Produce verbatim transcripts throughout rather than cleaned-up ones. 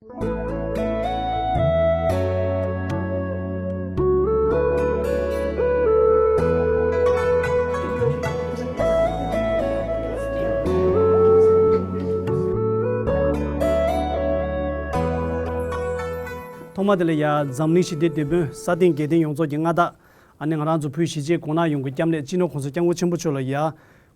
ཐོག་མ་དེ་ལ་ཡ་འཛམ་གླིང་ཞི་བདེའི་དེད་དཔོན་ས་སྟེང་རྒྱལ་བསྟན་ཡོངས་རྫོགས་ཀྱི་མངའ་བདག་ཨ་ནི་ང་རང་ཚོ་བོད་གཞིས་བྱེས་གང་ན་ཡོང་གི་སྐྱབས་གནས་སྤྱི་ནོར་༸གོང་ས་༸སྐྱབས་མགོན་ཆེན་པོ་མཆོག་ལ་ཡ་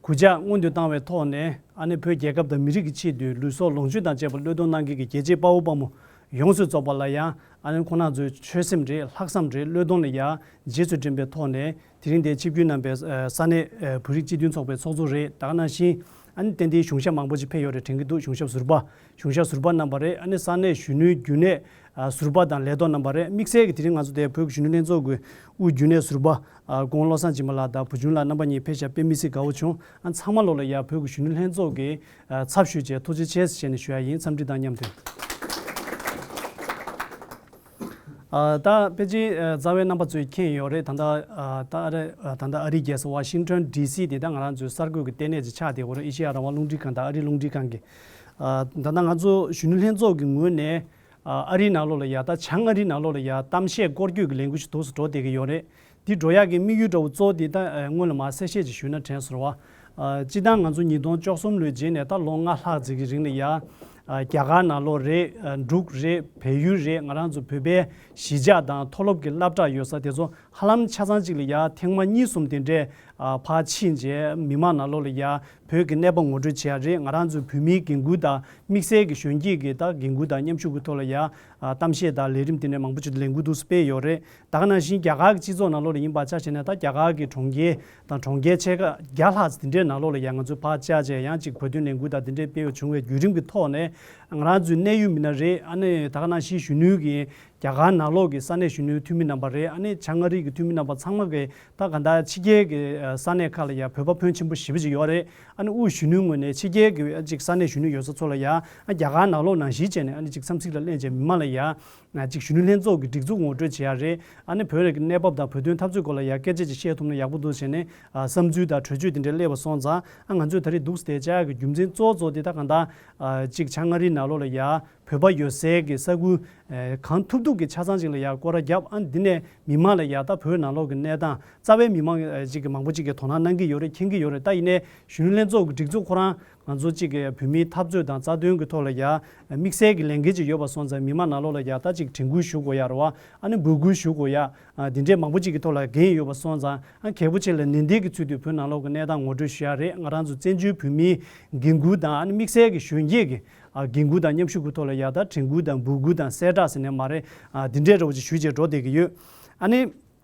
གུས་ཕྱག་སྔོན་དུ་བཏང་བའི་ཐོག་ནས་ཨ་ནི་བོད་རྒྱལ་ཁབ་དང་མི་རིགས་ཀྱི་ཆེད་དུ་ལུས་སྲོག་ལོངས་སྤྱོད་དང་བཅས་པ་བློས་གཏོང་གནང་མཁན་གྱི་རྒྱལ་གཅེས་དཔའ་བོ་དཔའ་མོ་ཡོངས་སུ་རྫོགས་པ་ལ་ཡང་ཨ་ནི་ཁོང་རྣམ་ཚོའི་ཆོད་སེམས་རེད། ལྷག་བསམ་རེད། བློས་གཏོང་ལ་ཡང་རྗེས་སུ་དྲན་པའི་ཐོག་ནས་དེ་རིང་འདིར་ཆིབས་བསྒྱུར་གནང་པའི་ས་གནས་བོད་རིགས་སྤྱི་མཐུན་ཚོགས་པའི་ཚོགས་གཙོ་རེད། ད་ག་ནང་བཞིན་ཨ་ནི་ཏན་ཏན་གཞུང་ཞབས་མང་པོ་ཅིག་ཕེབས་ཡོད་རེད་དྲན་གྱི་འདུག་གཞུང་ཞབས་ཟུར་པ་གཞུང་ཞབས་ཟུར་པ་རྣམ་པ་རེད། ཨ་ནི་ས་གནས་གཞོན་ནུའི་རྒྱུན་ལས་ཨ་ཟུར་པ་དང་ལས་ཐོག་རྣམ་པ་རེད། དམིགས་བསལ་གྱི་དེ་རིང་ང་ཚོ་དེ་བོད་ཀྱི་གཞོན་ནུ་ལྷན་ཚོགས་ཀྱི་དབུ་རྒྱུན་ལས་ཟུར་པ་ཨ་ཁོང་བློ་བཟང་འཇིགས་མེད་ལགས་དང་བུ་ཆུང་ལགས་རྣམ་པ་གཉིས་ཕེབས་ཤག་དཔེ་མི་སྲིད་དགའ་བོ་བྱུང་། ཨ་ཚང་མ་ལོ་ལ་ཡ་བོད་ཀྱི་གཞོན་ནུ་ལྷན་ཚོགས་ཀྱི་ཨ་ཚབ་ཞུས་བྱས་ཐུགས་རྗེ་ཆེ་ཟེར་བྱས་ནས་ཞུ་ཡ་ཡིན། འཚམས་འདྲི་དང་མཉམ་དུ། ཨ་ད་ཕལ་ཆེར་ཨ་རྩ་བའི་རྣམ་པ་ཚོས་མཁྱེན་ཡོད་རེད། ད་ལྟ་ཨ་ད་ཨ་རི་ཨ་ད་ལྟ་ཨ་རིའི་རྒྱལ་ས་ཝ་ཤིང་ཊོན་ཌི་སི་དེ་ད་ང་རང་ཚོའི་གསར་འགོད་ཀྱི་ལྟེ་གནས་ཅིག་ཆགས་བསྡད་ཡོད་རེད། ཨེ་ཤེ་ཡ་རང་དབང་རླུང་འཕྲིན་ཁང་དང་ཨ་རིའི་རླུང་འཕྲིན་ཁང་གི། ཨ་ད་ལྟ་ང་ཚོ་གཞོན་ནུ་ལྷན་ཚོགས་ཀྱི་ངོས་ནས་ཨ་ཨ་རིའི་ནང་ལོགས་ལ་ཡ་ད་བྱང་ཨ་རིའི་ནང་ལོགས་ལ་ཡ་གཏམ་བཤད་སྐོར་སྐྱོད་ཀྱི་ལས་འགུལ་ཞིག་འདུག་སེ་འགྲོ་བསྡད་ཀྱི་ཡོད་རེད། འདི་འགྲོ་ཡག་གི་དམིགས་ཡུལ་འདྲ་བོ་གཙོ་བོ་འདི་ད་ཨ་སྔོན་ལ་མར་གསལ་བཤད་ཅིག་ཞུས་ན་དྲན་སོང་བ། ཨ་སྤྱིར་བཏང་ང་ཚོ་ཉིས་སྟོང་བཅུ་གསུམ་ལོའི་རྗེས་ནས་ད་ལོ་ལྔ་ལྷག་ཙམ་གྱི་རིང་ལ་ཡ། ཨ་རྒྱ་གར་ནང་ལོགས་རེད། ཨ་འབྲུག་རེད། བལ་ཡུལ་རེད། ང་རང་ཚོ་བོད་པའི་གཞིས་ཆགས་དང་མཐོ་སློབ་ཀྱི་སློབ་གྲྭ་ཡོད་ས་དེ་ཚོ་ཧ་ལམ་ཆ་ཚང་གཅིག་ལ་ཡ་ཐེངས་མ་གཉིས་གསུམ་དེ་འདྲས་ཨ་ཕར་ཕྱིན་རྗེས་མི་མང་ནང་ལོགས་ལ་ཡ་བོད་ཀྱི་གནས་བབ་ངོ་སྤྲོད་བྱེད་ཡ་རེད། ང་རང་ཚོའི་བོད་མིའི་འགན་ཁུར་དང་དམིགས་བསལ་གྱི་གཞོན་སྐྱེས་ཀྱི་ད་འགན་ཁུར་དང་མཉམ་ཞུགས་ཀྱི་ཐོག་ལ་ཡ་ཨ་གཏམ་བཤད་དང་ལས་རིམ་དེ་འདྲས་མང་པོ་ཅིག་ལས་འགུལ་འདུག་སེ་སྤེལ་ཡོད་རེད། ད་ག་ནང་བཞིན་རྒྱ་གར་གྱི་སྤྱི་ཚོགས་ནང་ལོགས་ལ་ཡིན་པ་ཆ་བཞག་ན་ད་རྒྱ་གར་གྱི་གྲོང་ཁྱེར་དང་གྲོང་ཁྱེར་ཆེ་ཁག་བརྒྱ་ལྷག་ཙམ་དེ་འདྲའི་ནང་ལོགས་ལ་ཡང་ང་ཚོས་ཕར་བཅར་བྱས་ཡང་ཅིག་བོད་དོན་ལས་འགུལ་དང་དེ་འདྲའི་སྤེལ་བ་བྱུང་བའི་བརྒྱུད་རིམ་གྱི་ཐོག་ནས་ང་རང་ཚོའི་གནད་ཡོད་མི་སྣ་རེད། ཨ་ནི་ད་ག་ནང་བཞིན་གཞོན་ནུའི་གི་རྒྱ་གར་ནང་ལོགས་ཀྱི་ས་གནས་གཞོན་ནུའི་འཐུས་མི་རྣམ་པ་རེད། ཨ་ནི་བྱང་ཨ་རི་གི་འཐུས་མི་རྣམ་པ་ཚང་མ་གི་ད་ག་ད་ཕྱི་རྒྱལ་གྱི་ས་གནས་ཁག་ལ་ཡང་བོད་པ་ཕོན་ཆེན་པོ་ཞེ་པོ་ཅིག་ཡོད་རེད། ཨ་ནི་དབུས་གཞོན་ནུའི་ངོས་ནས་ཕྱི་རྒྱལ་གྱི་ཅིག་ས་གནས་གཞོན་ནུ་ཡོད་ས་ཚོ་ལ་ཡང་རྒྱ་གར་ནང་ལོགས་ནང་བཞིན་བྱས་ནས་ཨ་ནི་ཅིག་འཚམས་གཟིགས་ལ་ལེན་བྱས་མི་མང་ལ་ཡང་ཅིག་གཞོན་ནུ་ལྷན་ཚོགས་ཀྱི་སྒྲིག་འཛུགས་ངོ་སྤྲོད་བྱེད་ཡ་རེད། ཨ་ནི་བོད་རིགས་ཀྱི་གནས་བབ་དང་བོད་དོན་འཐབ་རྩོད་སྐོར་ལ་ཡང་སྐད་ཆ་ཅིག་བཤད་ཐུབ་ན་ཡག་པོ་འདུག་ཟེར་ནས་ཨ་བསམ་ཚུལ་དང་གྲོས་ཆོད་དེ་འདྲ་སླེབས་པ་སོང་ཙང་ཨ་ང་ཚོས་ད་རེས་འདུག་སེ་བཅར་ཡག་གི་རྒྱུ་མཚན་གཙོ་བོ་གཙོ་བོ་དེ་ད་གང་ལྟར་ཨ་ཅིག་བྱང་ཨ་རིའི་ནང་ལོགས་ལ་ཡ་བོད་པ་ཡོད་སའི་གི་ས་ཁུལ་ཨ་གང་ཐུབ་ཐུབ་ཀྱི་ཆ་ཚང་ཅིག་ལ་ཡ་སྐོར་ར་བརྒྱབ། ཨ་འདི་ནས་མི་མང་ལ་ཡ་ད་བོད་ནང་ལོགས་ཀྱི་གནས་སྟངས་རྩ་བའི་མི་མང་ཨ་ཅིག་གི་མང་པོ་ཅིག་གིས་དོ་སྣང་གནང་གི་ཡོད་རེད། མཁྱེན་གྱི་ཡོད་རེད། ད་ཡིན་ནའི་གཞོན་ནུ་ལྷན་ཚོགས་ཀྱི་སྒྲིག་འཛུགས་ཁོ་རང་ང་ཚོ་གཅིག་གི་བོད་མིའི་འཐབ་རྩོད་དང་རྩ་དོན་གྱི་ཐོག་ལ་ཡ་དམིགས་བསལ་གྱི་ལས་འགན་ཅིག་ཡོད་པ་སོང་ཙང་མི་མང་ནང་ལོགས་ལ་ཡ་ད་ཅིག་དྲན་སྐུལ་ཞུ་དགོས་ཡ་རེད་བ། ཨ་ནི་འབོད་སྐུལ་ཞུ་དགོས་ཡ་ཨ་འདི་འདྲས་མང་པོ་ཅིག་གི་ཐོག་ལ་འགན་ཡོད་པ་སོང་ཙང་ཨ་གལ་པོ་ཆེ་ལ་ནན་ཏན་གྱི་ཚུལ་དུ་བོད་ནང་ལོགས་ཀྱི་གནས་སྟངས་ངོ་སྤྲོད་ཞུ་ཡ་རེད། ང་རང་ཚོ་བཙན་བྱོལ་བོད་མིའི་འགན་ཁུར་དང་ཨ་ནི་དམིགས་བསལ་གྱི་གཞོན་སྐྱེས་ཀྱི་ཨ་འགན་ཁུར་དང་མཉམ་ཞུགས་ཀྱི་ཐོག་ལ་ཡ་ད་དྲན་སྐུལ་དང་འབོད་སྐུལ་དང་གསལ་བསྒྲགས་ཟེར་ནས་མ་རེད། ཨ་འདི་འདྲས་འདྲ་བོ་ཅིག་ཞུས་བྱས་འགྲོ་བསྡད་ཀྱི་ཡོད། ཨ་ནི།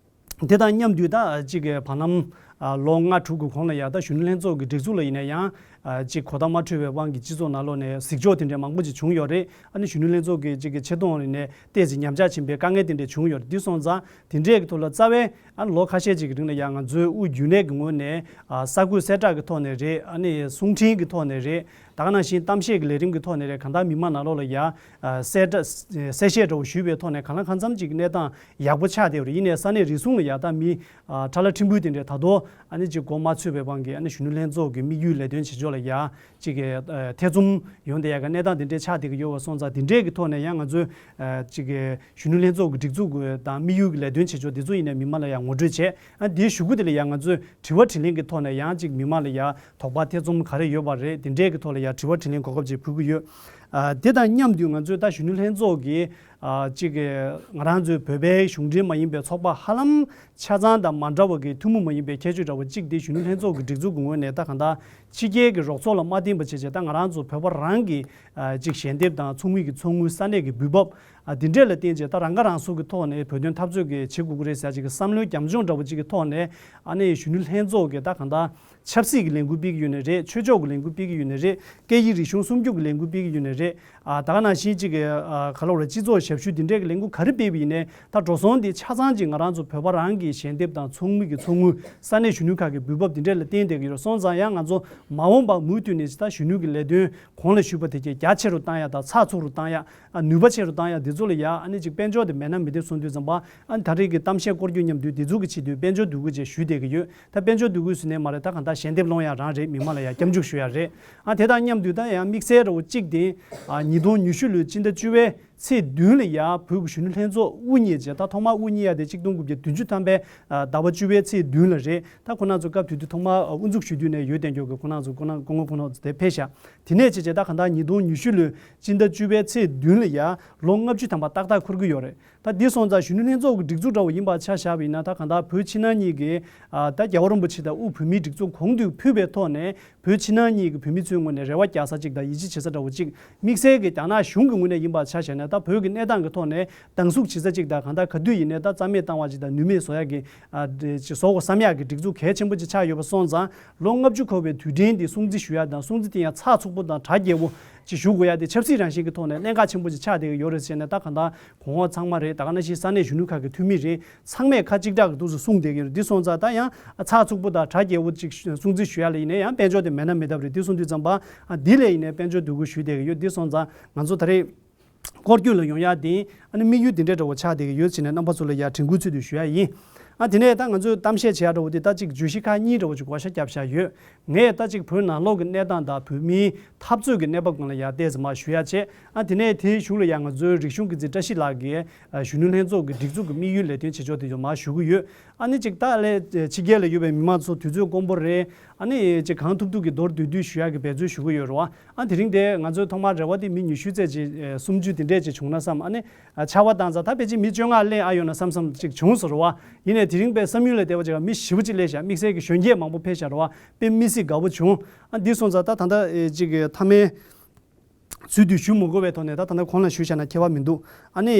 དེ་དང་མཉམ་དུ་ད་གཅིག་གི་བར་ལམ་ཨ་ལོ་ལྔ་དྲུག་གི་གོང་ལ་ཡ་ད་གཞོན་ནུ་ལྷན་ཚོགས་ཀྱི་སྒྲིག་འཛུགས་ལ་ཡིན་ན་ཡང་ཨ་གཅིག་གོ་བརྡ་མ་འཕྲོད་པའི་དབང་གིས་སྤྱི་ཚོགས་ནང་ལོགས་ནས་གཟིགས་ཕྱོགས་དེ་འདྲ་མང་པོ་ཅིག་བྱུང་ཡོད་རེད། ཨ་ནི་གཞོན་ནུ་ལྷན་ཚོགས་ཀྱི་གཅིག་གི་ཆེ་མཐོང་ཡིན་ནའི་ཏོག་ཙམ་ཉམས་ཆག་ཕྱིན་པའི་དཀའ་ངལ་དེ་འདྲ་བྱུང་ཡོད་རེད། འདི་སོང་ཙང་དེ་འདྲའི་གི་ཐོག་ལ་རྩ་བའི་ཨ་ལོ་ཁ་ཤས་ཅིག་གི་རིང་ལ་ཡ་ང་ཚོའི་དབུས་རྒྱུན་ལས་ཀྱི་ངོས་ནས་ཨ་གསར་འགོད་གསལ་བསྒྲགས་ཀྱི་ཐོག་ནས་རེད། ཨ་ནི་གསུང་འཕྲིན་གྱི་ཐོག་ནས་རེད། ད་ག་ནང་བཞིན་གཏམ་བཤད་ཀྱི་ལས་རིམ་གྱི་ཐོག་ནས་རེད། གང་ལྟར་མི་མང་ནང་ལོགས་ལ་ཡ་ཨ་གསལ་བསྒྲགས་གསལ་བཤད་འདྲ་བོ་ཞུས་པའི་ཐོག་ནས་གང་ལ་གང་འཚམ་ཅིག་གནས་སྟངས་ཡག་པོ་ཆགས་བསྡད་ཡོད་རེད། ཡིན་ནའི་ས་གནས་རེ་ཟུང་ལ་ཡ་ད་མི་ཨ་ཁྲ་ལ་ཕྲན་བུ་དེ་འདྲས་ད་དུང་ཨ་ནི་ཅིག་མགོ་མ་ཚོས་པའི་དབང་གིས་ཨ་ནི་གཞོན་ནུ་ལྷན་ཚོགས་ཀྱི་དམིགས་ཡུལ་ལས་དོན་བྱེད་ཕྱོགས་ལ་ཡ་ཅིག་གི་ཨ་ཐེ་ཚོམ་ཡོང་བསྡད་ཡ་གི་གནས་སྟངས་དེ་འདྲས་ཆགས་བསྡད་ཀྱི་ཡོད་པ་སོང་ཙང་དེ་འདྲས་ཀྱི་ཐོག་ནས་ཡང་ང་ཚོས་ཨ་ཅིག་གི་གཞོན་ནུ་ལྷན་ཚོགས་ཀྱི་སྒྲིག་འཛུགས་དང་དམིགས་ཡུལ་གྱི་ལས་དོན་བྱེད་ཕྱོགས་དེ་ཚོ་ཡིན་ནའི་མི་མང་ལ་ཡང་ངོ་སྤྲོད་བྱས། ཨ་དེའི་གཞུག་གུ་དེ་ལ་ཡང་ང་ཚོས་དྲི་བ་དྲིས་ལན་གྱི་ཐོག་ནས་ཡང་ཅིག་མི་མང་ལ་ཡང་དོགས་པ་ཐེ་ཚོམ་ག་རེ་ཡོད་པ་རེད། དེ་འདྲས་ཀྱི་ཐོག་ལ་ཡང་དྲི་བ་དྲིས་ལན་གོ་སྐབས་ཅིག་ཕུལ་གྱི་ཡོད། ཨ་དེ་དང་མཉམ་དུ་ང་ཚོས་ད་གཞོན་ནུ་ལྷན་ཚོགས་ཀྱི་ཨ་ཅིག་ང་རང་ཚོའི་བོད་པའི་གཞུང་འབྲེལ་མ་ཡིན་པའི་ཚོགས་པ་ཧ་ལམ་ཆ་ཚང་དང་མ་འདྲ་བ་གི་ཐུན་མོང་མ་ཡིན་པའི་ཁྱད་ཆོས་འདྲ་བ་གཅིག་དེ་གཞོན་ནུ་ལྷན་ཚོགས་ཀྱི་སྒྲིག་འཛུགས་ཀྱི་ངོས་ནས་ད་གང་ལྟར་ཕྱི་རྒྱལ་གྱི་རོགས་ཚོགས་ལ་མ་བརྟེན་པ་བྱས་བྱས་ད་ང་རང་ཚོ་བོད་པ་རང་གི་ཨ་ཅིག་ཞལ་འདེབས་དང་ཚོགས་མི་གི་ཚོགས་དངུལ་ས་གནས་ཀྱི་འབུལ་འབབ་ཨ་དེ་འདྲས་ལ་བརྟེན་བྱས་ད་རང་ཁ་རང་གསོ་གི་ཐོག་ནས་བོད་དོན་འཐབ་རྩོད་ཀྱི་བྱེད་དགོས་ཀྱི་རེད་ཟེར་ཅིག་གི་བསམ་བློའི་རྒྱབ་ལྗོངས་འདྲ་བོ་ཅིག་གི་ཐོག་ནས་ཨ་ནི་གཞོན་ནུ་ལྷན་ཚོགས་ཀྱི་ད་གང་ལྟར་ཆབ་སྲིད་ཀྱི་ལས་འགུལ་སྤེལ་གྱི་ཡོད་ནའི་རེད། ཆོས་ཕྱོགས་ཀྱི་ལས་འགུལ་སྤེལ་གྱི་ཡོད་ནའི་རེད། སྐད་ཡིག་རིག་གཞུང་སྲུང་སྐྱོབ་ཀྱི་ལས་འགུལ་སྤེལ་གྱི་ཡོད་ནའི་རེད། ཨ་ད་ག་ནང་བཞིན་ཅིག་གི་ཨ་ག་ལ་བ་རེད། སྤྱི་ཚོགས་ཞབས་ཞུ་འདི་འདྲའི་གི་ལས་འགུལ་ག་རེ་སྤེལ་བ་ཡིན་ནའི་ད་འགྲོ་སོང་འདི་ཆ་ཚང་ཅིག་ང་རང་ཚོ་བོད་པ་རང་གི་ཞལ་འདེབས་དང་ཚོགས་མི་གི་ཚོགས་དངུལ་ས་གནས་གཞོན་ནུ་ཁག་གི་འབུལ་འབབ་འདི་འདྲས་ལ་བརྟེན་བསྡད་ཀྱི་ཡོད་སོང་ཙང་ཡང་ང་ཚོ་མ་འོངས་པ་མུ་མཐུད་ནས་ད་གཞོན་ནུ་གི་ལས་དོན་གོང་ལ་ཞུས་པ་དེ་གའི་རྒྱ་ཆེ་རུ་བཏང་ཡ་དང་ཚགས་ཚུད་རུ་བཏང་ཡ། ཨ་ནུས་པ་ཆེ་རུ་བཏང་ཡ་འདི་ཚོ་ལ་ཡ་ཨ་ནི་ཅིག་དཔལ་འབྱོར་དེ་མེད་ན་མི་འདེབས་གསུངས་དུས་ཙམ་པ་ཨ་ནི་ད་རེས་ཀྱི་གཏམ་བཤད་སྐོར་སྐྱོད་མཉམ་དུ་འདི་ཚོ་གི་ཆེད་དུ་དཔལ་འབྱོར་འདུ་འགོད་བཅས་ཞུས་བསྡད་ཀྱི་ཡོད། ད་དཔལ་འབྱོར་འདུ་འགོད་ཟེར་ནས་མ་རེད། ད་གང་ལྟར་ཞལ་འདེབས་སློང་ཡ་རང་རེད། མི་མང་ལ་ཡ་སྐྱབས་འཇུག་ཞུ་ཡ་རེད། ཨ་དེ་དང་མཉམ་དུ་ད་ཡང་དམིགས་བསལ་འདྲ་བོ་གཅིག་དེ་ཨ་ཉིས་སྟོང་ཉི་ཤུ་ལོའི་སྤྱི་ཟླ་བཅུ་པའི་ ཚེས་བདུན་ལ་ཡ་བོད་ཀྱི་གཞོན་ནུ་ལྷན་ཚོགས་དབུ་བརྙེས་རྗེས། ད་ཐོག་མར་དབུ་བརྙེས་ཡ་དེ་གཅིག་སྟོང་དགུ་བརྒྱ་བདུན་ཅུ་ཐམ་པའི་ཟླ་བ་བཅུ་པའི་ཚེས་བདུན་ལ་རེད། ད་ཁོང་རྣམ་ཚོ་སྐབས་དེ་དུས་ཐོག་མར་དབུ་འཛུགས་ཞུ་དུས་ནས་ཡོད་བསྡད་མཁན་གྱི་ཁོང་རྣམ་ཚོ་སྐུ་ངོ་ཁོང་རྣམ་ཚོ་དེ་ཕེབས་ཤག་དེ་ནས་བྱས་རྗེས་ད་གང་ལྟར་ཉིས་སྟོང་ཉི་ཤུ་ལོའི་སྤྱི་ཟླ་བཅུ་པའི་ཚེས་བདུན་ལ་ཡ་ལོ་ལྔ་བཅུ་ཐམ་པ་ཏག་ཏག་འཁོར་གྱི་ཡོད་རེད། ད་འདི་སོང་ཙང་གཞོན་ནུ་ལྷན་ཚོགས་ཀྱི་སྒྲིག་འཛུགས་འདྲ་བོ་ཡིན་པ་ཆ་བཞག་པ་ཡིན་ན། ད་གང་ལྟར་བོད་ཕྱི་ནང་གཉིས་ཀྱི་ཨ་ད་རྒྱལ་བ་རིན་པོ་ཆེ་དང་དབུས་བོད་མིའི་སྒྲིག་འཛུགས་གོང་དུ་ཕུད་པའི་ཐོག་ནས་བོད་ཕྱི་ནང་གཉིས་ཀྱི་བོད་མི་ཚོའི་ངོས་ནས་རེ་བ་རྒྱག་ས་གཅིག་དང་ཡིད་ཆེས་བྱེད་ས་འདྲ་བོ་གཅིག་དམིགས་བསལ་གྱི་རྒྱ་ནག་གཞུང་གི་ངོས་ནས་ཡིན་པ་ཆ་བཞག་ན། ད་བོད་ཀྱི་གནས་སྟངས་ཀྱི་ཐོག་ནས་སྡང་ཟུག་བྱེད་ས་གཅིག་དང་། གང་ལྟར་ག་དུས་ཡིན་ནའི་ད་རྩ་མེད་བཏང་བ་གཅིག་དང་ནུས་མེད་བཟོ་ཡག་གི་ཨ་ཅིག་བཟོ་དགོས་བསམ་ཡག་གི་སྒྲིག་འཛུགས་གལ་ཆེན་པོ་ཅིག་ཆགས་ཡོད་པ་སོང་ཙང་། ལོ་ལྔ་བཅུ་འཁོར་བའི་དུས་དྲན་འདི་སྲུང་བརྩི་ཞུ་ཡག་དང་། སྲུང་བརྩི་དེ་ཡང་ཚགས་ཚུད་པོ་དང་གྲ་རྒྱས་པོ་ཅིག་ཞུ་དགོས་ཡག་དེ་ཆབ་སྲིད་རང་བཞིན་གྱི་ཐོག་ནས་གནད་འགག་ཆེན་པོ་ཅིག་ཆགས་བསྡད་ཀྱི་ཡོད་རེད་ཟེར་ནས། ད་གང་ལྟར་གོང་འོག་ཚང་མ་རེད། ད་ག་ནང་བཞིན་ས་གནས་གཞོན་ནུ་ཁག་གི་འཐུས་མི་རེད། ཚང་མས་ཁ་གཅིག་གྲགས་ཀྱི་ཐོག་ཏུ་གསུངས་བསྡད་ཀྱི་ཡོད་རེད། འདི་སོང་ཙང་ད་ཡང་ཚགས་ཚུད་པོ་དང་གྲ་རྒྱས་པོ་ཅིག་སྲུང་བརྩི་ཞུ་ཡག་ལ་ཡིན་ནའི་ཡང་དཔལ་འབྱོར་དེ་མེད་ན་མེད་ཐབས་རེད། འདི་སོང་དུས་ཙམ་པ་ཨ་འདི་ལ་ཡིན་ནའི་དཔལ་འབྱོར་འདོད་རྒུ་ཞུས་བསྡད་ཀྱི་ཡོད། འདི་སོང་ཙང་ང་ཚོ་ད་རེས་སྐོར་སྐྱོད་ལ་ཡོང་ཡག་དེ་ཨ་ནི་དམིགས་ཡུལ་འདི་འདྲའི་འདྲ་བོ་ཆགས་བསྡད་ཀྱི་ཡོད་ཟེར་ནས་རྣམ་པ་ཚོ་ལ་ཡ་དྲན་སྐུལ་ཚུལ་དུ་ཞུ་ཡག་ཡིན། ཨ་དེ་ནས་ད་ང་ཚོས་གཏམ་བཤད་བྱེད་ཡག་འདྲ་བོ་དེ་ད་ཅིག་བརྗོད་གཞི་ཁག་གཉིས་འདྲ་བོ་ཅིག་བགོ་བཤའ་བརྒྱབ་བཞག་ཡོད། ངས་ད་ཅིག་བོད་ནང་ལོགས་ཀྱི་གནས་སྟངས་དང་བོད་མིའི་འཐབ་རྩོད་ཀྱི་གནས་བབ་སྒང་ལ་ཡ་ཏོག་ཙམ་མར་ཞུ་ཡག་བྱས། ཨ་དེ་ནས་དེའི་གཞུག་ལ་ཡ་ང་ཚོའི་རིག་གཞུང་སྐྱིད་འཛིན་བཀྲ་ཤིས་ལགས་ཀྱིས་ཨ་གཞོན་ནུ་ལྷན་ཚོགས་ཀྱི་སྒྲིག་འཛུགས་ཀྱི་དམིགས་ཡུལ་ལས་དོན་བྱེད་ཕྱོགས་དེ་ཚོ་མར་ཞུ་གི་ཡོད། ཨ་ནི་ཅིག་ད་ལས་ཕྱི་རྒྱལ་ལ་ཡོད་པའི་མི་མང་ཚོ་དུས་ཚོད་དཀོན་པོ་རེད། ཨ་ནི་ཅིག་གང་ཐུབ་ཐུབ་ཀྱིས་མདོར་བསྡུས་བསྡུས་ཞུ་ཡག་གི་འབད་རྩོལ་ཞུ་གི་ཡོད་རེད་བ། ཨ་དེ་རིང་དེ་ང་ཚོའི་ཐོག་མར་རེ་བ་དེ་མི་ཉི་ཤུ་ཙམ་ཅིག་ཨེ་སུམ་ཅུ་དེ་འདྲས་ཅིག་བྱུང་ན་བསམ། ཨ་ནི་ཨ་ཆར་པ་བཏང་ཙང་ད་ཕལ་ཆེར་མི་བཅོ་ལྔ་སླེབས་ཨ་ཡོང་ན་བསམ་བསམ་ཅིག་བྱུང་སོང་རེད་བ། ཡིན་ནའི་དེ་རིང་དཔེ་བསམ་ཡུལ་ལས་འདས་པ་ཅིག་མི་ཞེ་པོ་ཅིག་སླེབས་ཤག་དམིགས་བསལ་གྱི་གཞོན་སྐྱེས་མང་པོ་ཕེབས་ཤག་རེད་བ། དཔེ་མི་སྲིད་དགའ་པོ་བྱུང་། ཨ་འདི་སོང་ཙང་ད་ད་ལྟ་ཨེ་ཅིག་མཐའ་མའི་ཚུལ་དུ་ཞུ་མི་དགོས་པའི་ཐོག་ནས་ད་ད་ལྟ་གོང་ལ་ཞུས་བཞག་ན་ཁྱད་པར་མི་འདུག་ཨ་ནི་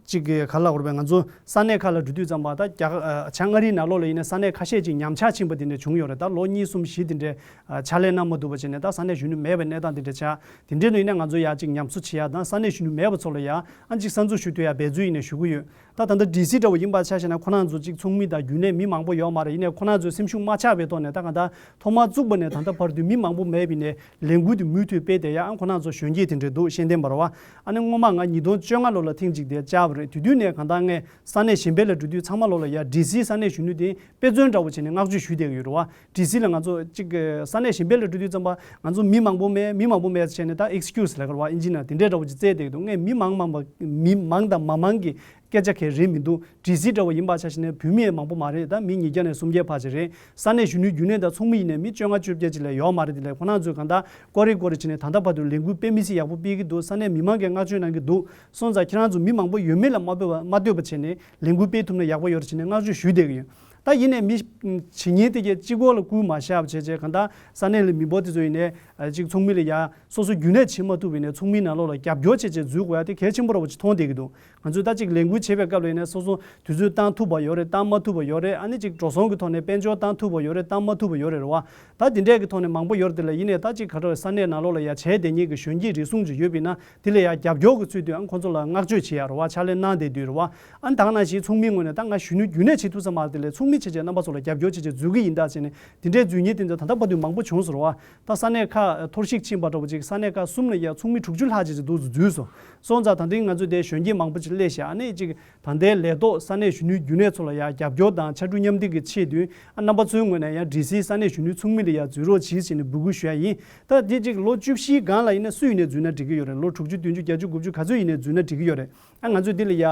ཅིག་ག་ལ་དགོས་པས། ང་ཚོ་ས་གནས་ཁག་ལ་འགྲོ་དུས་ཙམ་པ་ད་རྒྱ་གར་ཨ་བྱང་ཨ་རིའི་ནང་ལོགས་ལ་ཡིན་ན་ས་གནས་ཁ་ཤས་ཅིག་ཉམས་ཆག་ཕྱིན་པ་དེ་འདྲ་བྱུང་ཡོད་རེད། ད་ལོ་གཉིས་གསུམ་བཞི་དེ་འདྲའི་ཨ་ཕྱག་ལས་གནང་མ་ཐུབ་པ་བྱས་ནས་ད་ས་གནས་གཞོན་ནུ་མེད་པའི་གནས་སྟངས་དེ་འདྲ་ཆགས། དེ་འདྲའི་ནང་ཡིན་ན་ང་ཚོ་ཡར་ཅིག་ཉམས་གསོ་བྱེད་ཡག་དང་། ས་གནས་གཞོན་ནུ་མེད་པ་ཚོ་ལ་ཡང་ཨ་ཅིག་གསར་འཛུགས་ཞུ་ཐུབ་ཡག་འབད་རྩོལ་ཡིན་ནས་ཞུ་གི་ཡོད། ད་ད་ལྟ་ཌི་སི་འདྲ་བོ་ཡིན་པ་ཆ་བཞག་ན་ཁོ་རང་ཚོ་ཅིག་ཚོགས་མི་དང་རྒྱུན་ལས་མི་མང་པོ་ཡོད་མ་རེད། ཡིན་ནའི་ཁོ་རང་ཚོའི་སེམས་ཤུགས་མ་ཆག་པའི་ཐོག་ནས་ད་གང་ལྟར་ཐོག་མར་བཙུགས་པ་ནས་ད་ལྟ་བར་དུ་མི་མང་པོ་མེད་པ་ཡིན་ནའི་ལས་འགུལ་དེ་མུ་མཐུད་སྤེལ་བསྡད་ཡག་ཨ་ཁོ་རང་ཚོ་གཞོན་སྐྱེས་དེ་འདྲ་འདུག་ཤེས་ལྡན་པ་རེད་བ། ཨ་ནི་སྔོན་མ་ང་ཉིས་སྟོང་བཅོ་ལྔ་ལོ་ལ་ཐེངས་གཅིག་དེ་བཅར་བ་རེད། དེ་དུས་ནས་གང་ལྟར་ངས་ས་གནས་གཞན་པ་ལ་འགྲོ་དུས་ཚང་མ་ལོག་ལ་ཡ་ཌི་སི་ས་གནས་གཞོན་ནུ་དེ་དཔེ་མཚོན་འདྲ་བོ་བྱས་ནས་བསྔགས་བརྗོད་ཞུས་བསྡད་ཀྱི་ཡོད་རེད་བ། ཌི་སི་ལ་ང་ཚོ་གཅིག་གི་ས་གནས་གཞན་པ་ལ་འགྲོ་དུས་ཙམ་པ་ང་ཚོ་མི་མང་པོ་མེད། མི་མང་པོ་མེད་བྱས་ནས་ད་ཨེག་སི་ཀིའུ་སི་ལབ་ཀྱི་རེད་བ། ཨིན་ཇི་ནང་དེ་འདྲའི་འདྲ་བོ་ཅིག་བཙལ་བསྡད་ཀྱི་འདུག་ངས་མི་མང་མང་མི་མང་དང་མ་མང་གི་སྐད་ཆ་གང་རེད་མི་འདུག་ཌི་སི་འདྲ་བོ་ཡིན་པ་ཆ་བཞག་ན་བོད་མི་ཡང་མང་པོ་མ་རེད། ད་མི་ཉིས་བརྒྱ་ནས་སུམ་བརྒྱ་བར་ཅིག་རེད། ས་གནས་གཞོན་ནུའི་རྒྱུན་ལས་དང་ཚོགས་མི་ཡིན་ནའི་མི་བཅོ་ལྔ་བཅོ་བརྒྱད་ཅིག་ལས་ཡོད་མ་རེད། དེ་ལས་ཁོ་རང་ཚོས་གང་ལྟར་ཀོ་རེ་ཀོ་རེ་བྱས་ནས་ད་ལྟ་བར་དུ་ལས་འགུལ་སྤེལ་མི་སྲིད་ཡག་པོ་སྤེལ་གྱི་འདུག་ས་གནས་མི་མང་གིས་བསྔགས་བརྗོད་གནང་གི་འདུག་སོང་ཙང་ཁྱེད་རང་ཚོ་མི་མང་པོ་ཡོད་མེད་ལ་མ་ལྟོས་པ་མ་ལྟོས་པ་བྱས་ནས་ལས་འགུལ་སྤེལ་ཐུབ་ན་ཡག་པོ་ཡོད་རེད་བྱས་ནས་བསྔགས་བརྗོད་ཞུས་བསྡད་ཀྱི་ཡོད། ད་ཡིན་ནའི་མི་བྱེད་མཁན་དེ་གས་གཅིག་པོ་ལ་སྐུལ་མ་བཞག་པ་བྱས་བྱས་གང་ལྟར་ས་གནས་ལ་མི་འབོར་དེ་ཚོ་ཡིན་ནའི་ཨ་གཅིག་ཚོགས་མི་ལ་ཡ་སོ་སོ་རྒྱུན་ལས་བྱེད་མ་ཐུབ་པ་ཡིན་ནའི་ཚོགས་མིའི་ནང་ལོགས་ལ་རྒྱབ་སྐྱོར་བྱས་བྱས་འཛུལ་དགོས་ཡ་དེ་གལ་ཆེན་པོ་འདྲ་བོ་ཅིག་མཐོང་བསྡད་ཀྱི་འདུག་ང་ཚོས་ད་གཅིག་ལས་འགུལ་བྱེད་པའི་སྐབས་ལ་ཡིན་ནའི་སོ་སོ་དུས་ཚོད་བཏང་ཐུབ་པ་ཡོད་རེད། བཏང་མ་ཐུབ་པ་ཡོད་རེད། ཨ་ནི་གཅིག་འགྲོ་སོང་གི་ཐོག་ནས་དཔལ་འབྱོར་བཏང་ཐུབ་པ་ཡོད་རེད། བཏང་མ་ཐུབ་པ་ཡོད་རེད་རེད་བ། ད་དེ་འདྲས་ཀྱི་ཐོག་ནས་མང་པོ་ཡོད་རེད། དེ་ལ་ཡིན་ནའི་ད་གཅིག་ག་རེ་ས་གནས་ནང་ལོགས་ལ་ཡ་བྱས་བསྡད་མཁན་གྱི་གཞོན་སྐྱེས་རེ་ཟུང་ཅིག་ཡོད་པ་ཡིན་ན་དེ་ལ་ཡ་རྒྱབ་སྐྱོར་གྱི་ཚུལ་དུ་ཨ་ཁོང་ཚོ་ལ་བསྔགས་བརྗོད་བྱེད་ཡ་རེད་བ། ཕྱག་ལས་གནང་བསྡད་དུས་རེད་བ། ཨ་ནི་ད་ག་ནང་བཞིན་ཚོགས་མིའི་ངོས་ནས་ད་ང་གཞོན་ནུ་རྒྱུན་ལས་བྱེད་ཐུབ་ས་མ་རེད། དེ་ལས་ཚོགས་མི་བྱས་བྱས་རྣམ་པ་ཚོ་ལ་རྒྱབ་སྐྱོར་བྱས་བྱས་འཛུལ་གྱི་ཡིན་ད་བྱས་ནས་དེ་འདྲའི་འཛུལ་མཁན་དེ་ཚོ་ད་ལྟ་བར་དུ་མང་པོ་བྱུང་སོང་རེད་བ། ད་ས་གནས་ཁག་འཐོར་ཞིག་ཕྱིན་པ་འདྲ་བོ་ཅིག་ས་གནས་ཁག་གསུམ་ལ་ཡ་ཚོགས་མི་དྲུག་ཅུ་ལྷག་ཅིག་ཅིག་འདུག་འཛུལ་སོང་། སོང་ཙང་ད་ཐེངས་ང་ཚོ་དེ་གཞོན་སྐྱེས་མང་པོ་ཅིག་སླེབས་ཤག་ཨ་ནི་ཅིག་ད་ལྟའི་ལས་ཐོག་ས་གནས་གཞོན་ནུའི་རྒྱུན་ལས་ཚོ་ལ་ཡ་རྒྱབ་སྐྱོར་དང་ཕྱར་གྲུ་མཉམ་འདེགས་ཀྱི་ཆེད་དུ་ཨ་རྣམ་པ་ཚོའི་ངོས་ནས་ཡང་ཌི་སི་ས་གནས་གཞོན་ནུའི་ཚོགས་མི་ལ་ཡ་འཛུལ་རོགས་གྱིས་ཟེར་ནས་འབོད་སྐུལ་ཞུ་ཡ་ཡིན། ད་དེ་ཅིག་ལོ་བཅུ་བཞིའི་སྒང་ལ་ཡིན་ན་སུ་ཡིན་ནའི་འཛུལ་ན་འགྲིག་གི་ཡོད་རེད། ལོ་དྲུག་ཅུ་བདུན་ཅུ་བརྒྱད་ཅུ་དགུ་བཅུ་ག་ཚོད་ཡིན་ནའི་འཛུལ་ན་འགྲིག་གི་ཡོད་རེད། ཨ་ང་ཚོས་འདི་ལ་ཡ་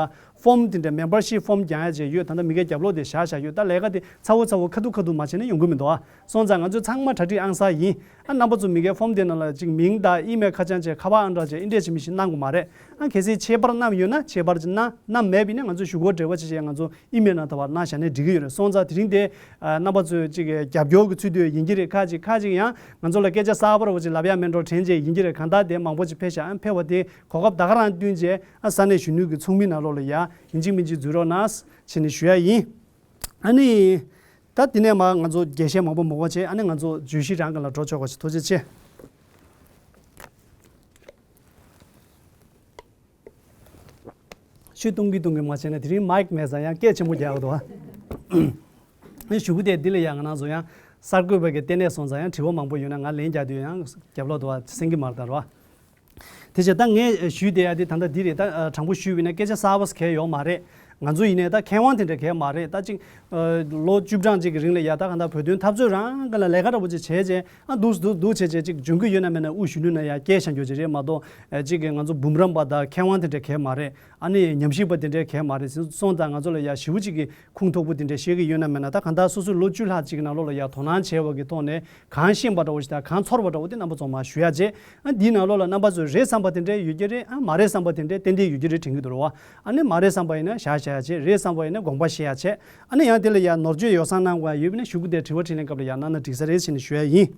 ཕོམ་དེ་འདྲ་མེམ་བར་ཤིབ་ཕོམ་རྒྱག་ཡ་བྱས་ཡོད། ད་ལྟ་མི་སྒེར་རྒྱབ་ལོགས་དེ་བཞག་བཞག་ཡོད། ད་ལས་ཀ་དེ་ཚ་བོ་ཚ་བོ་ཁ་ཐུག་ཁ་ཐུག་མ་བྱས་ན་ཡོང་གི་མི་འདུག་ཨ། སོང་ཙང་ང་ཚོས་ཚང་མ་གྲ་སྒྲིག་ཨང་གསར་ཡིན། ཨ་རྣམ་པ་ཚོ་མི་སྒེར་ཕོམ་དེ་ནང་ལ་ཅིག་མིང་དང་ཨི་མེལ་ཁ་བྱང་བཅས་ཁ་པར་ཨང་གྲངས་བཅས་འདི་འདྲས་ཅིག་མི་ཞིག་གནང་དགོས་མ་རེད། ཨ་གལ་སྲིད་ཁྱད་པར་བསྣམས་ཡོད་ན་ཁྱད་པར་ཅིག་གནང་། བསྣམས་མེད་པ་ཡིན་ན་ང་ཚོས་ཞུ་སྒོ་འབྲེལ་བ་བྱས་བྱས་ང་ཚོ་ཨི་མེལ་ནང་ད་བར་གནང་བཞག་ན་འགྲིག་གི་ཡོད་རེད། སོང་ཙང་དེ་རིང་དེ་ཨ་རྣམ་པ་ཚོས་ཅིག་རྒྱབ་སྐྱོར་གྱི་ཚུལ་དུ་ཡིན་གྱི་རེད། ཁ་ཅིག་ཁ་ཅིག་ཡང་ང་ཚོ་ལ་སྐད་ཆ་གསར་པ་འདྲ་བོ་ཅིག་ལབ་ཡ་མེད་འགྲོ་དྲན་བྱས་ཡིན་གྱི་རེད། གང་ལྟར་དེ་མང་པོ་ཅིག་ཕེབས་ཤག་ཨ་ཕེབས་པ་དེ་གོ་སྐབས་ད་ག་རང་བསྟུན་བྱས་ཨ་ས་གནས་གཞོན་ནུ་གི་ཚོགས་མི་ནང་ལོགས་ལ་ཡ་ཡིན་གཅིག་མིན་གཅིག་འཛུལ་རོགས་གནང་བྱས་ནས་ཞུ་ཡ་ཡིན། ཨ་ནི། ད་དེ་ནས་མར་ང་ཚོ་རྒྱས་བཤད་མང་པོ་མ་དགོས་བྱས། ཨ་ནི་ང་ཚོ་བརྗོད་གཞི་རང་གི་ལ་འགྲོ་ཆོག་གོ། ཐུགས་རྗེ་ཆེ། ཤུད་གཏོང་གི་གཏོང་གི་མ་བྱས་ན་དེ་རིང་མའིག་མེད་ཙང་ཡང་སྐད་ཆེན་པོ་རྒྱག་གི་འདུག་ཨ། ཨ་ནི་གཞུག་གུ་དེ་འདི་ལ་ཡང་ང་རང་ཚོ་ཡང་གསར་འགོད་པ་གི་ལྟེ་གནས་སོང་ཙང་ཡང་དྲི་བ་མང་པོ་ཡོད་ན་ང་ལན་རྒྱག་དུས་ཡང་རྒྱབ་ལོག་འདུག་ཨ། སེང་གེ་མར་དང་རོ། དེ་བྱས་ད་ངས་ཞུས་བསྡད་ཡ་དེ་ད་ལྟ་འདི་རེད། ད་དྲང་པོ་ཞུས་པ་ཡིན་ན་སྐད་ཆ་གསར་པ་གང་ཡང་ཡོད་མ་རེད། ང་ཚོ་ཡིན་ནའི་ད་མཁས་དབང་དེ་འདྲ་གས་མ་རེད། ད་ཅིག་ཨ་ལོ་བཅུ་གྲངས་ཅིག་གི་རིང་ལ་ཡ་ད་གང་ལྟར་བོད་དོན་འཐབ་རྩོད་རང་ག་ལ་ལས་ཀ་འདྲ་པོ་ཅིག་བྱས་རྗེས་ཨ་འདུག་འདུག་འདུག་བྱས་རྗེས་ཅིག་འཇོན་གི་ཡོད་ན་མེད་ན་དབུ་གཞོན་ནུ་ན་ཡ་སྐད་བཤད་རྒྱུ་ཅིག་རེད་མ་གཏོགས་ཨ་ཅིག་གི་ང་ཚོ་འབུམ་རམས་པ་དང་མཁས་དབང་དེ་འདྲ་གས་མ་རེད། ཨ་ནི་ཉམས་ཞིབ་པ་དེ་འདྲ་གས་མ་རེད། སོང་ཙང་ང་ཚོ་ལ་ཡ་ཞེ་པོ་ཅིག་གི་ཁུངས་ཐོགས་པོ་དེ་འདྲ་བཤད་གི་ཡོད་ན་མེད་ན་ད་གང་ལྟར་སོ་སོའི་ལོ་བཅུ་ལྷག་ཅིག་གི་ནང་ལོགས་ལ་ཡ་དོ་སྣང་བྱས་པ་གི་ཐོག་ནས་གང་ཤེས་པ་འདྲ་བོ་ཞིག་དང་གང་ཚོར་བ་འདྲ་བོ་དེ་རྣམ་པ་ཚོ་མར་ཞུ་ཡ་བྱས། ཨ་འདིའི་ནང་ལོགས་ལ་རྣམ་པ་ཚོས་རེད་བསམ་པ་དེ་འདྲ་ཡོད་ཀྱི་རེད། ཨ་མ་རེད་བསམ་པ་དེ་འདྲ་ཏན་ཏན་ཡོད་ཀྱི་རེད་དྲན་གྱི་འདུག་རེད་བ། ཨ་ནི་མ་རེད་བསམ་པ་ཡིན་ན་བཞག་བཞག་ཡ་བྱས། རེད་བསམ་པ་ཡིན་ན་དགོངས་པ་བཞེས་ཡ་བྱས། ཨ་ནི་ཡང་དེ་ལ་ཡ་ནོར་བཅོས་ཡོ་བསྲང་གནང་དགོས་ཡ་ཡོད་པ་ཡིན་ན་གཞུག་གུ་དེ་དྲི་བ་དྲིས་ལན་སྐབས་ལ་ཡ་གནང་ན་འགྲིག་ས་རེད་ཟེར་ནས་ཞུ་ཡ་ཡིན།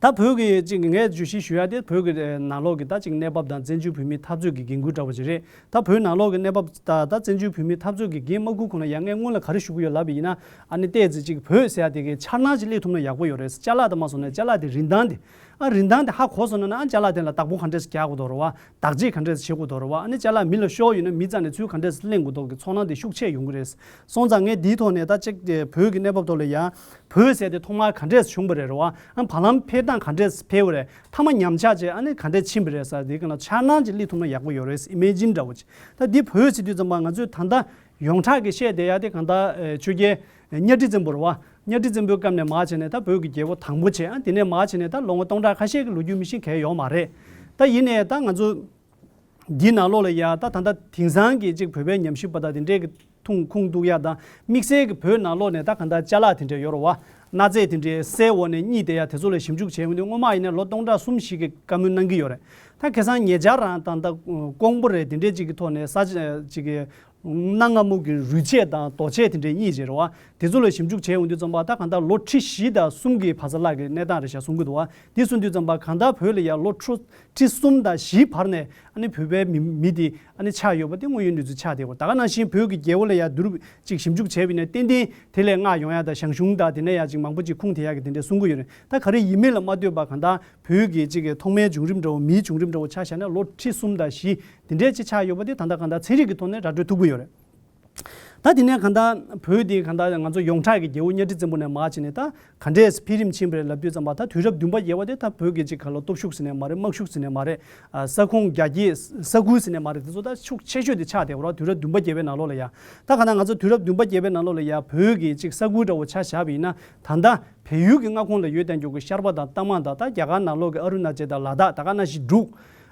ད་བོད་ཀྱི་ཅིག་ངས་བརྗོད་གཞི་ཞུ་ཡ་དེ་བོད་ཀྱི་ནང་ལོགས་ཀྱི་ད་ཅིག་གནས་བབ་དང་བཙན་བྱོལ་བོད་མིའི་འཐབ་རྩོད་ཀྱི་འགན་འཁུར་འདྲ་བོ་ཅིག་རེད། ད་བོད་ནང་ལོགས་ཀྱི་གནས་བབ་ད་ད་བཙན་བྱོལ་བོད་མིའི་འཐབ་རྩོད་ཀྱི་འགན་མ་འཁུར་གོང་ལ་ཡ་ངས་སྔོན་ལ་ག་རེ་ཞུ་གི་ཡོད་ལབ་པ་ཡིན་ན། ཨ་ནི་ཏོག་ཙམ་ཅིག་བོད་ཟེར་ཡ་དེ་གི་འཆར་སྣང་ཅིག་སླེབས་ཐུབ་ན་ཡག་པོ་ཡོད་རེད། ཅ་ལག་དེ་མ་སོང་ན་ཅ་ལག་དེ་རིན་ཐང་དེ། ཨ་རིན་ཐང་དེ་ཧ་གོ་སོང་ན་ན་ཨ་ཅ་ལག་དེ་ལ་བདག་པོ་ག་འདྲས་རྒྱག་དགོས་དོ་རེད་བ། བདག་གཅེས་ག་འདྲས་བྱེད་དགོས་དོ་རེད་བ། ཨ་ནི་ཅ་ལག་མི་ལ་ཤོར་ཡོད་ན་མི་རྩ་ནས་ཚུར་ག་འདྲས་ལེན་དགོས་དོ་གི་ཚོར་སྣང་དེ་ཤུགས་ཆེ་ཡོང་གི་རེད། སོང་ཙང་ངས་འདིའི་ཐོག་ནས་ད་ཅིག་དེ་བོད་ཀྱི་གནས་བབ་ཐོག་ལ་ཡ། བོད་ཟེར་དེ་ཐོག་མར་ག་འདྲས་བྱུང་བ་རེད་རེད་བ། ཨ་བར་ལམ་འཕེལ་སྟངས་ག་འདྲས་འཕེལ་བ་རེད། མཐའ་མ་ཉམས་ཆག་བྱས་ཨ་ནི་ག་འདྲས་ཕྱིན་པ་རེད་ཟེར་དེ་ག་ལ་འཆར་སྣང་ཅིག་སླེབས་ཐུབ་ན་ཡག་པོ་ཡོད་རེད། ཨི་མེ་ཇིན་འདྲ་བོ་ཅིག་ད་འདི་བོད་ཟེར་དུས་ཙམ་པ་ང་ཚོས་ད་ལྟ་ཡོངས་གྲགས་ཀྱི་བཤད་བསྡད་ཡ་དེ་གང་ལྟར་ཨེ་ཆོས་རྒྱལ་གཉའ་ཁྲི་བཙན་པོ་རེད་བ། གཉའ་ཁྲི་བཙན་པོའི་སྐབས་ནས་མར་བྱས་ནས་ད་བོད་ཀྱི་རྒྱལ་པོ་དང་པོ་བྱས། ཨ་དེ་ནས་མར་བྱས་ནས་ད་ལོ་ངོ་སྟོང་ཕྲག་ཁ་ཤས་ཀྱི་ལོ་རྒྱུས་མི་ཤེས་མཁན་ཡོད་མ་རེད། ད་ཡིན་ནའི་ད་ང་ཚོ་འདིའི་ནང་ལོགས་ལ་ཡ་ད་ད་ལྟ་དེང་སང་གི་ཅིག་བོད་པའི་ཉམས་ཞིབ་པ་དང་དེ་འདྲས་ཀྱི་ཐུང་ཁུངས་གཏུག་ཡ་དང་དམིགས་བསལ་གྱི་བོད་ནང་ལོགས་ནས་ད་གང་ལྟར་ཅ་ལག་དེ་འདྲས་ཡོད་རེད་བ། གནའ་རྫས་དེ་འདྲས་གསེར་འོག་ནས་རྙེད་བསྡད་ཡ་དེ་ཚོ་ལ་ཞིབ་འཇུག་བྱས་ཡོང་དུས་སྔོན་མ་ཡིན་ན་ལོ་སྟོང་ཕྲག་གསུམ་བཞི་གི་བཀའ་མོལ་གནང་གི་ཡོད་རེད། ད་ཁ་སང་ཉེ་ཆར་རང་ད་ལྟ་ཀོང་པོ་རེད་དེ་འདྲས་ཅིག་གི་ཐོག་ནས་ས་ཆ་ཅིག་གི་གནའ་སྔ་མོ་གི་རུས་ཆས་དང་རྡོ་ཆས་དེ་འདྲས་རྙེད་བྱས་རེད་བ། དེ་ཚོ་ལ་ཞིབ་འཇུག་བྱས་ཡོང་དུས་ཙམ་པ་ད་གང་ལྟར་ལོ་ཁྲི་བཞི་དང་གསུམ་གྱི་བར་ས་ལྷག་གི་གནས་སྟངས་རེད་ཤག་གསུང་གི་འདུག་བ། དེ་གསུང་དུས་ཙམ་པ་གང་ལྟར་བོད་ལ་ཡ་ལོ་ཁྲི་ཁྲི་གསུམ་དང་བཞིའི་བར་ནས་ཨ་ནི་བོད་པའི་མི་མི་དེ་ཨ་ནི་ཆགས་ཡོད་པ་དེ་དངོས་ཡོད་གནས་ཚུལ་ཆགས་བསྡད་ཡོད། ད་ག་ནང་བཞིན་བོད་ཀྱི་རྒྱལ་པོ་ལ་ཡ་བསྡུར་ཅིག་ཞིབ་འཇུག་བྱས་པ་ཡིན་ན་ཏན་ཏན་དེ་ལས་མངགས་ཡོང་ཡ་དང་ཞང་ཞུང་དང་དེ་ནས་ཡ་ཅིག་མང་པོ་ཅིག་ཁུངས་དེ་ཡ་གི་དེ་འདྲས་གསུང་གི་ཡོད་རེད། ད་ག་རེ་ཡིན་མིན་ལ་མ་ལྟོས་པ་གང་ལྟར་བོད་ཀྱི་ཅིག་གི་ཐོག་མའི་བྱུང་རིམ་འདྲ་བོ་མིའི་བྱུང་རིམ་འདྲ་བོ་ཆ་བཞག་ན་ལོ་ཁྲི་གསུམ་དང་བཞི་དེ་འདྲས་ཅིག་ཆགས་ཡོད་པ་དེ་ད་ལྟ་གང་ལྟར་ཚན་རིག་གི་ཐོག་ནས་ར་སྤྲོད་ཐུབ་ཀྱི་ཡོད་རེད། ད་དེ་ནས་གང་ལྟར་བོད་དེ་གང་ལྟར་ང་ཚོ་ཡོངས་གྲགས་ཀྱི་རྒྱལ་པོ་གཉའ་ཁྲི་བཙན་པོ་ནས་མར་བྱས་ནས་ད་ག་འདྲས་འཕེལ་རིམ་ཕྱིན་པ་རེད་ལབ་དུས་ཙམ་པ་ད་དུས་རབས་བདུན་པ་བརྒྱད་པ་དེ་ད་བོད་ཀྱི་ཅིག་ག་ལ་སྟོབས་ཤུགས་ཟེར་ནས་མ་རེད། དམག་ཤུགས་ཟེར་ནས་མ་རེད། ཨ་ས་ཁོངས་རྒྱ་སྐྱེད་ས་ཁུལ་ཟེར་ནས་མ་རེད། དེ་ཚོ་ད་ཤུགས་ཆེ་ཤོས་དེ་ཆགས་བསྡད་ཡོད་རེད་བ། དུས་རབས་བདུན་པ་བརྒྱད་པའི་ནང་ལོགས་ལ་ཡ། ད་གང་ལྟར་ང་ཚོ་དུས་རབས་བདུན་པ་བརྒྱད་པའི་ནང་ལོགས་ལ་ཡ་བོད་ཀྱི་ཅིག་ས་ཁུལ་འདྲ་བོ་ཆ་བཞག་པ་ཡིན་ན་ད་ལྟ་བལ་ཡུལ་གྱི་མངའ་ཁོངས་ལ་ཡོད་བསྡད་རྒྱུ་གི་ཤར་པ་དང་ལྟ་མ་དང་ད་རྒྱ་གར་ནང་ལོགས་ཀྱི་ཨ་རུ་ན་ཅལ་དང་ལ་དྭགས་ད་ག་ནང་བཞིན་འབྲུག་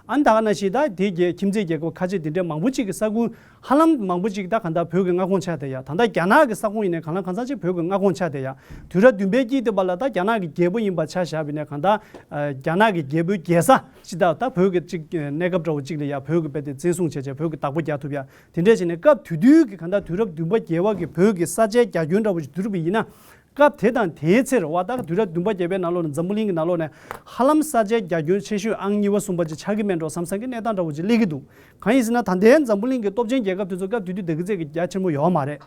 ཨ་ནི་ད་ག་ནང་བཞིན་ད་དེ་རྒྱལ་ཁྱིམ་མཚེས་རྒྱལ་ཁབ་ཁ་ཆེ་དེ་འདྲའི་མང་པོ་ཅིག་གི་ས་ཁུལ་ཧ་ལམ་མང་པོ་ཅིག་ད་གང་ལྟར་བོད་ཀྱི་མངའ་ཁོངས་ཆགས་བསྡད་ཡ། ད་ལྟ་རྒྱ་ནག་གི་ས་ཁོངས་ཡིན་ནའི་གང་ལ་གང་འཚམ་ཅིག་བོད་ཀྱི་མངའ་ཁོངས་ཆགས་བསྡད་ཡ། དུས་རབས་བདུན་པའི་དཀྱིལ་དུ་བར་ལ་ད་རྒྱ་ནག་གི་རྒྱལ་པོ་ཡིན་པ་ཆ་བཞག་པ་ཡིན་ནའི་གང་ལྟར་ཨ་རྒྱ་ནག་གི་རྒྱལ་པོའི་རྒྱལ་ས་ཅིག་ད་ད་བོད་ཀྱི་ཅིག་གནས་སྐབས་འདྲ་བོ་ཅིག་ལ་ཡ་བོད་ཀྱི་དཔེ་དེ་བཙན་བཟུང་བྱས་བྱས་བོད་ཀྱི་བདག་པོ་རྒྱག་ཐུབ་ཡ། དེ་འདྲས་བྱས་ནས་སྐབས་དེ་དུས་ཀྱི་གང་ལྟར་དུས་རབས་བདུན་པ་བརྒྱད་པ་གི་བོད་ཀྱི་ས་ཆའི་རྒྱ་ཁྱོན་འདྲ་བོ་ཞིག་བསྡུར་བ་ཡིན་ན། སྐབས་དེ་དང་དེའི་ཚེ་རེད་བ། ད་དུས་རབས་བདུན་པ་བརྒྱད་པའི་ནང་ལོགས་ནས་འཛམ་བུ་གླིང་གི་ནང་ལོགས་ནས་ཧ་ལམ་ས་ཆའི་རྒྱ་ཁྱོན་ཆེ་ཤོས་ཨང་གཉིས་པ་གསུམ་པ་ཅིག་ཆགས་ཀྱི་མེད་འགྲོ་བསམ་བསམ་གྱི་གནས་སྟངས་འདྲ་བོ་ཅིག་སླེབས་ཀྱི་འདུག་གང་ཡིན་ཟེར་ན་ད་ལྟའི་འཛམ་བུ་གླིང་གི་སྟོབས་ཆེན་རྒྱལ་ཁབ་དེ་ཚོ་སྐབས་དེ་དུས་དེ་གི་ཚད་ཀྱི་རྒྱ་ཆེན་པོ་ཡོད་མ་རེད།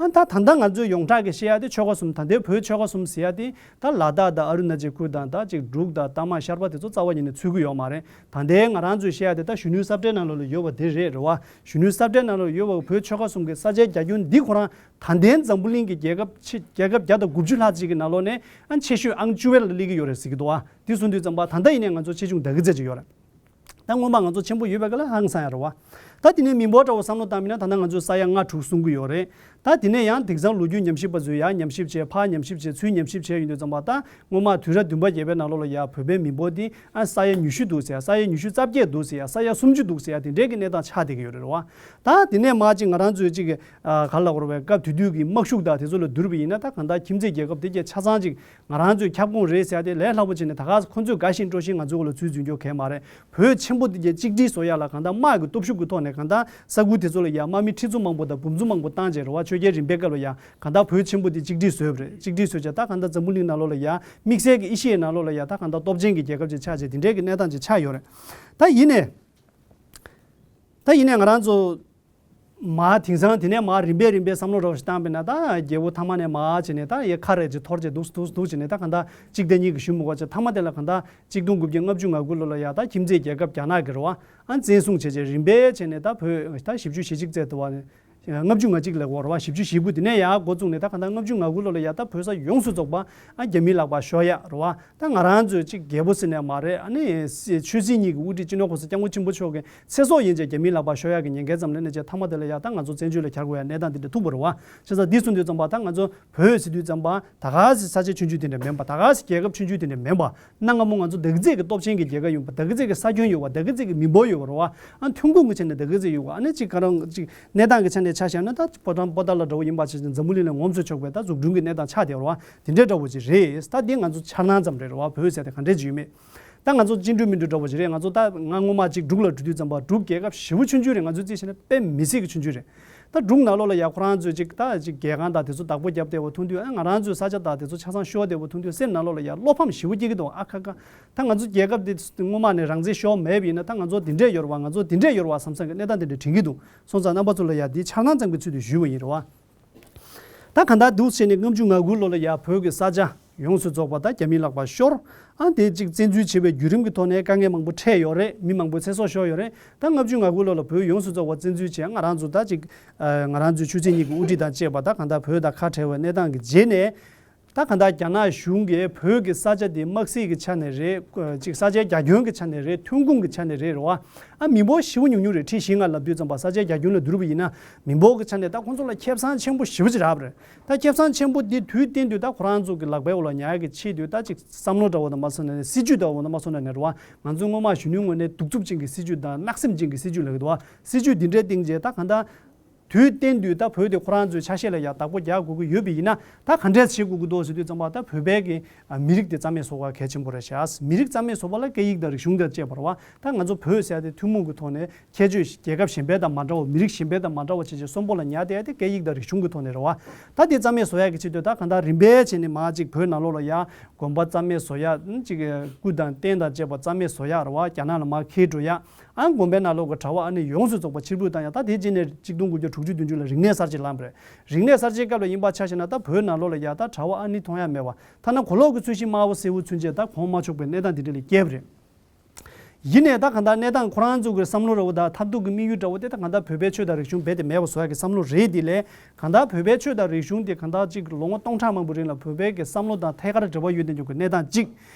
ཨ་ད་ད་ལྟ་ང་ཚོས་ཡོངས་གྲགས་ཀྱི་བཤད་ཡ་དེ་ཆོལ་ཁ་གསུམ། ད་ལྟའི་བོད་ཆོལ་ཁ་གསུམ་ཟེར་ཡ་དེ་ད་ལ་དྭགས་དང་ཨ་རུ་ན་ཅལ་ཁུལ་དང་ད་ཅིག་འབྲུག་དང་ལྟ་མ་ཤར་པ་དེ་ཚོ་རྩ་བ་ཉིད་ནས་ཚུད་ཀྱི་ཡོད་མ་རེད། ད་ལྟའི་ང་རང་ཚོས་བཤད་ཡ་དེ་ད་གཞོན་ནུའི་ས་བཀྲའི་ནང་ལོགས་ལ་ཡོད་པ་དེ་རེད་རེད་བ། གཞོན་ནུའི་ས་བཀྲའི་ནང་ལོགས་ཡོད་པ་བོད་ཆོལ་ཁ་གསུམ་གྱི་ས་ཆའི་རྒྱ་ཁྱོན་འདི་ཁོ་རང་ད་ལྟའི་འཛམ་བུ་གླིང་གི་རྒྱལ་ཁབ་ཆེ་རྒྱལ་ཁབ་བརྒྱ་དང་དགུ་བཅུ་ལྷག་ཅིག་གི་ནང་ལོགས་ནས་ཨ་ཆེ་ཤོས་ཨང་བཅུ་པའི་ལ་སླེབས་ཀྱི་ཡོད་རེད་ཟེར་གྱི་འདུག་བ། དེ་གསུངས་དུས་ཙམ་པ་ད་ལྟ་ཡིན་ནའི་ང་ཚོ་ཆེ་ཆུང་ད་གི་རྩེ་ཅིག་ཡོད་རེད། ད་སྔོན་མ་ང་ཚོ་ཆེན་པོ་ཡོད་པའི་སྐབས་ལ་ཧང་སང་ཡ་རེད་བ། ད་དེ་ནས་མི་འབོར་འདྲ་བོ་བསམ་བློ་བཏང་མིན་ན་ད་ལྟ་ང་ཚོས་ས་ཡ་ལྔ་དྲུག་གསུང་གི་ཡོད་རེད། ད་དེ་ནས་ཡང་དེང་སང་ལོ་རྒྱུས་ཉམས་ཞིབ་པ་ཚོས་ཡང་ཉམས་ཞིབ་བྱས། ཕར་ཉམས་ཞིབ་བྱས། ཚུར་ཉམས་ཞིབ་བྱས་ཡོང་དུས་ཙམ་པ་ད་སྔོན་མ་དུས་རབས་བདུན་པ་བརྒྱད་པའི་ནང་ལོགས་ལ་ཡ་བོད་པའི་མི་འབོར་འདི་ཨ་ས་ཡ་ཉི་ཤུ་འདུག་ཟེར་ཡ། ས་ཡ་ཉི་ཤུ་རྩ་བརྒྱད་འདུག་ཟེར་ཡ། ས་ཡ་སུམ་ཅུ་འདུག་ཟེར་ཡ་དེ་འདྲའི་གི་གནས་སྟངས་ཆགས་བསྡད་ཀྱི་ཡོད་རེད་བ། ད་དེ་ནས་མར་ཅིག་ང་རང་ཚོའི་ཅིག་གི་ཨ་ག་ལ་གོ་ར་བའི་སྐབས་དེ་དུས་ཀྱི་དམག་ཤུགས་དང་དེ་ཚོ་ལ་བསྡུར་བ་ཡིན་ན་ད་གང་ལྟར་ཁྱིམ་མཚེས་རྒྱལ་ཁབ་དེ་གས་ཆ་ཚང་ཅིག་ང་རང་ཚོའི་ཁྱབ་ཁོངས་རེད་ཟེར་ཡ་དེ་ལས་སླ་པོ་བྱས་ནས་ད་ག་ཁོ་ཚོས་དགའ་བཞིན་སྤྲོ་བཞིན་ང་ཚོའི་འོག་ལ་ཚུར་འཛུལ་རྒྱུ་གས་མ་རེད། བོད་ཆེན་པོ་དེ་གས་གཅིག་སྒྲིལ་བཟོ་ཡ་ལ་གང་ལྟར་དམག་གི་སྟོབས་ཤུགས་ཀྱི་ཐོག་ནས་གང་ལྟར་ས་ཁུལ་དེ་ཚོ་ལ་ཡ་དམག་མི་ཁྲི་ཚོ་མང་པོ་དང་འབུམ་ཚོ་མང་པོ་བཏང་བྱས་རེད་བ། ཆོས་རྒྱལ་རིམ་པའི་སྐབས་ལ་ཡ་གང་ལྟར་བོད་ཆེན་པོ་དེ་གཅིག་སྒྲིལ་བཟོས་པ་རེད། གཅིག་སྒྲིལ་བཟོས་བྱས་ད་གང་ལྟར་འཛམ་བུ་གླིང་ནང་ལོགས་ལ་ཡ་དམིགས་བསལ་གྱི་ཨེ་ཤི་ཡའི་ནང་ལོགས་ལ་ཡ་ད་གང་ལྟར་སྟོབས་ཆེན་གྱི་རྒྱལ་ཁབ་ཅིག་ཆགས་བྱས་དེ་འདྲའི་གི་གནས་སྟངས་ཅིག་ཆགས་ཡོད་རེད། ད་ཡིན་ནའི། ད་ཡིན་ནའི་ང་རང་ཚོ་མ་དེང་སང་དེ་ནས་མ་རིམ་པས་རིམ་པས་བསམ་བློ་རོགས་ཤིག་བཏང་པས་ན་ད་རྒྱལ་པོ་ཐ་མ་ནས་མ་བྱས་ནས་ད་ཡ་ཁ་རེ་ཅིག་འཐོར་བྱས་འདུག་འདུག་འདུག་བྱས་ནས་ད་གང་ལྟར་གཅིག་དང་གཉིས་ཀྱི་ཞུ་མི་དགོས་བྱས། ཐ་མ་དེ་ལ་གང་ལྟར་གཅིག་སྟོང་དགུ་བརྒྱ་ལྔ་བཅུ་ང་དགུ་ལོ་ལ་ཡ་ད་ཁྱིམ་མཚེས་རྒྱལ་ཁབ་རྒྱ་ནག་གི་རེད་བ། ཨ་བཙན་བཟུང་བྱས་བྱས་རིམ་པས་བྱས་ནས་ད་བོད་ད་བཞི་བཅུ་ཞེ་གཅིག་ཙམ་དུ་བ་ནས། ལྔ་བཅུ་ང་གཅིག་ལབ་དགོས་རེད་བ། བཞི་བཅུ་ཞེ་དགུ་དེ་ནས་ཡར་འགོ་བཙུགས་ནས་ད་ག་ད་ལྔ་བཅུ་ང་དགུ་ལོ་ལ་ཡ་ད་བོད་ས་ཡོངས་སུ་རྫོགས་པ་ཨ་རྒྱ་མིའི་ལག་པར་ཤོར་ཡ་རེད་བ། ད་ང་རང་ཚོས་ཅིག་རྒྱལ་པོ་ཟེར་ནས་མ་རེད། ཨ་ནི་ཆོས་སྲིད་གཉིས་ཀྱི་དབུ་ཁྲིད་སྤྱི་ནོར་གོང་ས་སྐྱབས་མགོན་ཆེན་པོ་མཆོག་གི་ཚེ་སྲོག་ཡན་ཆད་རྒྱ་མིའི་ལག་པར་ཤོར་ཡ་གི་ཉེན་ཁའི་ཙམ་ལས་ནས་ཅིག་མཐའ་མ་དེ་ལ་ཡ་ད་ང་ཚོ་བཙན་བྱོལ་ལ་གྱར་དགོས་ཡ་གནས་སྟངས་དེ་འདྲ་ཐུག་པ་རེད་བ། བྱས་ཙང་འདི་གསུངས་དུས་ཙམ་པ་ད་ང་ཚོ་བོད་ཟེར་དུས་ཙམ་པ་ད་ག་ཟེ་ས་ཆ་ཆུང་ཆུང་དེ་འདྲ་མིན་པ། ད་ག་ཟེ་རྒྱལ་ཁབ་ཆུང་ཆུང་དེ་འདྲ་མིན་པ། གནའ་སྔ་མོ་ང་ཚོ་ད་ག་ཟེ་གི་སྟོབས་ཆེན་གྱི་རྒྱལ་ཁབ་ཡོད་པ། ད་ག་ཟེ་གི་ས་ཁྱོན་ཡོད་པ། ད་ག་ཟེ་གི་མི་འབོར་ཡོད་པ་རེད་བ། ཨ་ཐོན་ཁུངས་ཀྱི་ཆ་ནས་ད་ག་ཟེ་ཡོད་པ། ཨ་ནི་ཅིག་ག་རང་ཅིག་གནས་སྟངས་ཀྱི་ཆ་ནས་ཆ་བཞག་ན་ད་པོ་ཊ་པོ་ཊ་ལ་འདྲ་བོ་ཡིན་པ་ཆ་ཅིག་འཛམ་བུ་གླིང་ལ་ངོམ་སོ་ཆོག་པའི་ད་འཛུགས་སྐྲུན་གྱི་གནས་སྟངས་ཆགས་བསྡད་པ་རེད་བ། དེ་འདྲའི་འདྲ་བོ་ཅིག་རེད། ད་འདི་ང་ཚོ་འཆར་སྣང་ཙམ་རེད་རེད་བ། བོད་ཟེར་དེ་ག་འདྲས་ཅིག་ཡོད་མེད། ད་ང་ཚོ་སྤྱི་འགྲོས་མི་འགྲོ་འདྲ་བོ་ཅིག་རེད། ང་ཚོ་ད་ང་སྔོན་མ་ཅིག་འབྲུག་ལ་འགྲོ་དུས་ཙམ་པ་འབྲུག་རྒྱལ་ཁབ་ཞེ་པོ་ཆུང་ཆུང་རེད། ང་ཚོས་རྩིས་བྱས་ན་དཔེ་མི་སྲིད་ཀྱི་ཆུང་ཆུང་རེད། ད་འབྲུག་ནང་ལོགས་ལ་ཡ་ཁོ་རང་ཚོས་ཅིག་ད་ཅིག་རྒྱལ་ཁང་དང་དེ་ཚོ་བདག་པོ་རྒྱབ་བསྡད་པ་མཐོང་དུས། ཨ་ང་རང་ཚོའི་ས་ཆ་དང་དེ་ཚོ་ཆ་ཚང་ཤོར་བསྡད་པ་མཐོང་དུས་སེམས་ནང་ལོགས་ལ་ཡ་བློ་ཕམ་ཞེ་པོ་སྐྱེ་གི་འདུག། ཨ་ཁ་ཁ། ད་ང་ཚོ་རྒྱལ་ཁབ་འདི་སྔོན་མ་ནས་རང་བཙན་ཤོར་མེད་པ་ཡིན་ན་ད་ང་ཚོ་འདི་འདྲས་ཡོད་རེད་བ། ང་ཚོ་འདི་འདྲས་ཡོད་རེད་བ་བསམ་བསམ་གྱི་གནས་སྟངས་དེ་འདྲ་དྲན་གྱི་འདུག། སོང་ཙང་རྣམ་པ་ཚོ་ལ་ཡ་འདི་འཆར་སྣང་ཙམ་གྱི་ཚུལ་དུ་ཞུས་པ་ཡིན་རེད་བ། ད་གང་ལྟར་འདུག་བྱས་ནས་ལྔ་བཅུ་ང་དགུ་ལོ་ལ་ཡ་བོད་ཀྱི་ས་ཆ་ཡོངས་སུ་རྫོགས་པ་ད་རྒྱ་མིའི་ལག་པར་ཤོར། ཨ་དེ་གཅིག་བཙན་འཛུལ་བྱས་པའི་བརྒྱུད་རིམ་གྱི་ཐོག་ནས་དཀའ་ངལ་མང་པོ་འཕྲད་ཡོད་རེད། མི་མང་པོའི་ཚེ་སྲོག་ཤོར་ཡོད་རེད། ད་ལྔ་བཅུ་ང་དགུ་ལོ་ལ་བོད་ཡོངས་སུ་རྫོགས་པ་བཙན་འཛུལ་བྱས། ང་རང་ཚོ་ད་ཅིག་ང་རང་ཚོའི་ཆོས་སྲིད་གཉིས་ཀྱི་དབུ་ཁྲིད་དང་བཅས་པ་ད་གང་ལྟར་བོད་དང་ཁ་བྲལ་བའི་གནས་སྟངས་ཀྱི་རྗེས་ནས། ད་གང་ལྟར་རྒྱ་ནག་གཞུང་གིས་བོད་ཀྱི་ས་ཆ་དེ་དམག་སྲིད་ཀྱི་ཆ་ནས་རེད། ཅིག་ས་ཆའི་རྒྱ་ཁྱོན་གྱི་ཆ་ནས་རེད། ཐོན་ཁུངས་ཀྱི་ཆ་ནས་རེད་རེད་བ། ཨ་མི་འབོར་ཞེ་པོ་ཉུང་ཉུང་རེད། ཁྲི་བཞི་ལྔ་ལབ་དུས་ཙམ་པ་ས་ཆའི་རྒྱ་ཁྱོན་ལ་བསྡུར་བ་ཡིན་ན་མི་འབོར་གྱི་ཆ་ནས་ད་ཁོང་ཚོ་ལ་ཁེ་བཟང་ཆེན་པོ་ཞེ་པོ་ཅིག་རག་པ་རེད། ད་ཁེ་བཟང་ཆེན་པོ་འདི་དུས་གཏན་དུ་ད་ཁོ་རང་ཚོ་གི་ལག་པའི་འོག་ལ་ཉར་གྱི་ཆེད་དུ་ད་ཅིག་བསམ་བློ་འདྲ་བོ་དང་མ་སོང་ན་ནས། སྲིད་ཇུས་འདྲ་བོ་དང་མ་སོང་ན་ནས་རེད་བ། ང་ཚོ་སྔོན་མ་གཞོན་ནུའི་ངོས་ནས་གདུག་རྩུབ་ཅན་གྱི་སྲིད་ཇུས་དང་གནག་སེམས་ཅན་གྱི་སྲིད་ཇུས་ལབ་ཀྱི་འདུག་བ། སྲིད་ཇུས་འདི་འདྲའི་སྟེང་བྱས་ད་གང་ལྟར། དུས་གཏན་དུ་ད་བོད་དེ་ཁོ་རང་ཚོའི་ཆ་ཤས་ལ་ཡ་བདག་པོ་རྒྱག་དགོས་ཀྱི་ཡོད་པ་ཡིན་ན། ད་ག་འདྲས་བྱེད་དགོས་ཀྱི་འདུག་ཟེར་དུས་ཙམ་པ་ད་བོད་པའི་གི་མི་རིགས་དེ་རྩ་མེད་བཟོ་དགོས་གལ་ཆེན་པོ་རེད་ཤག། མི་རིགས་རྩ་མེད་བཟོ་བ་ལ་སྐད་ཡིག་དང་རིག་གཞུང་དང་བཅས་པ་རེད་བ། ད་ང་ཚོ་བོད་ཟེར་ཡ་དེ་ཐུན་མོང་གི་ཐོག་ནས་ཁྱད་ཆོས་རྒྱལ་ཁབ་གཞན་པའི་དང་མ་འདྲ་བ། མི་རིགས་གཞན་པའི་དང་མ་འདྲ་བ་བྱས་བྱས་གསོན་པོ་ལ་ཉར་བསྡད་ཡ་དེ་སྐད་ཡིག་དང་རིག་གཞུང་གི་ཐོག་ནས་རེད་བ། ད་དེ་རྩ་མེད་བཟོ་ཡ་གི་ཆེད་དུ་ད་གང་ལྟར་རིམ་པས་བྱས་ནས་མར་ཅིག་བོད་ནང་ལོགས་ལ་ཡ་དགོན་པ་རྩ་མེད་བཟོ་ཡ། ཅིག་སྐུ་དང་རྟེན་དང་བཅས་པ་རྩ་མེད་བཟོ་ཡ་རེད་བ། རྒྱ་ནག་ལ་མར་འཁྱེར་འགྲོ་ཡ། ཨ་དགོན་པའི་ནང་ལོགས་ཀྱི་གྲྭ་པ་ཨ་ནི་ཡོངས་སུ་རྫོགས་པ་ཕྱིར་འབུད་བཏང་ཡ། ད་དེ་རྗེས་ནས་གཅིག་སྟོང་དགུ་བརྒྱ་དྲུག་ཅུ་བདུན་ཅུ་ལ་རིག་གནས་གསར་བརྗེ་ལངས་པ་རེད། རིག་གནས་གསར་བརྗེའི་སྐབས་ལ་ཡིན་པ་ཆ་བཞག་ན་ད་བོད་ནང་ལོགས་ལ་ཡ་ད་གྲྭ་པ་ཨ་ནི་མཐོང་ཡ་མེད་པ། ཐ་ན་གོ་ལོག་གི་ཚོས་གཞི་དམར་པོ་སེར་པོ་ཚུན་ཆད་ད་གོན་མ་ཆོག་པའི་གནས་སྟངས་དེ་འདྲ་ལ་བསྐྱལ་བ་རེད། ཡིན་ནའི་ད་གང་ལྟར་གནས་སྟངས་ཁོ་རང་ཚོ་གི་བསམ་བློ་འདྲ་བོ་དང་མཐར་ཐུག་གི་དམིགས་ཡུལ་འདྲ་བོ་དེ་ད་གང་ལྟར་བོད་པའི་ཆོས་དང་རིག་གཞུང་རྦད་དེ་མེད་པ་བཟོ་ཡ་གི་བསམ་བློ་རེད། དེ་ལས་གང་ལྟར་བོད་པའི་ཆོས་དང་རིག་གཞུང་དེ་གང་ལྟར་ཅིག་ལོ་ངོ་སྟོང་ཕྲག་མང་པོ་རིང་ལ་བོད་པའི་གི་བསམ་བློ་དང་ཐད་ཀར་འབྲེལ་བ་ཡོད་བསྡད་རྒྱུ་གི་གནས་སྟངས་གཅིག།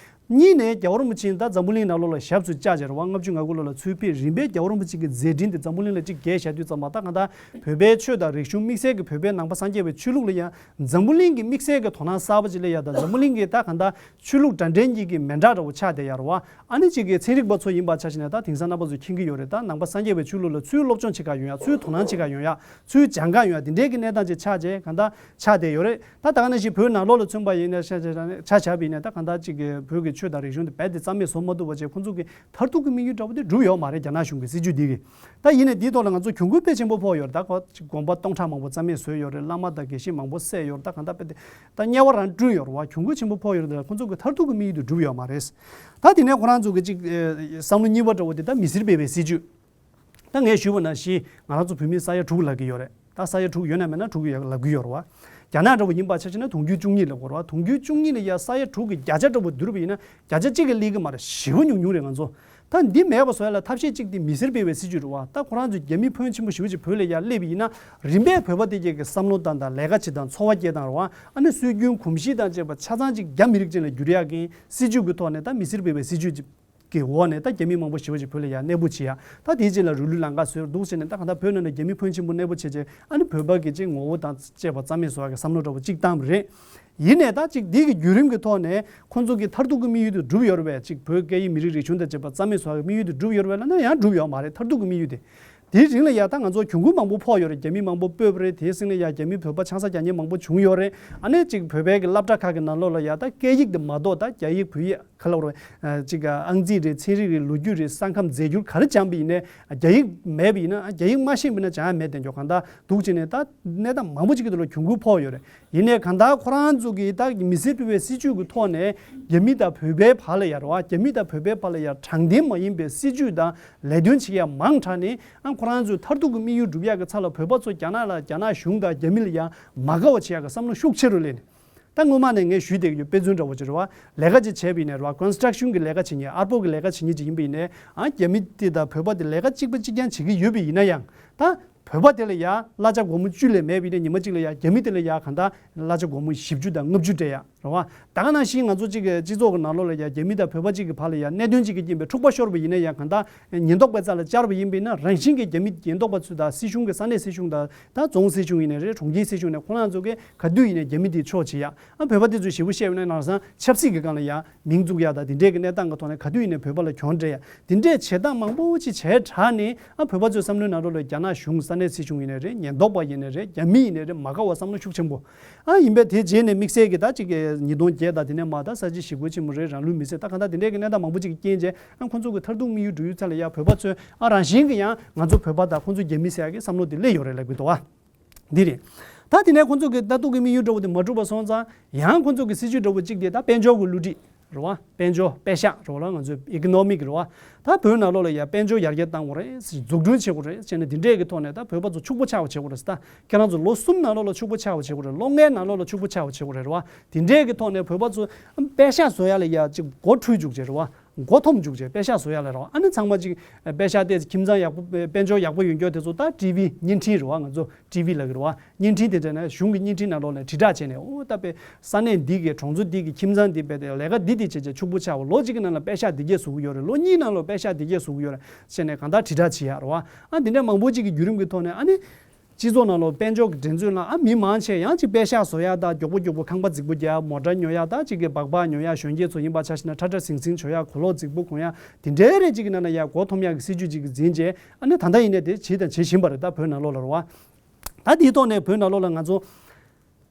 གཉིས་ནས་རྒྱལ་བ་རིན་པོ་ཆེ་ད་འཛམ་བུ་གླིང་ནང་ལོགས་ལ་ཞབས་སུ་བཅགས་བྱས་རེད་བ། ལྔ་བཅུ་ང་དགུ་ལོ་ལ་ཚུར་ཕེབས། རིམ་པས་རྒྱལ་བ་རིན་པོ་ཆེ་གི་མཛད་འཕྲིན་དེ་འཛམ་བུ་གླིང་ལ་ཅིག་རྒྱས་བཞག་དུས་ཙམ་པ་ད་གང་ལྟར་བོད་པའི་ཆོས་དང་རིག་གཞུང་། དམིགས་བསལ་གྱི་བོད་པའི་ནང་པ་སངས་རྒྱས་པའི་ཆོས་ལུགས་ལ་ཡང་འཛམ་བུ་གླིང་གི་དམིགས་བསལ་གྱི་དོ་སྣང་གསར་པ་ཅིག་ལ་ཡ་དང་། འཛམ་བུ་གླིང་གི་ད་གང་ལྟར་ཆོས་ལུགས་འདྲ་འདྲའི་གཉིས་ཀྱི་མེ་འདྲ་འདྲ་བོ་ཆགས་བསྡད་ཡ་རེད་བ། ཨ་ནི་གཅིག་གི་ཚན་རིག་པ་ཚོ་ཡིན་པ་ཆ་བཞག་ན་ད་དེང་སང་རྣམ་པ་ཚོས་མཁྱེན་གྱི་ཡོད་རེད། ད་ནང་པ་སངས་རྒྱས་པའི་ཆོས་ལུགས་ལ་ཚུར་སློབ་སྦྱོང་བྱེད་ག་ཡོང་ཡ། ཚུར་དོ་སྣང་བྱེད་ག་ཡོང་ཡ། ཚུར་སྦྱང་ག་ཡོང་ཡ། དེ་འདྲའི་གི་གནས་སྟངས་ཅིག་ཆགས་བྱས་གང་ལྟར་ཆགས་བསྡད་ཡོད་རེད། ད་ད་ག་ནང་བཞིན་བོད་ནང་ལོགས་ལ་མཚོན་པ་ཡིན་ན་ཆ་ཆ་ཆ་ཆ་བྱས་པ་ཡིན་ན་ད་གང་ལྟར་གཅིག་གི་བོད་ཀྱི་ཆོས་དང་རིག་གཞུང་དེ་རྦད་དེ་རྩ་མེད་བཟོ་མ་ཐུབ་པ་བྱས། ཁོང་ཚོ་གི་མཐར་ཐུག་གི་དམིགས་ཡུལ་འདྲ་བོ་དེ་འགྲུབ་ཡོད་མ་རེད། རྒྱ་ནག་གཞུང་གི་སྲིད་ཇུས་འདི་གིས། ད་ཡིན་ནའི་འདིའི་ཐོག་ལ་ང་ཚོ་གྱོང་གུན་དཔེ་ཆེན་པོ་ཕོག་ཡོད་རེད། ད་ཁོ་ཅིག་དགོན་པ་སྟོང་ཕྲག་མང་པོ་རྩ་མེད་བཟོས་ཡོད་རེད། བླ་མ་དང་དགེ་བཤེས་མང་པོ་བསད་ཡོད་རེད། ད་གང་ལྟར་དཔེ་དེ་ད་དམྱལ་བ་རང་བསྐྲུན་ཡོད་རེད་བ། གྱོང་གུན་ཆེན་པོ་ཕོག་ཡོད་རེད། ད་ཁོང་ཚོ་གི་མཐར་ཐུག་གི་དམིགས་ཡུལ་དེ་འགྲུབ་ཡོད་མ་རེད། ད་དེ་ནས་ཁོ་རང་ཚོ་གི་ཅིག་ཨེ་བསམ་བློ་གཉིས་པ་འདྲ་བོ་དེ་ད་མི་སེར་སྤེལ་བའི་སྲིད་ཇུས། ད་ངས་ཞུས་པ་ནང་བཞིན་ང་རང་ཚོ་བོད་མི་ས་ཡ་དྲུག་ལབ་ཀྱི་ཡོད་རེད། ད་ས་ཡ་དྲུག་ཡོད་ན་མེད་ན་དྲུག་ཡོད་ལབ་ཀྱི་ཡོད་རེད་བ། རྒྱ་ནག་འདྲ་བོ་ཡིན་པ་ཆ་བཞག་ན་དུང་ཕྱུར་བཅུ་གཉིས་ལབ་དགོས་རེད་བ། དུང་ཕྱུར་བཅུ་གཉིས་ལ་ཡ་ས་ཡ་དྲུག་གི་བརྒྱ་ཆ་འདྲ་བོ་བསྡུར་བ་ཡིན་ན་བརྒྱ་ཆ་གཅིག་གི་སླེབས་ཀྱི་མ་རེད། ཞེ་པོ་ཉུང་ཉུང་རེད། ང་ཚོ་ད་འདི་མེད་པ་བཟོ་ཡ་ལ་ཐབས་ཤེས་གཅིག་དེ་མི་སེར་སྤེལ་བའི་སྲིད་ཇུས་རེད་བ། ད་ཁོ་རང་ཚོ་རྒྱ་མི་ཕོན་ཆེན་པོ་ཞེ་པོ་ཅིག་བོད་ལ་ཡ་སླེབས་པ་ཡིན་ན་རིམ་པས་བོད་པ་དེ་གས་ཀྱི་བསམ་བློ་བཏང་དང་། ལས་ཀ་བྱེད་དང་། འཚོ་བ་སྐྱེལ་སྟངས་རེད་བ། ཨ་ནི་སྲོལ་རྒྱུན་གོམས་གཤིས་དང་བཅས་པ་ཆ་ཚང་གཅིག་རྒྱ་མི་རིགས་ཅན་ལ་བསྒྱུར་ཡག་གི་སྲིད་ཇུས་ཀྱི་ཐོག་ནས་ད་མི་སེར་སྤེལ་བའི་སྲིད་ཇུས་ཅིག་གི་འོག་ནས་ད་རྒྱ་མི་མང་པོ་ཞེ་པོ་ཅིག་བོད་ལ་ཡ་གནས་སྤོ་བྱེད་ཡ། ད་དེའི་རྗེས་ལ་རུ་ལུ་ལང་ཀ་བཟོས་འདུག་ཟེར་ནས་ད་གང་ལྟར་བོད་ནང་ལ་རྒྱ་མི་ཕོན་ཆེན་པོ་གནས་སྤོ་བྱས་རྗེས་ཨ་ནི་བོད་པ་གི་ཅིག་ངོ་བོ་དང་བཅས་པ་རྩ་མེད་བཟོ་ཡ་གི་བསམ་བློ་འདྲ་བོ་ཅིག་བཏང་བ་རེད། ཡིན་ནའི་ད་ཅིག་འདི་གི་བརྒྱུད་རིམ་གྱི་ཐོག་ནས་ཁོང་ཚོ་གི་མཐར་ཐུག་གི་དམིགས་ཡུལ་དེ་འགྲུབ་ཡོད་རེད་པས། ཅིག་བོད་སྐད་ཡིག་མི་རིགས་རིག་གཞུང་དང་བཅས་པ་རྩ་མེད་བཟོ་ཡ་གི་དམིགས་ཡུལ་དེ་འགྲུབ་ཡོད་རེད་པས་ལབ་ན་ཡང་འགྲུབ་ཡོད་མ་རེད། མཐར་ཐུག་གི་དམིགས་ཡུལ་དེ། དེའི་རིང་ལ་ཡ་ད་ང་ཚོ་གྱོང་གུན་མང་པོ་ཕོག་ཡོད་རེད། རྒྱ་མི་མང་པོ་སྤོས་པ་རེད། དེའི་སྟེང་ལ་ཡ་རྒྱ་མི་བོད་པ་ཆང་ས་རྒྱག་མཁན་མང་པོ་བྱུང་ཡོད་རེད། ཨ་ནི་ཅིག་བོད་པའི་གི་སློབ་གྲྭ་ཁག་གི་ནང་ལོགས་ལ་ཡ་ད་སྐད་ཡིག་དེ་མ་གཏོགས་ད་རྒྱ་ཡིག་བོད་ཡིག་ག་ལབ་རེད། ཅིག་ཨང་རྩིས་རེད། ཚན་རིག་རེད། ལོ་རྒྱུས་རེད། ས་ཁམས་རྫས་འགྱུར་ག་རེ་སྦྱངས་པ་ཡིན་ནའི་རྒྱ་ཡིག་མེད་པ་ཡིན་ན། རྒྱ་ཡིག་མ་ཤེས་པ་ཡིན་ན་སྦྱང་ཡ་མེད་དེ་འགྱོ། གང་ལྟར་འདུག་བྱས་ནས་ད་གནས་སྟངས་མང་པོ་ཅིག་གི་ཐོག་ལ་གྱོང་གུན་ཕོག་ཡོད་རེད། ཡིན་ནའི་གང་ལྟར་ཁོ་རང་ཚོ་གི་ད་མི་སེར་སྤེལ་བའི་སྲིད་ཇུས་ཀྱི་ཐོག་ནས་རྒྱ་མི་དང་བོད་པའི་བར་ལ་ཡ་རེད་བ། རྒྱ་མི་དང་བོད་པའི་བར་ལ་ཡ་དྲང་བདེན་མ་ཡིན་པའི་སྲིད་ཇུས་དང་ལས་དོན་བྱེད་ཡ་མང་དྲགས་ནས། ཨ་ཁོ་རང་ཚོའི་མཐར་ཐུག་གི་དམིགས་ཡུལ་འགྲུབ་ཡག་གི་ཚབ་ལ་བོད་པ་ཚོ་རྒྱ་ནག་ལ། རྒྱ་ནག་གཞུང་དང་རྒྱ་མི་ལ་ཡ་མ་དགའ་བ་བྱེད་ཡག་གི་བསམ་བློ་ཤུགས་ཆེ་རུ་སླེབས་ནས། ད་སྔོན་མ་ནས་ངས་ཞུས་བསྡད་ཀྱི་ཡོད། དཔེ་མཚོན་འདྲ་བོ་ཅིག་རེད་བ། ལས་ཀ་ཅིག་བྱས་པ་ཡིན་ནའི་རེད་བ། ཀོན་སི་ཊྲག་ཤན་གྱི་ལས་ཀ་བྱེད་མཁན། ཨར་པོ་གི་ལས་ཀ་བྱེད་མཁན་ཅིག་ཡིན་པ་ཡིན་ནའི། ཨ་རྒྱ་མི་དེ་དང་བོད་པ་དེ་ལས་ཀ་གཅིག་པ་གཅིག་རྐྱང་བྱེད་ཀྱི་ཡོད་པ་ཡིན་ན་ཡང་། ད་ བོད་པ་དེ་ལ་ཡ་གླ་ཆ་སྒོར་མོ་བཅུ་ལས་མེད་པ་ཡིན་ན་ཉི་མ་གཅིག་ལ་ཡ་རྒྱ་མི་དེ་ལ་ཡ་གང་ལྟར་གླ་ཆ་སྒོར་མོ་བཞི་བཅུ་དང་ལྔ་བཅུ་སྤྲད་ཡ་རེད་བ། ད་ག་ནང་བཞིན་ང་ཚོ་གཅིག་གི་སྤྱི་ཚོགས་ཀྱི་ནང་ལོགས་ལ་ཡ་རྒྱ་མི་དང་བོད་པ་གཅིག་གི་བར་ལ་ཡ་གནད་དོན་གཅིག་གི་རྐྱེན་པས་འཁྲུག་པ་ཤོར་བ་ཡིན་ན་ཡ་གང་ལྟར་ཉེན་རྟོག་པའི་རྩ་ལ་བཅར་བ་ཡིན་པས་ན་རང་བཞིན་གྱི་རྒྱ་མི་ཉེན་རྟོག་པ་ཚོ་དང་སྲིད་གཞུང་གི་ས་གནས་སྲིད་གཞུང་དང་ད་རྫོང་སྲིད་གཞུང་ཡིན་ནའི་རེད། གྲོང་ཁྱེར་སྲིད་གཞུང་ནས་ཁོ་རང་ཚོ་གིས་ག་དུས་ཡིན་ནའི་རྒྱ་མི་དེ་ཕྱོགས་བྱེད་ཡ། ཨ་བོད་པ་དེ་ཚོས་ཞེ་པོ་བཤད་ཡོད་ན་ནང་སང་ཆབ་སྲིད་ཀྱི་སྒང་ལ་ཡ་མིང་བཙུགས་ཡ་དང་དེ་འདྲས་ཀྱི་གནས་སྟངས་ཀྱི་ཐོག་ནས་ག་དུས་ཡིན་ནའི་བོད་པ་ལ་གྱོང་སྤྲད་ཡ་དེ་འདྲས་བྱེད་སྟངས་མང་པོ་ཅིག་བྱས་དྲགས་ནས་ཨ་བོད་པ་ཚོའི་བསམ་བློའི་ནང་ལོགས་ལ་རྒྱ་ནག་གཞུང་ས་གནས་སྲིད་གཞུང་ཡིན་ནའི་རེད། ཉེན་རྟོག་པ་ཡིན་ནའི་རེད། རྒྱ་མི་ཡིན་ནའི་རེད། མ་དགའ་བ་བསམ་བློ་ཤུགས་ཆེན་པོ་ཨ་ཡིན་པས། དེ་རྗེས་ནས་དམིགས་བསལ་གྱི་ད་ཅིག་གི་ཉིས་སྟོང་བརྒྱད་དང་དེ་ནས་མ་ད་ས་བྱི་ཞི་རྒོལ་ཆེན་མོ་རེད། རང་ལུས་མེར་སྲེག་ད་གང་ལྟར་དེ་འདྲས་ཀྱི་གནས་སྟངས་མང་པོ་ཅིག་གི་རྐྱེན་བྱས་ཨ་ཁོང་ཚོ་གི་མཐར་ཐུག་དམིགས་ཡུལ་འགྲུབ་ཡུལ་ཚ་ལ་ཡ་བོད་པ་ཚོས་ཨ་རང་བཞིན་གྱི་ཡང་ང་ཚོ་བོད་པ་དང་ཁོང་ཚོ་རྒྱ་མི་ཟེར་ཡ་གི་བསམ་བློ་དེ་སླེབས་ཡོད་རེད་ལབ་གི་འདུག་ཨ། འདི་རེད། ད་དེ་ནས་ཁོང་ཚོ་གི་ད་ཐུག་གི་དམིགས་ཡུལ་འདྲ་བོ་དེ་མ་འགྲུབ་པ་སོང་ཙང་ཡང་ཁོང་ཚོ་གི་སྲིད་ཇུས་འདྲ་བོ་གཅིག་དེ་ད་དཔལ་འབྱོར་གི་བསླུ་བྲིད་རེད་བ། དཔལ་འབྱོར་པེ་ཤག་རེད་བ་ལ་ང་ཚོའི་ཨི་ཀོ་ནོ་མིག་རེད་བ། ད་བོད་ནང་ལོགས་ལ་ཡ་དཔལ་འབྱོར་ཡར་རྒྱས་བཏང་དགོས་རེད། འཛུགས་སྐྲུན་བྱེད་དགོས་རེད་ཟེར་ནས་དེ་འདྲས་ཀྱི་ཐོག་ནས་ད་བོད་པ་ཚོ་ཕྱུག་པོ་ཆགས་པ་བྱེད་དགོས་རེད་ཟེར། ད་ཁྱེད་རང་ཚོ་ལོ་གསུམ་ནང་ལོགས་ལ་ཕྱུག་པོ་ཆགས་པ་བྱེད་དགོས་རེད། ལོ་ལྔའི་ནང་ལོགས་ལ་ཕྱུག་པོ་ཆགས་པ་བྱེད་དགོས་རེད་རེད་བ། དེ་འདྲས་ཀྱི་ཐོག་ནས་བོད་པ་ཚོ་པེ་ཤག་བཟོ་ཡ་ལ་ཡ་ཅིག་མགོ་འཁྲུད་བཅུག་བྱས་རེད་བ། མགོ་འཐོམ་བཅུག་བྱས་པེ་ཤག་བཟོ་ཡ་ལ་རེད་བ། ཨ་ནི་ཚང་མ་ཅིག་པེ་ཤག་དེ་ཁྱིམ་ཚང་ཡག་པོ་དཔལ་འབྱོར་ཡག་པོ་ཡོད་མཁན་དེ་ཚོ་ད་ཊི་ཝི་བརྙན་འཕྲིན་རེད་བ། ང་ཚོ་ཊི་ཝི་ལབ་ཀྱི་རེད་བ། བརྙན་འཕྲིན་དེ་འདྲ་ནས་གཞུང་གི་བརྙན་འཕྲིན་ནང་ལོགས་ནས་དྲིལ་བསྒྲགས་བྱས་ནས་ཨོ་ད་པའི་ས་གནས་འདི་གི་གྲོང་ཚོ་འདི་གི་ཁྱིམ་ཚང་འདི་པའི་དེ་ལས་ཀ་འདི་འདི་བྱས་བྱས་ཕྱུག་པོ་ཆགས་པ། ལོ་གཅིག་གི་ནང་ལ་པེ་ཤག་འདི་གས་བཟོ་གི་ཡོད་རེད། ལོ་གཉིས་ནང་ལ་པེ་ཤག་འདི་གས་བཟོ་གི་ཡོད་རེད་ཟེར་ནས་གང་ལྟར་དྲིལ་བསྒྲགས་བྱེད་ཡ་རེད་བ། ཨ་འདི་འདྲ་མང་པོ་ཅིག་གི་བརྒྱུད་རིམ་གྱི་ཐོག་ནས་ཨ་ནི་སྤྱི་ཚོགས་ནང་ལོགས་དཔལ་འབྱོར་གྱི་འགྲན་རྩོད་ནང་ཨ་མི་མང་ཆེ་ཡང་ཅིག་པེ་ཤག་བཟོ་ཡ་དང་མགྱོགས་པོ་མགྱོགས་པོ་ཁང་པ་རྫིག་པོ་རྒྱག་ཡ། མོ་ཊ་ཉོ་ཡ་དང་ཅིག་གི་སྦག་སྦག་ཉོ་ཡ། གཞོན་སྐྱེས་ཚོ་ཡིན་པ་ཆ་བཞག་ན་ཁྲ་ཁྲ་ཟིང་ཟིང་བྱོ་ཡ། གོས་ལོག་རྫིག་པོ་གོན་ཡ། དེ་འདྲའི་རེ་ཅིག་གི་ནང་ན་ཡ་མགོ་འཐོམ་ཡ་གི་སྲིད་ཇུས་ཅིག་གི་འཛིན་བྱས་ཨ་ནི་ད་ལྟ་ཡིན་ནའི་དེ་བྱས་དང་བྱེད་བཞིན་པ་རེད། ད་བོད་ནང་ལོགས་ལ་རེད་བ། ད་དེའི་ཐོག་ནས་བོད་ནང་ལོགས་ལ་ང་ཚོ་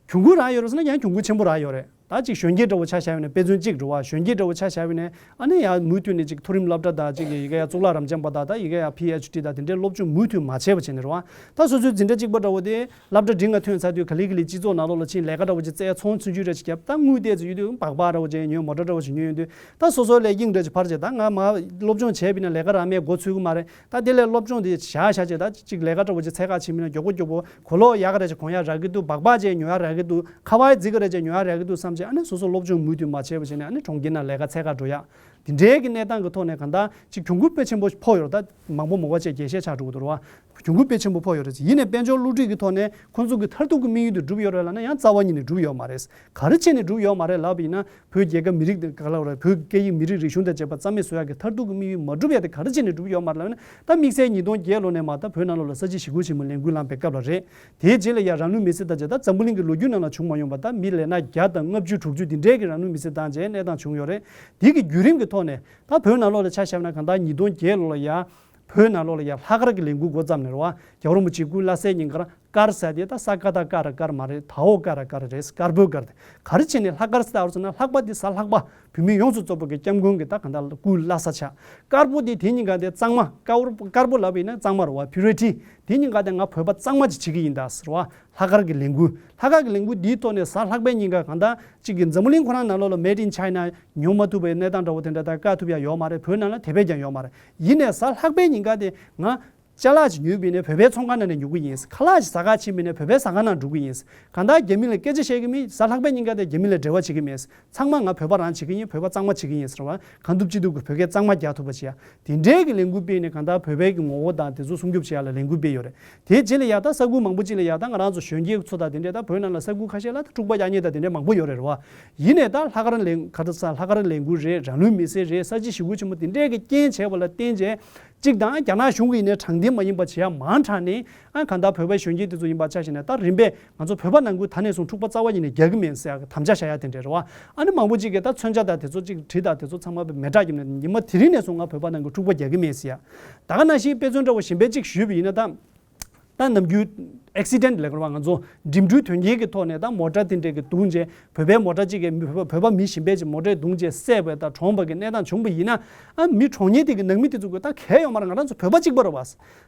གྱོང་གུད་རག་ཡོད་རེད་ཟེར་ན་ཡང་གྱོང་གུད་ཆེན་པོ་རག་ཡོད་རེད། ད་ཅིག་གཞོན་སྐྱེས་འདྲ་བོ་ཆ་བཞག་པ་ཡིན་ན་དཔེ་མཚོན་གཅིག་རེད་བ། གཞོན་སྐྱེས་འདྲ་བོ་ཆ་བཞག་པ་ཡིན་ན་ཨ་ནི་ཡང་མུ་མཐུད་ནས་ཅིག་མཐོ་རིམ་སློབ་གྲྭ་དང་ཅིག་ཡི་གེ་ཡ་གཙུག་ལག་རབ་འབྱམས་པ་དང་ད་ཡི་གེ་ཡ་པི་ཨེཆ་ཌི་དང་དེ་འདྲའི་སློབ་སྦྱོང་མུ་མཐུད་མ་བྱས་པ་བྱས་ནས་རེད་བ། ད་སོ་སོའི་འཛིན་གྲྭ་གཅིག་པ་འདྲ་བོ་དེ་སློབ་གྲྭ་འགྲིམ་ག་ཐོན་ཚར་དུས་ག་ལེ་ག་ལེ་སྤྱི་ཚོགས་ནང་ལོགས་ལ་ཕྱིན་ལས་ཀ་འདྲ་བོ་ཅིག་བཙལ། ཚོང་ཆུང་ཆུང་འདྲ་ཅིག་བརྒྱབ། ད་དངུལ་ཏོག་ཙམ་ཡོད་དུས་སྦག་སྦག་འདྲ་བོ་ཅིག་ཉོས། མོ་ཊ་འདྲ་བོ་ཅིག་ཉོས་ཡོང་དུས་ད་སོ་སོའི་ལས་འགན་འདྲ་ཅིག་ཕར་བྱས། ད་ང་མ་སློབ་སྦྱོང་བྱས་པ་ཡིན་ན་ལས་ཀ་རག་མེད་འགོ་ཚུགས་ཀྱི་མ་རེད། ད་དེ་ལས་སློབ་སྦྱོང་དེ་བཞག་བཞག་བྱས་ད་ཅིག་ལས་ཀ་འདྲ་བོ་ཅིག་འཚོལ་ག་ཕྱིན་པ་ཡིན་ན་མགྱོགས་པོ་མགྱོགས་པོ་གོས་ལོག་ཡག་ག་འདྲ་ཅིག་གོན་ཡ་རག་གི་འདུག་སྦག་སྦག་ཅིག་ཉོ་ཡ་རག་གི་འདུག་ཁ་པར་རྫིག་ག་འདྲ་ཅིག་ཉོ་ཡ་རག་གི་འདུག་བསམ་བྱས་ཨ་ནི་སོ་སོ་སློབ་སྦྱོང་མུ་མཐུད་མ་བྱས་པ་བྱས་ནས་ཨ་ནི་གྲོང་ཁྱེར་ནང་ལས་ཀ་འཚོལ་ག་འགྲོ་ཡ། དེ་འདྲའི་གི་གནས་སྟངས་ཀྱི་ཐོག་ནས་གང་ལྟར་ཅིག་གྱོང་གུད་དཔེ་ཆེན་པོ་ཕོག་ཡོད་རེད། ད་མང་པོ་མང་པོ་བྱས་རྒྱས་བཤད་ཆགས་འགྲོ་གི་འདུག་རེད་བ། གྱོང་གུད་དཔེ་ཆེན་པོ་ཕོག་ཡོད་རེད། ཡིན་ནའི་དཔལ་འབྱོར་བསླུ་བྲིད་ཀྱི་ཐོག་ནས་ཁོང་ཚོ་གི་མཐར་ཐུག་གི་དམིགས་ཡུལ་དེ་འགྲུབ་ཡོད་རེད་ལབ་ན་ཡང་རྩ་བ་ཉིད་ནས་འགྲུབ་ཡོད་མ་རེད། ག་རེ་བྱས་ནས་འགྲུབ་ཡོད་མ་རེད་ལབ་པ་ཡིན་ན་བོད་རྒྱལ་ཁབ་མི་རིགས་དེ་ག་ལ་བ་རེད། བོད་སྐད་ཡིག་མི་རིགས་རིག་གཞུང་དང་བཅས་པ་རྩ་མེད་བཟོ་ཡག་གི་མཐར་ཐུག་གི་དམིགས་ཡུལ་མ་འགྲུབ་ཡག་དེ་ག་རེ་བྱས་ནས་འགྲུབ་ཡོད་མ་རེད་ལབ་ན། ད་དམིགས་བསལ་ཉིས་སྟོང་བརྒྱད་ལོ་ནས་མ་ད་བོད་ནང་ལོགས་ལ་ས་བྱི་ཞི་རྒོལ་ཆེན་མོ་ལས་འགུལ་ལངས་པའི་སྐབས་ལ་རེད། དེའི་རྗེས་ལ་ཡ་རང་ལུས་མེར་སྲེག་དང་བཅས་ད་འཛམ་བུ་གླིང་གི་ལོ་རྒྱུས་ནང་ལ་བྱུང་མ་མྱོང་པ་ད་མི་ལས་སྣ་བརྒྱ་དང་ལྔ་བཅུ་དྲུག་ཅུ་དེ་འདྲའི་གི་རང་ལུས་མེར་སྲེག་བཏང་བྱས་གནས་སྟངས་བྱུང་ཡོད་རེད། དེ་གི་བརྒྱུད་རིམ་གྱི་ཐོག་ནས་ད་བོད་ནང་ལོགས་ལ་ཆ་བཞག་ན་གང་ལྟར་ཉིས་སྟོང་བརྒྱད་ལོ་ལ་ཡ། བོད་ནང་ལོགས་ལ་ཡ་ལྷག་དཀར་གྱི་ལས་འགུལ་འགོ་བརྩམས་ནས་རེད་བ། རྒྱལ་བ་རིན་པོ་ཆེའི་སྐུའི་བླ་གཟའ་ཉིན་དཀར་དཀར་ཟེར་དེ་ད་ས་ཀ་བཏགས་སྐ་ར་དཀར་མ་རེད། ད་འོག་ཀ་ར་དཀར་རེད། དཀར་པོའི་དཀར་དེ་ག་རེ་བྱས་ནས་ལྷག་དཀར་ཟེར་བ་ཟེར་ན་ལྷག་པ་འདི་གཟའ་ལྷག་པ་བོད་མི་ཡོངས་སུ་རྫོགས་པ་གི་སྐྱབས་མགོན་གྱི་ད་གང་ལྟར་སྐུའི་བླ་གཟའ་ཆགས། དཀར་པོ་འདི་དེ་ཉིན་ག་དེ་གཙང་མ་དཀར་པོ་དཀར་པོ་ལབ་པ་ཡིན་ན་གཙང་མ་རེད་བ། པིའུ་རི་ཊི། དེ་ཉིན་ག་དེ་ང་བོད་པ་གཙང་མ་ཅིག་བྱེད་ཀྱི་ཡིན་ད་ཟེར་བ། ལྷག་དཀར་གྱི་ལས་འགུལ། ལྷག་དཀར་གྱི་ལས་འགུལ་འདིའི་ཐོག་ནས་གཟའ་ལྷག་པའི་ཉིན་ག་གང་ལྟར་གཅིག་གི་འཛམ་བུ་གླིང་ཁོ་རང་ནང་ལོགས་ལ་Made in China ཉོ་མ་ཐུབ་པའི་གནས་སྟངས་འདྲ་བོ་དེ་འདྲ་ད་བཀག་ཐུབ་ཡ་ཡོད་མ་རེད། བོད་ནང་ལ་དེ་བས་ཀྱང་ཡོད་མ་རེད། ཡིན་ནའི་གཟའ་ལྷག་པའི་ཉིན་ག་དེ་ང་ཅ་ལག་ཅིག་ཉོས་པ་ཡིན་ན་བོད་པའི་ཚོང་ཁང་ནང་ནས་ཉོ་གི་ཡིན། ཁ་ལག་ཅིག་ཟ་ག་ཕྱིན་པ་ཡིན་ན་བོད་པའི་ཟ་ཁང་ནང་འགྲོ་གི་ཡིན། གང་ལྟར་རྒྱ་མི་ལ་སྐད་ཆ་བཤད་གི་མིན། གཟའ་ལྷག་པའི་ཉིན་ག་དེ་རྒྱ་མི་ལ་འབྲེལ་བ་བྱེད་གི་མིན། ཚང་མ་ང་བོད་པ་རང་བྱེད་གི་ཡིན། བོད་པ་གཙང་མ་བྱེད་གི་ཡིན་ཟེར་བ། གང་ཐུབ་ཅི་ཐུབ་ཀྱིས་བོད་སྐད་གཙང་མ་རྒྱག་ཐུབ་པ་བྱེད་ཡ། དེ་འདྲའི་གི་ལས་འགུལ་སྤེལ་ནས་གང་ལྟར་བོད་པའི་གི་ངོ་བོ་དང་དེ་ཚོ་སྲུང་སྐྱོབ་བྱེད་ཡ་ལ་ལས་འགུལ་སྤེལ་ཡོད་རེད། དེའི་རྗེས་ལ་ཡ་ད་ས་ཁུལ་མང་པོ་ཅིག་ལ་ཡ་ད་ང་རང་ཚོ་གཞོན་སྐྱེས་ཚོ་དང་དེ་འདྲས་ད་བོད་ནང་ལ་ས་ཁུལ་ཁ་ཤས་ལ་ད་འཁྲུག་པ་རྒྱག་མཁན་དང་དེ་འདྲས་མང་པོ་ཡོད་རེད་རེད་བ། ཡིན་ནའི་ད་ལྷག་དཀར་ལས་ག་རེ་ཟ་ལྷག་དཀར་ལས་འགུལ་རེད། རང་ལུས་མེར་སྲེག་རེད། ས་བྱི་ཞི་རྒོལ་ཆེན་མོ་དེ་འདྲས་གི་རྐྱེན་བྱས་པ་ལ་བརྟེན་བྱས། གཅིག་དང་རྒྱ་ནག་གཞུང་གི་ཡིན་ནའི་དྲང་བདེན་མ་ཡིན་པ་བྱེད་ཡ་མང་དྲགས་ནས་ཨ་གང་ལྟར་བོད་པའི་གཞོན་སྐྱེས་དེ་ཚོ་ཡིན་པ་ཆ་བཞག་ནས་ད་རིམ་པས་ང་ཚོ་བོད་པ་ནང་ཁུལ་ད་ནས་བཟུང་འཁྲུག་པ་རྩ་བ་ཉིད་ནས་རྒྱག་གི་མིན་ཟེར་ཡ་གི་དམ་བཅའ་བཞག་ཡ་དེ་འདྲས་རེད་བ། ཨ་ནི་མང་པོ་ཅིག་གིས་ད་མཚོན་ཆ་དང་དེ་ཚོ་ཅིག་གྲི་དང་དེ་ཚོ་ཚང་མ་མེ་སྲེག་བརྒྱབ་ནས་ཉི་མ་དེ་རིང་ནས་བཟུང་ང་བོད་པ་ནང་ཁུལ་འཁྲུག་པ་རྒྱག་གི་མིན་ཟེར་ཡ། ད་ག་ནང་བཞིན་དཔེ་མཚོན་འདྲ་བོ་གཞན་པའི་ཅིག་ཞུས་པ་ཡིན་ན་ད། ད་ནམ་རྒྱུན་ཨེག་སི་ཌེན་ཊི་ལབ་དགོས་རེད་བ། ང་ཚོ་འགྲིམ་འགྲུལ་དོན་རྐྱེན་གྱི་ཐོག་ནས་ད་མོ་ཊ་དེ་འདྲས་ཀྱི་བརྡུངས་བྱས་བོད་པའི་མོ་ཊ་གཅིག་གིས་མི་བོད་པ་བོད་པ་མི་གཞན་པའི་ཅིག་མོ་ཊས་བརྡུངས་བྱས་བསད་པ་དང་གྲོངས་པ་གི་གནས་སྟངས་བྱུང་པ་ཡིན་ན་ཨ་མི་གྲོངས་མཁན་དེ་གི་ནང་མི་དེ་ཚོ་གི་ད་གལ་ཡོད་མ་རེད། ང་རང་ཚོ་བོད་པ་གཅིག་པ་རེད་བ།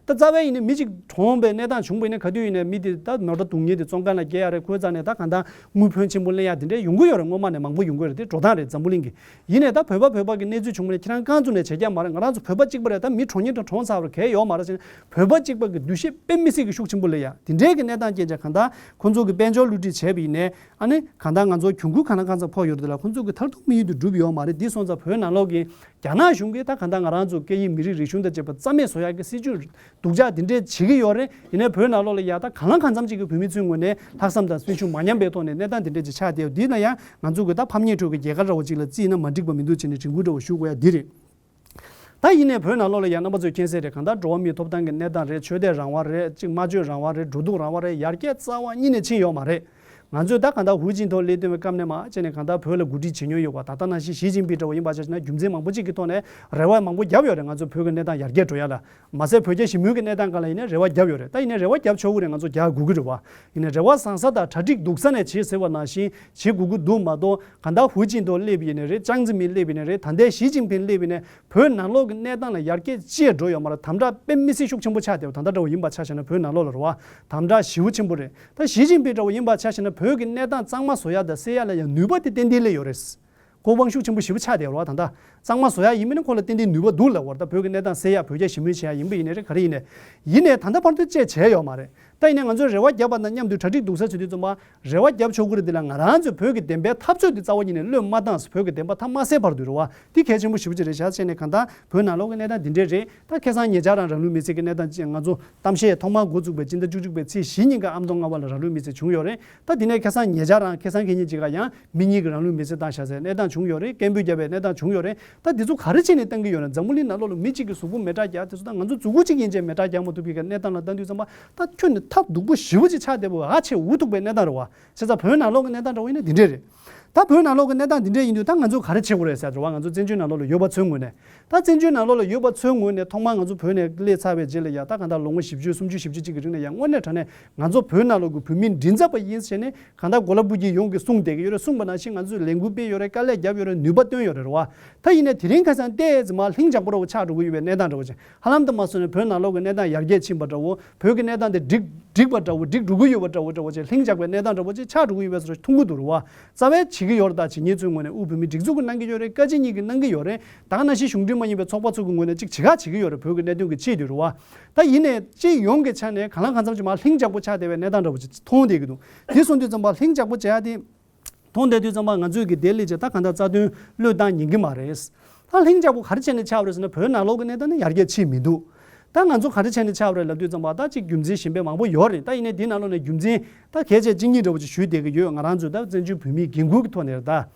ད་རྩ་བའི་ཡིན་ནའི་མི་གཅིག་གྲོངས་པའི་གནས་སྟངས་བྱུང་པ་ཡིན་ན་ག་དུས་ཡིན་ནའི་མི་དེ་ད་མོ་ཊ་བརྡུངས་མཁན་དེ་བཙོན་ཁང་ལ་བསྐྱལ་ཡ་རེད། ཁོའི་རྩ་ནས་ད་གང་ལྟར་དངུལ་ཕོན་ཆེན་པོ་ལེན་ཡ་དེ་འདྲས་ཡོང་གི་ཡོད་རེད། སྔོན་མ་ནས་མང་པོ་ཡོང་གི་རེད། དེ་འགྲོ་སྟངས་རེད་འཛམ་བུ་གླིང་གི། ཡིན་ནའི་ད་བོད་པ་བོད་པ་གི་གནས་ཚུལ་བྱུང་བ་ནས་ཁྱེད་རང་རྐང་བཙུགས་ནས་བྱེད་རྒྱུ་མ་རེད། ང་རང་ཚོ་བོད་པ་གཅིག་པ་རེད། ད་མི་གྲོངས་མཁན་དང་གྲོངས་ཚར་བ་རེད། གལ་ཡོད་མ་རེད་ཟེར་ནས་བོད་པ་གཅིག་པ་གི་འདུ་ཤེས་དཔེ་མི་སྲིད་ཀྱི་ཤུགས་ཆེན་པོ་སླེབས་ཡ་དེ་ འདྲའི་གི་གནས་སྟངས་རྐྱེན་ཅིག་གང་ལྟར་ཁོང་ཚོ་གི་དཔལ་འབྱོར་བསླུ་བྲིད་བྱས་པ་ཡིན་ནའི། ཨ་ནི་གང་ལྟར་ང་ཚོ་གྱོང་གུན་གང་ལ་གང་འཚམ་ཕོག་ཡོད་རེད་ལ། ཁོང་ཚོ་གི་མཐར་ཐུག་དམིགས་ཡུལ་དེ་འགྲུབ་ཡོད་མ་རེད། འདི་སོང་ཙང་བོད་ནང་ལོགས་ཀྱི་རྒྱ་ནག་གཞུང་གིས་ད་གང་ལྟར་ང་རང་ཚོ་སྐད་ཡིག་མི་རིགས་རིག་གཞུང་དང་བཅས་པ་རྩ་མེད་བཟོ་ཡག་གི་སྲིད་ཇུས་སྡུག་ཅག་འདི་འདྲས་བྱེད་ཀྱི་ཡོད་རེད། ཡིན་ནའི་བོད་ནང་ལོགས་ལ་ཡ་ད་གང་ལ་གང་འཚམ་ཅིག་གི་བོད་མི་ཚོའི་ངོས་ནས་ལྷག་བསམ་དང་སེམས་ཤུགས་མ་ཉམས་པའི་ཐོག་ནས་གནས་སྟངས་འདི་འདྲས་ཅིག་ཆགས་བསྡད་ཡོད། འདི་ལ་ཡང་ང་ཚོ་གི་ད་ཕམ་ཉེས་ཁྲོད་ཀྱི་རྒྱལ་ཁ་འདྲ་བོ་ཅིག་ལ་བརྩིས་ན་མ་འགྲིག་པ་མི་འདུག་བྱས་ནས་དྲན་སྐུལ་འདྲ་བོ་ཞུ་དགོས་ཡ་འདི་རེད། ད་ཡིན་ནའི་བོད་ནང་ལོགས་ལ་ཡང་རྣམ་པ་ཚོས་མཁྱེན་གསལ་རེད། གང་ལྟར་འགྲོ་བ་མིའི་ཐོབ་ཐང་གི་གནས་སྟངས་རེད། ཆོས་དད་རང་དབང་རེད། གཅིག་སྨྲ་བརྗོད་རང་དབང་རེད། འགྲོ་འདུག་རང་དབང་རེད། ཡར་རྒྱས་རྩ་བ་ཉིད་ནས་ཕྱིན་ཡོད་མ་རེད། ང་ཚོས་ད་གང་ལྟར་ཧུའུ་ཅིན་ཐོ་སླེབས་བསྡད་པའི་སྐབས་ནས་མར་བྱས་ནས་གང་ལྟར་བོད་ལ་གོ་སྒྲིག་བྱེད་མྱོང་ཡོད་པ། ད་ལྟ་ནང་བཞིན་ཞི་ཅིན་ཕིང་འདྲ་བོ་ཡིན་པ་ཆ་བཞག་ན་རྒྱུ་མཚན་མང་པོ་ཅིག་གི་ཐོག་ནས་རེ་བ་མང་པོ་བརྒྱབ་ཡོད་རེད། ང་ཚོ་བོད་ཀྱི་གནས་སྟངས་ཡར་རྒྱས་འགྲོ་ཡ་ལ། མ་ཟད་བོད་རྒྱ་ཞི་མོལ་གྱི་གནས་སྟངས་སྒང་ལ་ཡིན་ནའི་རེ་བ་བརྒྱབ་ཡོད་རེད། ད་ཡིན་ནའི་རེ་བ་བརྒྱབ་ཆོག་གི་རེད། ང་ཚོ་རྒྱག་དགོས་ཀྱི་རེད་བ། ཡིན་ནའི་རེ་བ་བཟང་ས་དང་གྲ་སྒྲིག་སྡུག་ས་ནས་བྱེད་ཟེར་བ་ནང་བཞིན་བྱེད་དགོས་ཀྱི་འདུག་མ་གཏོགས། གང་ལྟར་ཧུའུ་ཅིན་ཐོ་སླེབས་ཡིན་ནའི་རེད། ཅང་ཙེ་མིན་སླེབས་ཡིན་ནའི་རེད། ད་ལྟའི་ཞི་ཅིན་ཕིང་སླེབས་ཡིན་ནའི་བོད་ནང་ལོགས་ཀྱི་གནས་སྟངས་ལ་ཡར་རྒྱས་ཅི་ཡང་འགྲོ་ཡོད་མ་རེད། དམ་དྲག་དཔེ་མི་སྲིད་ཤུགས་ཆེན་པོ་ཆགས་བསྡད་པ། ད་ལྟ་འདྲ་བོ་ཡིན་པ་ཆ་བཞག་ན་བོད་ནང་ལོགས་ལ་རེད་བ། དམ་དྲག་ཞེ་པོ་ཆེན་པོ་རེད། ད་ཞི་ཅིན་ཕིང་འདྲ་བོ་ཡིན་པ་ཆ་བཞག་ན་བོད་ཀྱི་གནས་སྟངས་གཙང་མ་བཟོ་ཡ་དང་སེལ་ཡ་ལ་ཡང་ནུས་པ་དེ་ཏན་ཏན་སླེབས་ཡོད་རེད། ཁོ་དབང་ཤུགས་ཆེན་པོ་ཞེ་པོ་ཆགས་བསྡད་ཡོད་རེད་བ། ད་ལྟ་གཙང་མ་བཟོ་ཡ་ཡིན་མིན་ནི་ཁོ་ལ་ཏན་ཏན་ནུས་པ་འདུག་ལབ་པ་རེད། ད་བོད་ཀྱི་གནས་སྟངས་སེལ་ཡ། བོད་རྒྱ་ཞི་མོལ་བྱེད་ཡ་ཡིན་པ་ཡིན་ནའི་རེད། ག་རེ་ཡིན་ནའི། ཡིན་ནའི་ད་ལྟ་བར་དུ་ཅི་བྱས་ཡོད་མ་རེད། ད་ཡིན་ནའི་ང་ཚོས་རེ་བ་བརྒྱབ་པ་དང་མཉམ་དུ་གྲ་སྒྲིག་སྡུག་ས་བྱེད་དུས་ཙམ་པ་རེ་བ་བརྒྱབ་ཆོག་གི་རེད། དེ་ལ་ང་རང་ཚོས་བོད་ཀྱི་བདེན་པའི་འཐབ་རྩོད་འདི་རྩ་བ་ཉིད་ནས་བློས་མ་བཏང་། བོད་ཀྱི་བདེན་པ་མཐའ་མ་གསལ་བར་དུ་རེད་བ། འདི་གལ་ཆེན་པོ་ཞེ་པོ་ཅིག་རེད་ཤག་བྱས་ནས་གང་ལྟར་བོད་ནང་ལོགས་ཀྱི་གནས་སྟངས་འདི་འདྲས་རེད། ད་ཁ་སང་ཉེ་ཆར་རང་རང་ལུས་མེར་སྲེག་གི་གནས་སྟངས་ཅིག་ང་ཚོ་གཏམ་བཤད་ཐོག་མར་འགོ་བཙུགས་པའི་སྤྱི་ཟླ་བཅུ་གཅིག་པའི་ཚེས་བཞི་ཉིན་གྱི་ཨ་མདོ་རྔ་བ་ལ་རང་ལུས་མེར་སྲེག་བྱུང་ཡོད་རེད། ད་དེ་ནས་ཁ་སང་ཉེ་ཆར་རང་ཁ་སང་གི་ཉིན་ཅིག་ག་ཡང་མི་གཉིས་ཀྱིས་རང་ལུས་མེར་སྲེག་བཏང་བཞག་ཟེར་གནས་སྟངས་བྱུང་ཡོད་རེད། སྐད་འབོད་བརྒྱབ་པའི་གནས་སྟངས་བྱུང་ཡོད་རེད། ད་འདི་ཚོ་ག་རེ་བྱས་ནས་བཏང་གི་ཡོད་ན། འཛམ་བུ་གླིང་ནང་ལོགས་ལ་མི་གཅིག་གི་གཟུགས་པོ་མེ་སྲེག་རྒྱག་དེ་ཚོ་དང་ང་ཚོ་མཛུ་གུ་གཅིག་ཡིན་ཅེས་མེ་སྲེག་རྒྱག་མ་ཐུབ་པའི་གནས་སྟངས་ལ་ལྟ་དུས་ཙམ་པ། ད་ཁྱོན་ནས་ཐབས་སྡུག་པོ་ཞེ་པོ་ཅིག་ཆགས་བསྡད་པ། ཨ་ཆེ་འུ་ཐུག་པའི་གནས་སྟངས་རེད་བ། བྱས་ཙང་བོད་ནང་ལོགས་ཀྱི་གནས་སྟངས་འདྲ་བོ་ཡིན་ན་འདི་འདྲས་རེད། ད་བོད་ནང་ལོགས་ཀྱི་གནས་སྟངས་འདི་འདྲས་ཡིན་དུས་ད་ང་ཚོས་ག་རེ་བྱེད་དགོས་རེད་ཟེར་རེད་བ། ང་ཚོ་བཙན་བྱོལ་ནང་ལོགས་ལ་ཡོད་པ་ཚོའི་ངོས་ནས། ད་བཙན་བྱོལ་ནང་ལོགས་ལ་ཡོད་པ་ཚོའི་ངོས་ནས་ཐོག་མར་ང་ཚོ་བོད་ནས་སླེབས་ཚར་བའི་རྗེས་ལ་ཡ་ད་གང་ལྟར་ལོ་ངོ་བཞི་བཅུ་སུམ་ཅུ་བཞི་བཅུ་ཅིག་གི་རིང་ལ་ཡ་དངོས་གནས་དྲང་གནས་ང་ཚོ་བོད་ནང་ལོགས་ཀྱི་བོད་མིའི་མགྲིན་ཚབ་པ་ཡིན་ཟེར་ནས་གང་ལྟར་གོ་ལ་སྤུ་རྒྱལ་ཡོངས་ཀྱིས་གསུངས་བསྡད་ཀྱི་ཡོད་རེད། གསུངས་པ་ནང་བཞིན་ང་ཚོས་ལས་འགུལ་སྤེལ་ཡོད་རེད། དཀའ་ལས་བརྒྱབ་ཡོད་རེད། ནུས་པ་བཏོན་ཡོད་རེད་བ། ད་ཡིན་ནའི་དེ་རིང་ཁ་སང་ཏོག་ཙམ་མར་ལྷིང་འཇགས་པོ་འདྲ་བོ་ཆགས་འགྲོ་གི་ཡོད་པའི་གནས་སྟངས་འདྲ་བོ་ཅིག་ཧ་ལམ་དུ་མ་སོང་ནས་བོད་ནང་ལོགས་ཀྱི་གནས་སྟངས་ཡར་རྒྱས་ཕྱིན་པ་འདྲ་བོ། བོད་ཀྱི་གནས་སྟངས་དེ་འགྲིག་འགྲིག་པ་འདྲ་བོ། འགྲིག་འགྲོ་གི་ཡོད་པ་འདྲ་བོ་འདྲ་བོ་ཅིག་ལྷིང་འཇགས་པའི་གནས་སྟངས་འདྲ་བོ་ཅིག་ཆགས་འགྲོ་གི་ཡོད་པའི་བཟོ་འདྲ་མཐོང་གི་འདུག་རེད་བ། རྩ་བའི་བྱེད་ཀྱི་ཡོད་རེད། ད་བྱེད་མཁན་ཚོའི་ངོས་ནས་དབུས་བོད་མིའི་སྒྲིག་འཛུགས་ཀྱིས་གནང་གི་ཡོད་རེད། བཀའ་སྤྱི་གཉིས་ཀྱིས་གནང་གི་ཡོད་རེད། ད་ག་ནང་བཞིན་གཞུང་འབྲེལ་མ་ཡིན་པའི་ཚོགས་པ་ཚོ་གི་ངོས་ནས་ཅིག་བྱེད་ག་བྱེད་ཀྱི་ཡོད་རེད། བོད་ཀྱི་གནད་དོན་གྱི་ཆེད་དུ་རེད་བ། ད་ཡིན་ནའི་སྤྱི་ཡོངས་ཀྱི་ཆ་ནས་གང་ལ་གང་འཚམ་ཅིག་མར་ལྷིང་འཇགས་པོ་ཆགས་བསྡད་པའི་གནས་སྟངས་འདྲ་བོ་ཅིག་མཐོང་བསྡད་ཀྱི་འདུག་དེ་སོང་དུས་ཙམ་པ་ལྷིང་འཇགས་པོ་བྱེད་ཡ་དེ། མཐོང་བསྡད་དུས་ཙམ་པ་ང་ཚོས་ཀྱི་དེ་ལས་ཀྱི་ད་གང་ལྟར་རྩ་དོན་བློས་བཏང་ཉན་གྱི་མ་རེད། ད་ལྷིང་འཇགས་པོ་ག་རེ་བྱས་ནས་ཆགས་པ་རེད་ཟེར་ན། བོད་ནང་ལོགས་ཀྱི་གནས་སྟངས་ནི་ཡར་རྒྱས་ཕྱིན་མི་འདུག་ད་ང་ཚོ་ག་རེ་བྱས་ནས་ཆགས་པ་རེད་ལབ་དུས་ཙམ་པ་ད་ཅིག་རྒྱུ་མཚན་གཞན་པ་མང་པོ་ཡོད་རེད། ད་ཡིན་ནའི་དེའི་ནང་ལོགས་ནས་རྒྱུ་མཚན་ད་གལ་ཆེ་གཅིག་གཉིས་འདྲ་བོ་ཅིག་ཞུས་བསྡད་ཀྱི་ཡོད། ང་རང་ཚོའི་ད་བཙན་བྱོལ་བོད་མིའི་འགན་ཁུར་གྱི་ཐོག་ནས་རེད་ད།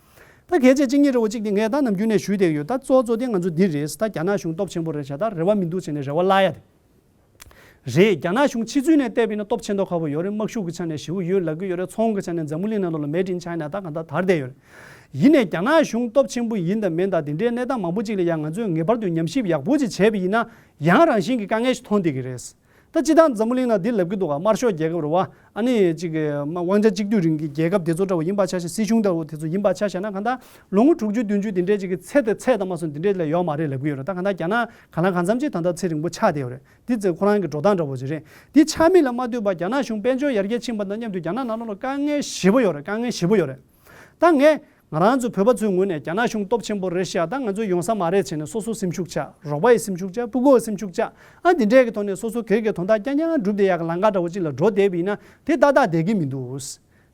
ད་གལ་ཆེ་གཅིག་གཉིས་འདྲ་བོ་ཅིག་དེ་ངས་ད་ནམ་རྒྱུན་ནས་ཞུས་བསྡད་ཀྱི་ཡོད། ད་གཙོ་བོ་གཙོ་དོན་ང་ཚོ་འདི་རེད། ད་རྒྱ་ནག་གཞུང་སྟོབས་ཆེན་པོ་རེད་ཤག་ད་རེ་བ་མི་འདུག་བྱས་ནས་རེ་བ་བརླག་ཡ་དེ། རེད། རྒྱ་ནག་གཞུང་ཕྱི་ཚུལ་ནས་བལྟས་པ་ཡིན་ན་སྟོབས་ཆེ་མདོག་ཁ་པོ་ཡོད་རེད། དམག་ཤུགས་ཀྱི་ཆ་ནས་ཞེ་པོ་ཡོད་ལབ་ཀྱི་ཡོད་རེད། ཚོང་གི་ཆ་ནས་འཛམ་བུ་གླིང་ནང་ལོགས་ལ་made in China ད་གང་ལྟར་དར་བསྡད་ཡོད་རེད། ཡིན་ནའི་རྒྱ་ནག་གཞུང་སྟོབས་ཆེན་པོ་ཡིན་དང་མིན་དང་དེ་འདྲའི་གནས་སྟངས་མང་པོ་ཅིག་ལ་ཡང་ང་ཚོས་ངེས་པར་དུ་ཉམས་ཞིབ་ཡག་པོ་ཅིག་བྱས་པ་ཡིན་ན་ཡང་རང་བཞིན་གྱི་དཀའ་ངལ་ཞིག་མཐོང་བསྡད་ཀྱི་རེད། ད་སྤྱིར་བཏང་འཛམ་བུ་གླིང་ནང་འདི་ལབ་ཀྱི་འདུག་ག་དམར་ཤོག་རྒྱལ་ཁབ་རེད་བ། ཨ་ནི་ཅིག་གི་མ་དབང་ཆ་གཅིག་སྡུད་རིང་གི་རྒྱལ་ཁབ་དེ་ཚོ་འདྲ་བོ་ཡིན་པ་ཆ་བཞག་སྲིད་གཞུང་འདྲ་བོ་དེ་ཚོ་ཡིན་པ་ཆ་བཞག་ན་གང་ལྟར་ལོ་ངོ་དྲུག་ཅུ་བདུན་ཅུ་དེ་འདྲའི་ཅིག་གི་ཚད་དེ་ཚད་དང་མ་སོང་དེ་འདྲའི་ལ་ཡོད་མ་རེད་ལབ་ཀྱི་ཡོད་རེད། ད་གང་ལྟར་རྒྱ་ནག་གང་ལ་གང་འཚམ་ཅིག་ད་ལྟ་ཚད་རིང་པོ་ཆགས་བསྡད་ཡོད་རེད། དེ་ཚེ་ཁོ་རང་གི་འགྲོ་སྟངས་འདྲ་བོ་ཅིག་རེད། དེ་ཆགས་མིན་ལ་མ་ལྟོས་པར་རྒྱ་ནག་གཞུང་དཔལ་འབྱོར་ཡར་རྒྱས་ཕྱིན་པ་དང་མཉམ་དུ་རྒྱ་ནག་ནང་ལོགས་ལ་དཀའ་ངལ་ཞེ་པོ་ཡོད་རེད། དཀའ་ངལ་ཞེ་པོ་ཡོད་རེད། ད་ངས་ང་རང་ཚོ་བོད་པ་ཚོའི་ངོས་ནས་རྒྱ་ནག་གཞུང་སྟོབས་ཆེན་པོ་རེད་ཤག་ད་ང་ཚོ་ཡོང་ས་མ་རེད་བྱས་ནས་སོ་སོ་སེམས་ཤུགས་ཆག་རོགས་པ་ཡི་སེམས་ཤུགས་ཆག་སྤུ་གུ་ཡི་སེམས་ཤུགས་ཆག་ཨ་འདི་འདྲའི་གི་ཐོག་ནས་སོ་སོ་གེ་གེ་དོན་དག་རྐྱང་རྐྱང་སྒྲུབ་བསྡད་ཡག་གི་ལམ་ཁ་འདྲ་བོ་ཅིག་ལ་འགྲོ་བསྡད་པ་ཡིན་ན་དེ་ཏག་ཏག་བསྡད་ཀྱི་མི་འདུག་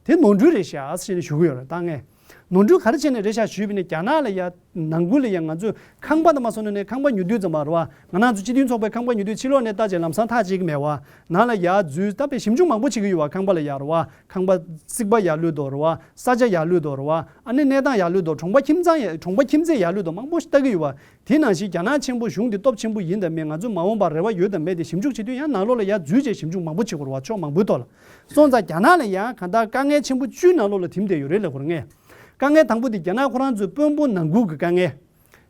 དེ་ནོར་འཁྲུལ་རེད་ཤག་ཟེར་ནས་ཞུ་གི་ཡོད་རེད། ད་ངས་ནོར་འཁྲུལ་ག་རེ་བྱས་ནས་རེད་ཤག་ཞུས་པ་ཡིན་ན། རྒྱ་ནག་ལ་ཡ་ནང་ཁུལ་ལ་ཡ་ང་ཚོས་ཁང་པ་དང་མ་སོང་ནས་ནས་ཁང་པ་ཉོ་དུས་ཙམ་པ་རེད་བ། ང་རང་ཚོ་སྤྱི་མཐུན་ཚོགས་པའི་ཁང་པ་ཉོ་དུས་ཕྱི་ལོགས་ནས་བལྟ་བྱས་ལམ་སང་ཐག་བཅད་ཀྱི་མེད་བ། ནང་ལ་ཡ་འཛུལ་ད་དཔེ་ཞིབ་འཇུག་མང་པོ་བྱེད་ཀྱི་ཡོད་བ། ཁང་པ་ལ་ཡ་རེད་བ། ཁང་པ་རྩིག་པ་ཡར་ལུད་དོ་རེད་བ། ས་ཆ་ཡར་ལུད་དོ་རེད་བ། ཨ་ནི་གནས་སྟངས་ཡར་ལུད་དོ། གྲོང་པ་ཁྱིམ་ཚང་ཡ་གྲོང་པ་ཁྱིམ་མཚེས་ཡར་ལུད་དོ། མང་པོ་ཞིག་ལྟ་གི་ཡོད་བ། དེ་ནང་བཞིན་རྒྱ་ནག་ཆེན་པོ་གཞུང་འདི་སྟོབས་ཆེན་པོ་ཡིན་དང་མིན། ང་ཚོས་མ་འོངས་པར་རེ་བ་ཡོད་དང་མེད་དེ་ཞིབ་འཇུག་བྱེད་དུས་ཡང་ནང་ལོགས་ལ་ཡར་འཛུལ་བྱས་ཞིབ་འཇུག་མང་པོ་བྱེད་དགོས་རེད་བ། ཕྱོགས་མང་པོའི་ཐོག་ལ། སོང་ཙང་རྒྱ་ནག་ལ་ཡང་གང་ལྟར་དཀའ་ངལ་ཆེན་པོ་བཅུའི་ནང་ལོགས་ལ་ཐིམ་བསྡད་ཡོད་རེད་ལབ་དགོས་རེད་ངས། དཀའ་ངལ་དང་པོ་དེ་རྒྱ་ནག་ཁོ་རང་ཚོའི་དཔོན་པོ་ནང་ཁུལ་གྱི་དཀའ་ངལ།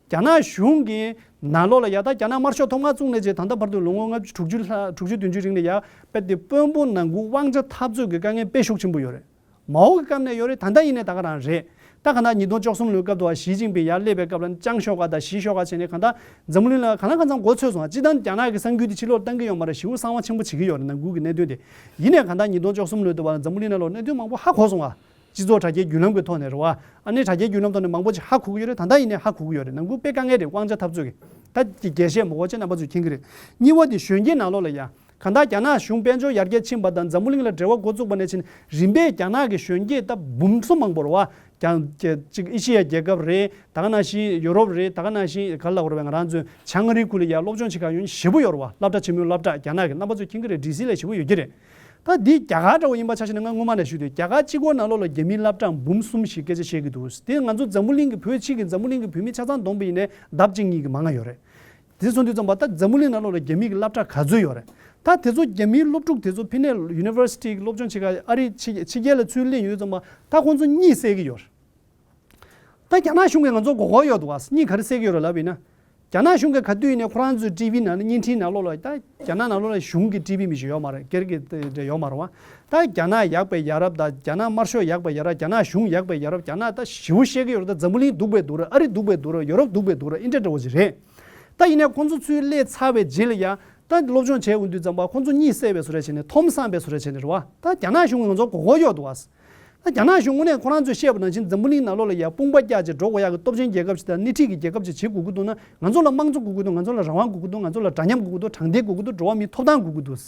རྒྱ་ནག་གཞུང་གི་ནང་ལོགས་ལ་ཡ་ད་རྒྱ་ནག་དམར་ཤོག་ཐོག་མར་བཙུགས་ནས་བྱས་ད་ལྟ་བར་དུ་ལོ་ངོ་ལྔ་བཅུ་དྲུག་ཅུ་ལྷག་དྲུག་ཅུ་བདུན་ཅུ་རིང་ལ་ཡ་དཔེ་དེ་དཔོན་པོ་ནང་ཁུལ་དབང་ཆ་འཐབ་རྩོད་ཀྱི་དཀའ་ངལ་དཔེ་ཤུགས་ཆེན་པོ་ཡོད་རེད། མའོ་གི་སྐབས་ནས་ཡོད་རེད། ད་ལྟ་ཡིན་ནའི་ད་ག་རང་རེད། ད་ག་ད་ཉིས་སྟོང་བཅུ་གསུམ་ལོའི་སྐབས་དུ་བ་ཞི་ཅིན་ཕིང་ཡར་སླེབས་པའི་སྐབས་ལ་ཅང་ཤོག་ཁ་དང་ཞི་ཤོག་ཁ་བྱས་ནས་གང་ལྟར་འཛམ་བུ་གླིང་ལ་གང་ལ་གང་འཚམ་མགོ་ཚོས་སོང་བ། སྤྱིར་བཏང་རྒྱ་ནག་གི་གསར་འགྱུར་དེ་ཕྱི་ལོགས་བཏང་གི་ཡོད་མ་རེད། ཞེ་པོ་གསང་བ་ཆེན་པོ་བྱེད་ཀྱི་ཡོད་རེད་ནང་ཁུལ་གྱི་གནད་དོན་དེ། ཡིན་ནའི་གང་ལྟར་ཉིས་སྟོང་བཅུ་གསུམ་ལོའི་དུ་བ་ལ་འཛམ་བུ་གླིང་ནང་ལོགས་གནད་དོན་མང་པོ་ཧ་གོ་སོང་བ། སྤྱི་ཚོགས་དྲ་རྒྱའི་བརྒྱུད་ལམ་གྱི་ཐོག་ནས་རེད་བ། ཨ་ནི་དྲ་རྒྱའི་བརྒྱུད་ལམ་ཐོག་ནས་མང་པོ་ཅིག་ཧ་གོ་གི་ཡོད་རེད། ད་ལྟ་ཡིན་ནའི་ཧ་གོ་གི་ཡོད་རེད། ནང་ཁུལ་དཔེ་དཀའ་ངལ་རེད། དབང་ཆ་འཐབ་རྩོད་ཀྱི། ད་ཀྱི་རྒྱས་བཤད་མ་དགོས་ཅེས་རྣམ་པ་ཚོས་མཁྱེན་གྱི་རེད། གཉིས་པ་དེ་གཞོན་སྐྱེས་ནང་ལོགས་ལ་ཡ། གང་ལྟར་རྒྱ་ནག་གཞུང་དཔལ་འབྱོར་ཡར་རྒྱས་ཕྱིན་པ་དང་འཛམ་བུ་གླིང་ལ་འབྲེལ་བ་འགོ་བཙུགས་པ་ནས་བྱས་ནས་རིམ་པས་རྒྱ་ནག་གི་གཞོན་སྐྱེས་ད་འབུམ་སོ་མང་པོ་རེད་བ། རྒྱ་རྒྱ་གཅིག་ཨེ་ཤི་ཡ་རྒྱལ་ཁབ་རེད། ད་ག་ནང་བཞིན་ཡུ་རོབ་རེད། ད་ག་ནང་བཞིན་ག་ལ་བར་བའི་ང་རང་ཚོའི་བྱང་ཨ་རིའི་ཁུལ་ལ་ཡ་སློབ་སྦྱོང་བྱེད་ག་ཡོང་མཁན་ཞེ་པོ་ཡོད་རེད་བ། སློབ་གྲྭ་ཆེན་མོའི་སློབ་གྲྭ་རྒྱ་ནག་གི་རྣམ་པ་ཚོས་མཁྱེན་གྱི་རེད། ཌི་སི་ལ་ཞེ་པོ་ཡོད་ཀྱི་རེད། ད་འདི་རྒྱ་གར་འདྲ་བོ་ཡིན་པ་ཆ་བཞག་ན་ང་སྔོན་མ་ནས་ཞུས་དུས་རྒྱ་གར་གཅིག་པོ་ནང་ལོགས་ལ་རྒྱ་མིའི་སློབ་གྲྭ་འབུམ་གསུམ་ཞིག་སྐད་ཆ་བཤད་ཀྱི་འདུག་དེ་ང་ཚོ་འཛམ་བུ་གླིང་གི་བོད་ཕྱི་གི་འཛམ་བུ་གླིང་གི་བོད་མི་ཆ་ཚང་བསྡོམས་པ་ཡིན་ནའི་ལྡབ་གཅིག་གཉིས་ཀྱི་མང་ང་ཡོད་རེད། དེ་སོང་དུས་ཙམ་པ་ད་འཛམ་བུ་གླིང་ནང་ལོགས་ལ་རྒྱ་མི་གི་སློབ་གྲྭ་ག་ཚོད་ཡོད་རེད། ད་དེ་ཚོ་རྒྱ་མིའི་སློབ་ཕྲུག་དེ་ཚོ་ཕི་ནས་ཡུ་ནི་ཝར་སི་ཊི་གི་སློབ་སྦྱོང་བྱེད་ག་ཨ་རི་ཕྱི་ཕྱི་རྒྱལ་ལ་ཚུར་སླེབས་ཡོང་དུས་ཙམ་པ་ད་ཁོང་ཚོ་གཉིད་སད་ཀྱི་ཡོད་རེད། ད་རྒྱ་ནག་གཞུང་གིས་ང་ཚོ་མགོ་སྐོར་གཡོག་འདུག་བ། གཉིད་ག་རེ་སད་ཀྱི་ཡོད་རེད་ལབ་ཡིན་ན། རྒྱ་ནག་གཞུང་གིས་ག་དུས་ཡིན་ནའི་ཁོ་རང་ཚོའི་ཊི་ཝི་ནང་ལ་བརྙན་འཕྲིན་ནང་ལོགས་ལ་ད་རྒྱ་ནག་ནང་ལོགས་ལ་གཞུང་གི་ཊི་ཝི་མི་ཞིག་ཡོད་མ་རེད། སྒེར་གྱི་དེ་འདྲ་ཡོད་མ་རེད་བ། ད་རྒྱ་ནག་ཡག་པའི་ཡ་རབས་དང་རྒྱ་ནག་དམར་ཤོག་ཡག་པའི་ཡ་རབས། རྒྱ་ནག་གཞུང་ཡག་པའི་ཡ་རབས། རྒྱ་ནག་ད་ཞེ་པོ་བཤད་ཀྱི་ཡོད་རེད། ད་འཛམ་བུ་གླིང་སྡུག་པའི་སྡུག་རེད། ཨ་རི་སྡུག་པའི་སྡུག་རེད། ཡོ་རོབ་སྡུག་པའི་སྡུག་རེད། འདྲ་འདྲ་བོ་ཞིག་རེད། ད་ཡིན་ནའི་ཁོང་ཚོ་ཚུར་སླེབས་ཚར་བའི་རྗེས་ལ་ཡ་ད་སློབ་སྦྱོང་བྱས་ཡོང་དུས་ཙམ་པ་ཁོང་ཚོ་གཉིད་སད་པའི་བཟོ་འདྲ་བྱས་ནས་འཐོམ་སངས་པའི་བཟོ་འདྲ་བྱས་ནས་རེད་བ། ད་རྒྱ་ནག་གཞུང་གིས་ང་ཚོ་མགོ་སྐོར་གཡོག་འདུག་བ། ད་རྒྱ་ནག་གཞུང་དངོས་གནས་ཁོ་རང་ཚོས་བཤད་པ་ནང་བཞིན་འཛམ་བུ་གླིང་ནང་ལོགས་ལ་ཡ་དཔུང་པ་རྒྱག་བྱས་འགྲོ་དགོས་ཡག་གི་སྟོབས་ཆེན་རྒྱལ་ཁབ་ཅིག་དང་སྣེ་ཁྲིད་ཀྱི་རྒྱལ་ཁབ་ཅིག་བྱེད་དགོས་ཀྱི་འདུག་ན། ང་ཚོ་ལ་དམངས་གཙོ་དགོས་ཀྱི་འདུག་ང་ཚོ་ལ་རང་དབང་དགོས་ཀྱི་འདུག་ང་ཚོ་ལ་འདྲ་མཉམ་དགོས་ཀྱི་འདུག་དྲང་བདེན་དགོས་ཀྱི་འདུག་འགྲོ་བ་མིའི་ཐོབ་ཐང་དགོས་ཀྱི་འདུག་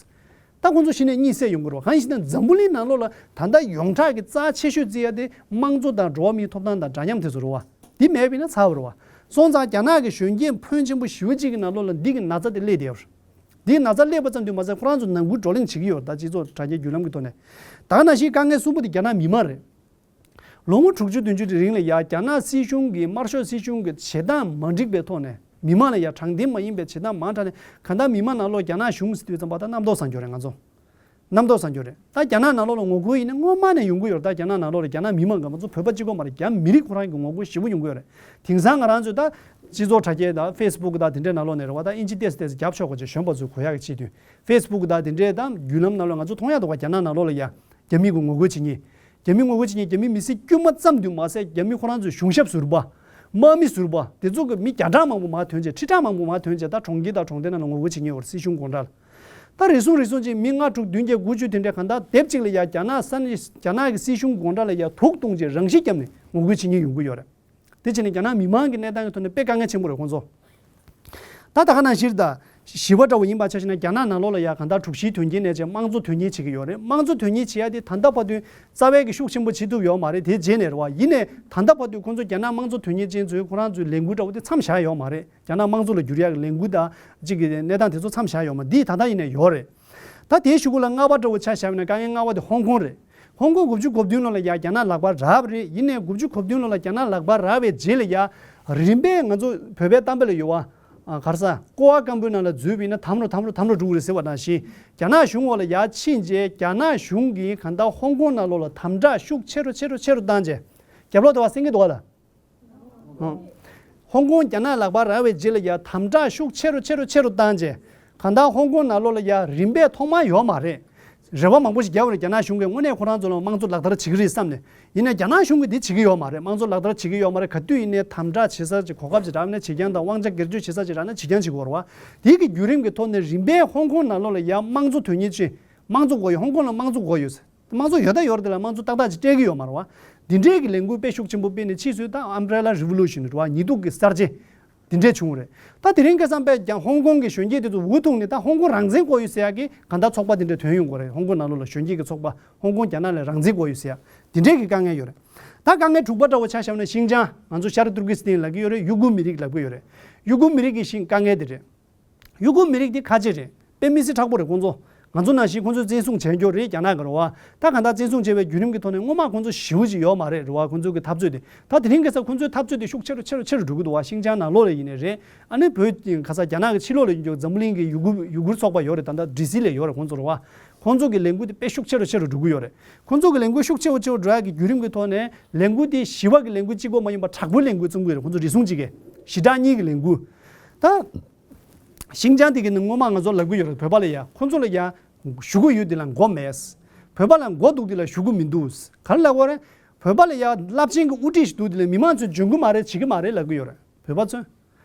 ད་ཁོང་ཚོ་གཞི་ནས་གཉིད་སད་ཡོང་གི་རེད་བ། གང་ཡིན་ཟེར་ན་འཛམ་བུ་གླིང་ནང་ལོགས་ལ་ད་ལྟ་ཡོངས་གྲགས་ཀྱི་རྩ་ཆེ་ཤོས་བརྩི་ཡ་དེ་དམངས་གཙོ་དང་འགྲོ་བ་མིའི་ཐོབ་ཐང་དང་འདྲ་མཉམ་དེ་ཚོ་རེད་བ། འདི་མེད་པ་ཡིན་ན་ཚར་བ་རེད་བ། སོང་ཙང་རྒྱ་ནག་གི་གཞོན་སྐྱེས་ཕོན་ཆེན་པོ་ཞེ་པོ་ཅིག་གི་ནང་ལོགས་ལ་འདི་གི་ན་ཚ་དེ་སླེབས་བསྡད་ཡོད་རེད། འདིའི་ན་ཚ་སླེབས་པ་ཙམ་དུ་མ་ཟད་ཁོ་རང་ཚོ་ནང་ཁུལ་བགྲོ་གླེང་བྱེད་ཀྱི་ཡོད་རེད། ད་སྤྱི་ཚོགས་དྲ་རྒྱའི་བརྒྱུད་ལམ་གྱི་ཐོག་ནས། ད་ག་ནང་བཞིན་དཀའ་ངལ་གསུམ་པོ་དེ་རྒྱ་ནག་མི་མང་རེད། ལོ་ངོ་དྲུག་ཅུ་བདུན་ཅུ་དེ་རིང་ལ་ཡ་རྒྱ་ནག་སྲིད་གཞུང་གི་དམར་ཤོག་སྲིད་གཞུང་གི་བྱེད་སྟངས་མ་འགྲིག་པའི་ཐོག་ནས་མི་མང་ལ་ཡ་དྲང་བདེན་མ་ཡིན་པའི་བྱེད་སྟངས་མང་དྲགས་ནས་གང་ལྟར་མི་མང་ནང་ལོགས་རྒྱ་ནག་གཞུང་ཟེར་དུས་ཙམ་པ་ད་རྣམ་རྟོག་ཟ་འགྱོ་རེད་ང་ཚོ། རྣམ་རྟོག་ཟ་འགྱོ་རེད། ད་རྒྱ་ནག་ནང་ལོགས་ལ་ངོ་རྒོལ་ཡིན་ན་སྔོན་མ་ནས་ཡོང་གི་ཡོད་རེད། ད་རྒྱ་ནག་ནང་ལོགས་ལ་རྒྱ་ནག་མི་མང་གི་ང་ཚོ་བོད་པ་གཅིག་པོ་མ་རེད། རྒྱ་མི་རིགས་ཁོ་རང་གི་ངོ་རྒོལ་ཞེ་པོ་ཡོང་གི་ཡོད་རེད། དེང་སང་ང་རང་ཚོས་ད་སྤྱི་ཚོགས་དྲ་རྒྱ་དང་ཧྥེ་སི་བུག་དང་དེ་འདྲའི་ནང་ལོགས་ནས་རེད་བ། ད་ཨིན་ཇི་ཏོག་ཙམ་ཏོག་ཙམ་རྒྱབ་ཆོག་གོ་ཅེས་གཞོན་པ་ཚོས་གོ་ཡག་གི་ཆེད་དུ་ཧྥེ་སི་བུག་དང་དེ་འདྲའི་ད་བརྒྱུད་ལམ་ནང་ལོགས་ང་ཚོ་མཐོང་ཡག་འདུག་ག་རྒྱ་ནག་ནང་ལོགས་ལ་ཡ་རྒྱ་མི་གི་ངོ་རྒོལ་བྱེད་མཁན། རྒྱ་མི་ངོ་རྒོལ་བྱེད་མཁན་རྒྱ་མི་མི་སེར་དཀྱུས་མ་ཙམ་དུ་མ་ཟད་རྒྱ་མི་ཁོ་རང་ཚོའི་གཞུང་ཞབས་ཟུར་པ། དམག་མི་ཟུར་པ་དེ་ཚོ་གི་མི་བརྒྱ་ཕྲག་མང་པོ་མར་ཐོན་བྱས། ཁྲི་ཕྲག་མང་པོ་མར་ཐོན་བྱས། ད་གྲོང་ཁྱེར་དང་གྲོང་རྡལ་ནང་ལ་ངོ་རྒོལ་བྱེད་མཁན་ཡོད་རེད། སྲིད་གཞུང་དགོང་དག་ལ། ད་རེ་ཟུང་རེ་ཟུང་ཅིག་མི་ལྔ་དྲུག་བདུན་བརྒྱད་དགུ་བཅུ་དེ་འདྲས་གང་ལྟར་སྡེབ་གཅིག་ལ་ཡ་རྒྱ་ནག་ས་གནས་རྒྱ་ནག་གི་སྲིད་གཞུང་དགོང་དག་ལ་ཡ་དུག་བཏུང་བྱས་རང་ཤི་བརྒྱབ་ནས་ངོ་རྒོལ་བྱེད་མཁན་ཡོང་གི་ཡོད་རེད། དེ་བྱས་ནས་རྒྱ་ནག་མི་མང་གི་གནས་སྟངས་ཀྱི་ཐོག་ནས་དཔེ་དཀའ་ངལ་ཆེན་པོ་རེད་ཁོང་ཚོ། ད་ད་ག་ནང་བཞིན་ད་ཞི་བ་འདྲ་བོ་ཡིན་པ་ཆ་བཞག་ན་རྒྱ་ནག་ནང་ལོགས་ལ་ཡ་གང་ལྟར་དྲུག་བཞིའི་དོན་རྐྱེན་ནས་བྱས་དམངས་གཙོ་དོན་གཉེར་བྱེད་ཀྱི་ཡོད་རེད། དམངས་གཙོ་དོན་གཉེར་བྱེད་ཡ་དེ་ད་ལྟ་བར་དུ་རྩ་བའི་གི་ཤུགས་ཆེན་པོ་བྱེད་ཐུབ་ཡོད་མ་རེད། དེ་རྗེས་ནས་རེད་བ། ཡིན་ནའི་ད་ལྟ་བར་དུ་ཁོང་ཚོ་རྒྱ་ནག་དམངས་གཙོ་དོན་གཉེར་ཅན་ཚོས་ཁོ་རང་ཚོའི་ལས་འགུལ་འདྲ་བོ་དེ་མཚམས་བཞག་ཡོད་མ་རེད། རྒྱ་ནག་དམངས་གཙོ་ལ་བསྒྱུར་ཡག་གི་ལས་འགུལ་དང་གཅིག་གི་གནས་སྟངས་དེ་ཚོ་མཚམས་བཞག་ཡོད་མ་རེད། འདི་ད་ལྟ་ཡིན་ནའི་ཡོད་རེད། ད་དེའི་གཞུག་གུ་ལ་ལྔ་པ་འདྲ་བོ་ཆ་བཞག་ན་དཀའ་ངལ་ལྔ་པ་དེ་ཧོང་ཀོང་རེད། ཧོང་ཀོང་དགུ་བཅུ་གོ་བདུན་ལོ་ལ་ཡ་རྒྱ་ནག་ལག་པར་རག་པ་རེད། ཡིན་ནའི་དགུ་བཅུ་གོ་བདུན་ལོ་ལ་རྒྱ་ནག་ལག་པར་རག་པའི་རྗེས་ལ་ཡ་རིམ་པས་ང་ཚོ་བོད་པའི་གཏམ་དཔེ་ལ་ཡོད་བ། ཨ་ག་རེ་ཟ། ཀོ་བ་སྐམ་པོའི་ནང་ལ་འཛུལ་བ་ཡིན་ན་དམ་རུ་དམ་རུ་དམ་རུ་འགྲོ་གི་རེད་ཟེར་བ་ནང་བཞིན། རྒྱ་ནག་གཞུང་འོག་ལ་ཡར་ཕྱིན་རྗེས་རྒྱ་ནག་གཞུང་གིས་གང་ལྟར་ཧོང་ཀོང་ནང་ལོགས་ལ་དམ་དྲག་ཤུགས་ཆེ་རུ་ཆེ་རུ་ཆེ་རུ་བཏང་རྗེས། རྒྱབ་ལོགས་དེ་བ་སེང་གེ་འདུག་བ་ལ། ཧོང་ཀོང་རྒྱ་ནག་ལག་པར་རག་པའི་རྗེས་ལ་ཡ་དམ་དྲག་ཤུགས་ཆེ་རུ་ཆེ་རུ་ཆེ་རུ་བཏང་རྗེས། གང་ལྟར་ཧོང་ཀོང་ནང་ལོགས་ལ་ཡ་རིམ་པས་ཐོག་མར་ཡོད་མ་རེད། རེ་བ་མང་པོ་ཞིག་བརྒྱབ་པ་རེད། རྒྱ་ནག་གཞུང་གིས་དངོས་གནས་ཁོ་རང་ཚོ་ལ་དམངས་གཙོ་ལག་བསྟར་བྱེད་ཀྱི་རེད་བསམ་ནས། ཡིན་ནའི་རྒྱ་ནག་གཞུང་གིས་འདི་བྱེད་ཀྱི་ཡོད་མ་རེད། དམངས་གཙོ་ལག་བསྟར་བྱེད་ཀྱི་ཡོད་མ་རེད། ག་དུས་ཡིན་ནའི་དམ་དྲག་བྱེད་ས་ཅིག་གོ་སྐབས་ཅིག་རག་ན་བྱེད་རྐྱང་དང་། དབང་ཆ་སྒེར་གཅོད་བྱེད་ས་ཅིག་རག་ན་བྱེད་རྐྱང་བྱེད་ཀྱི་ཡོད་རེད་བ། དེ་གི་བརྒྱུད་རིམ་གྱི་ཐོག་ནས་རིམ་པས་ཧོང་ཀོང་ནང་ལོགས་ལ་ཡ་དམངས་གཙོ་དོན་གཉེར་ཅན། དམངས་གཙོ་དགོས་ཡོད། ཧོང་ཀོང་ལ་དམངས་གཙོ་དགོས་ཡོད། དམངས་གཙོ་ཡོད་ད་ཡོད་རེད། དེ་ལ་དམངས་གཙོ་ཏག་ཏག་ཅིག་སྤྲད་ཀྱི་ཡོད་མ་རེད་བ། འདི་འདྲའི་གི་ལས་འགུལ་དཔེ་ཤུགས་ཆེན་པོ་སྤེལ་ནས་ཕྱིས་སུ་ད་ཨམ་བྷེ་རེ་ལ་རི་ཝོ་ལུ་ཤན་རེད་བ། ཉི་གདུགས་ཀྱི་གསར་བརྗེ། འདི་འདྲས་བྱུང་བ་རེད། ད་དེ་རིང་ཁ་སང་དཔེ་ཀྱང་ཧོང་ཀོང་གི་གཞོན་སྐྱེས་དེ་ཚོ་འུ་ཐུག་ནས་ད་ཧོང་ཀོང་རང་བཙན་དགོས་ཡོད་ཟེར་ཡག་གི་གང་ལྟར་ཚོགས་པ་འདི་འདྲས་ཐོན་ཡོང་གི་རེད། ཧོང་ཀོང་ནང་ལོགས་ལ་གཞོན་སྐྱེས་ཀྱི་ཚོགས་པ་ཧོང་ཀོང་རྒྱ་ནག་ལ་རང་བཙན་དགོས་ཡོད་ཟེར་ཡག་འདི་འདྲས་ཀྱི་དཀའ་ངལ་ཡོད་རེད། ད་དཀའ་ངལ་དྲུག་པ་འདྲ་བོ་ཆ་བཞག་ན་ཤིང་ཅང་ང་ཚོ་ཤར་ཏུར་ཀི་སི་ཐན་ལབ་ཀྱི་ཡོད་རེད། ཡུ་གུར་མི་རིགས་ལབ་ཀྱི་ཡོད་རེད། ཡུ་གུར་མི་རིགས་ཀྱི་ཤིང་དཀའ་ངལ་དེ་རེད། ཡུ་གུར་མི་རིགས་འདི་ཁ་ཆེ་རེད། དཔེ་མི་སྲིད་མཁྲེགས་པོ་རེད་ཁོང་ཚོ། ང་ཚོ་ནང་བཞིན་ཁོང་ཚོས་བཙན་བཟུང་བྱས་འགྱོ་རེད་རྒྱ་ནག་གི་རེད་བ། ད་གང་ལྟར་བཙན་བཟུང་བྱས་པའི་བརྒྱུད་རིམ་གྱི་ཐོག་ནས་སྔོན་མ་ཁོང་ཚོ་ཞེ་པོ་ཅིག་ཡོད་མ་རེད་རེད་བ། ཁོང་ཚོ་གི་འཐབ་རྩོད་དེ། ད་དེ་རིང་ཁ་སང་ཁོང་ཚོའི་འཐབ་རྩོད་དེ་ཤུགས་ཆེ་རུ་ཆེ་རུ་ཆེ་རུ་འགྲོ་གི་འདུག་བ། ཤིང་ཅང་ནང་ལོགས་ལ་ཡིན་ནའི་རེད། ཨ་ནི་བོད་ཁ་སང་རྒྱ་ནག་གི་ཕྱི་ལོགས་ལ་ཡིན་ཀྱང་འཛམ་བུ་གླིང་གི་ཡུ་གུར་ཡུ་གུར་ཚོགས་པ་ཡོད་རེད། ད་ལྟ་ཌི་སི་ལ་ཡོད་རེད་ཁོང་ཚོ་རེད་བ། ཁོང་ཚོ་གི་ལས་འགུལ་དེ་དཔེ་ཤུགས་ཆེ་རུ་ཆེ་རུ་འགྲོ་གི་ཡོད་རེད། ཁོང་ཚོ་གི་ལས་འགུལ་ཤུགས་ཆེ་རུ་ཆེ་རུ་འགྲོ་ཡག་གི་བརྒྱུད་རིམ་གྱི་ཐོག་ནས་ལས་འགུལ་དེ་ཞི་བ་གི་ལས་འགུལ་གཅིག་པོ་མ་ཡིན་པར་དྲག་པོའི་ལས་འགུལ་བརྩམས་ཀྱི་ཡོད་རེད། ཁོང་ཚོ་རེ་ཟུང་གཅིག་གི་ཞི་དྲག་གཉིས་ཀྱི་ལས་འགུལ། ད། ཤིང་ཅང་དེ་གི་ནི་སྔོན་མ་ང་ཚོ་ལབ་ཀྱི་ཡོད་རེད། བོད་པ་ལ་ཡ་ཁོང་ཚོ་ལ་ཡ་ཞུ་གི་ཡོད་དེ་ལ་མགོ་མེད། བོད་པ་ལ་མགོ་འདུག་དེ་ལ་ཞུ་གི་མི་འདུག་ག་རེ་ལབ་དགོས་རེད། བོད་པ་ལ་ཡ་རླབས་ཆེན་གྱི་དབུ་ཁྲིད་ཞིག་འདུག་དེ་ལ་མི་མང་ཚོས་འཇོན་གི་མ་རེད། བྱེད་གི་མ་རེད་ལབ་ཀྱི་ཡོད་རེད་བོད་པ་ཚོས།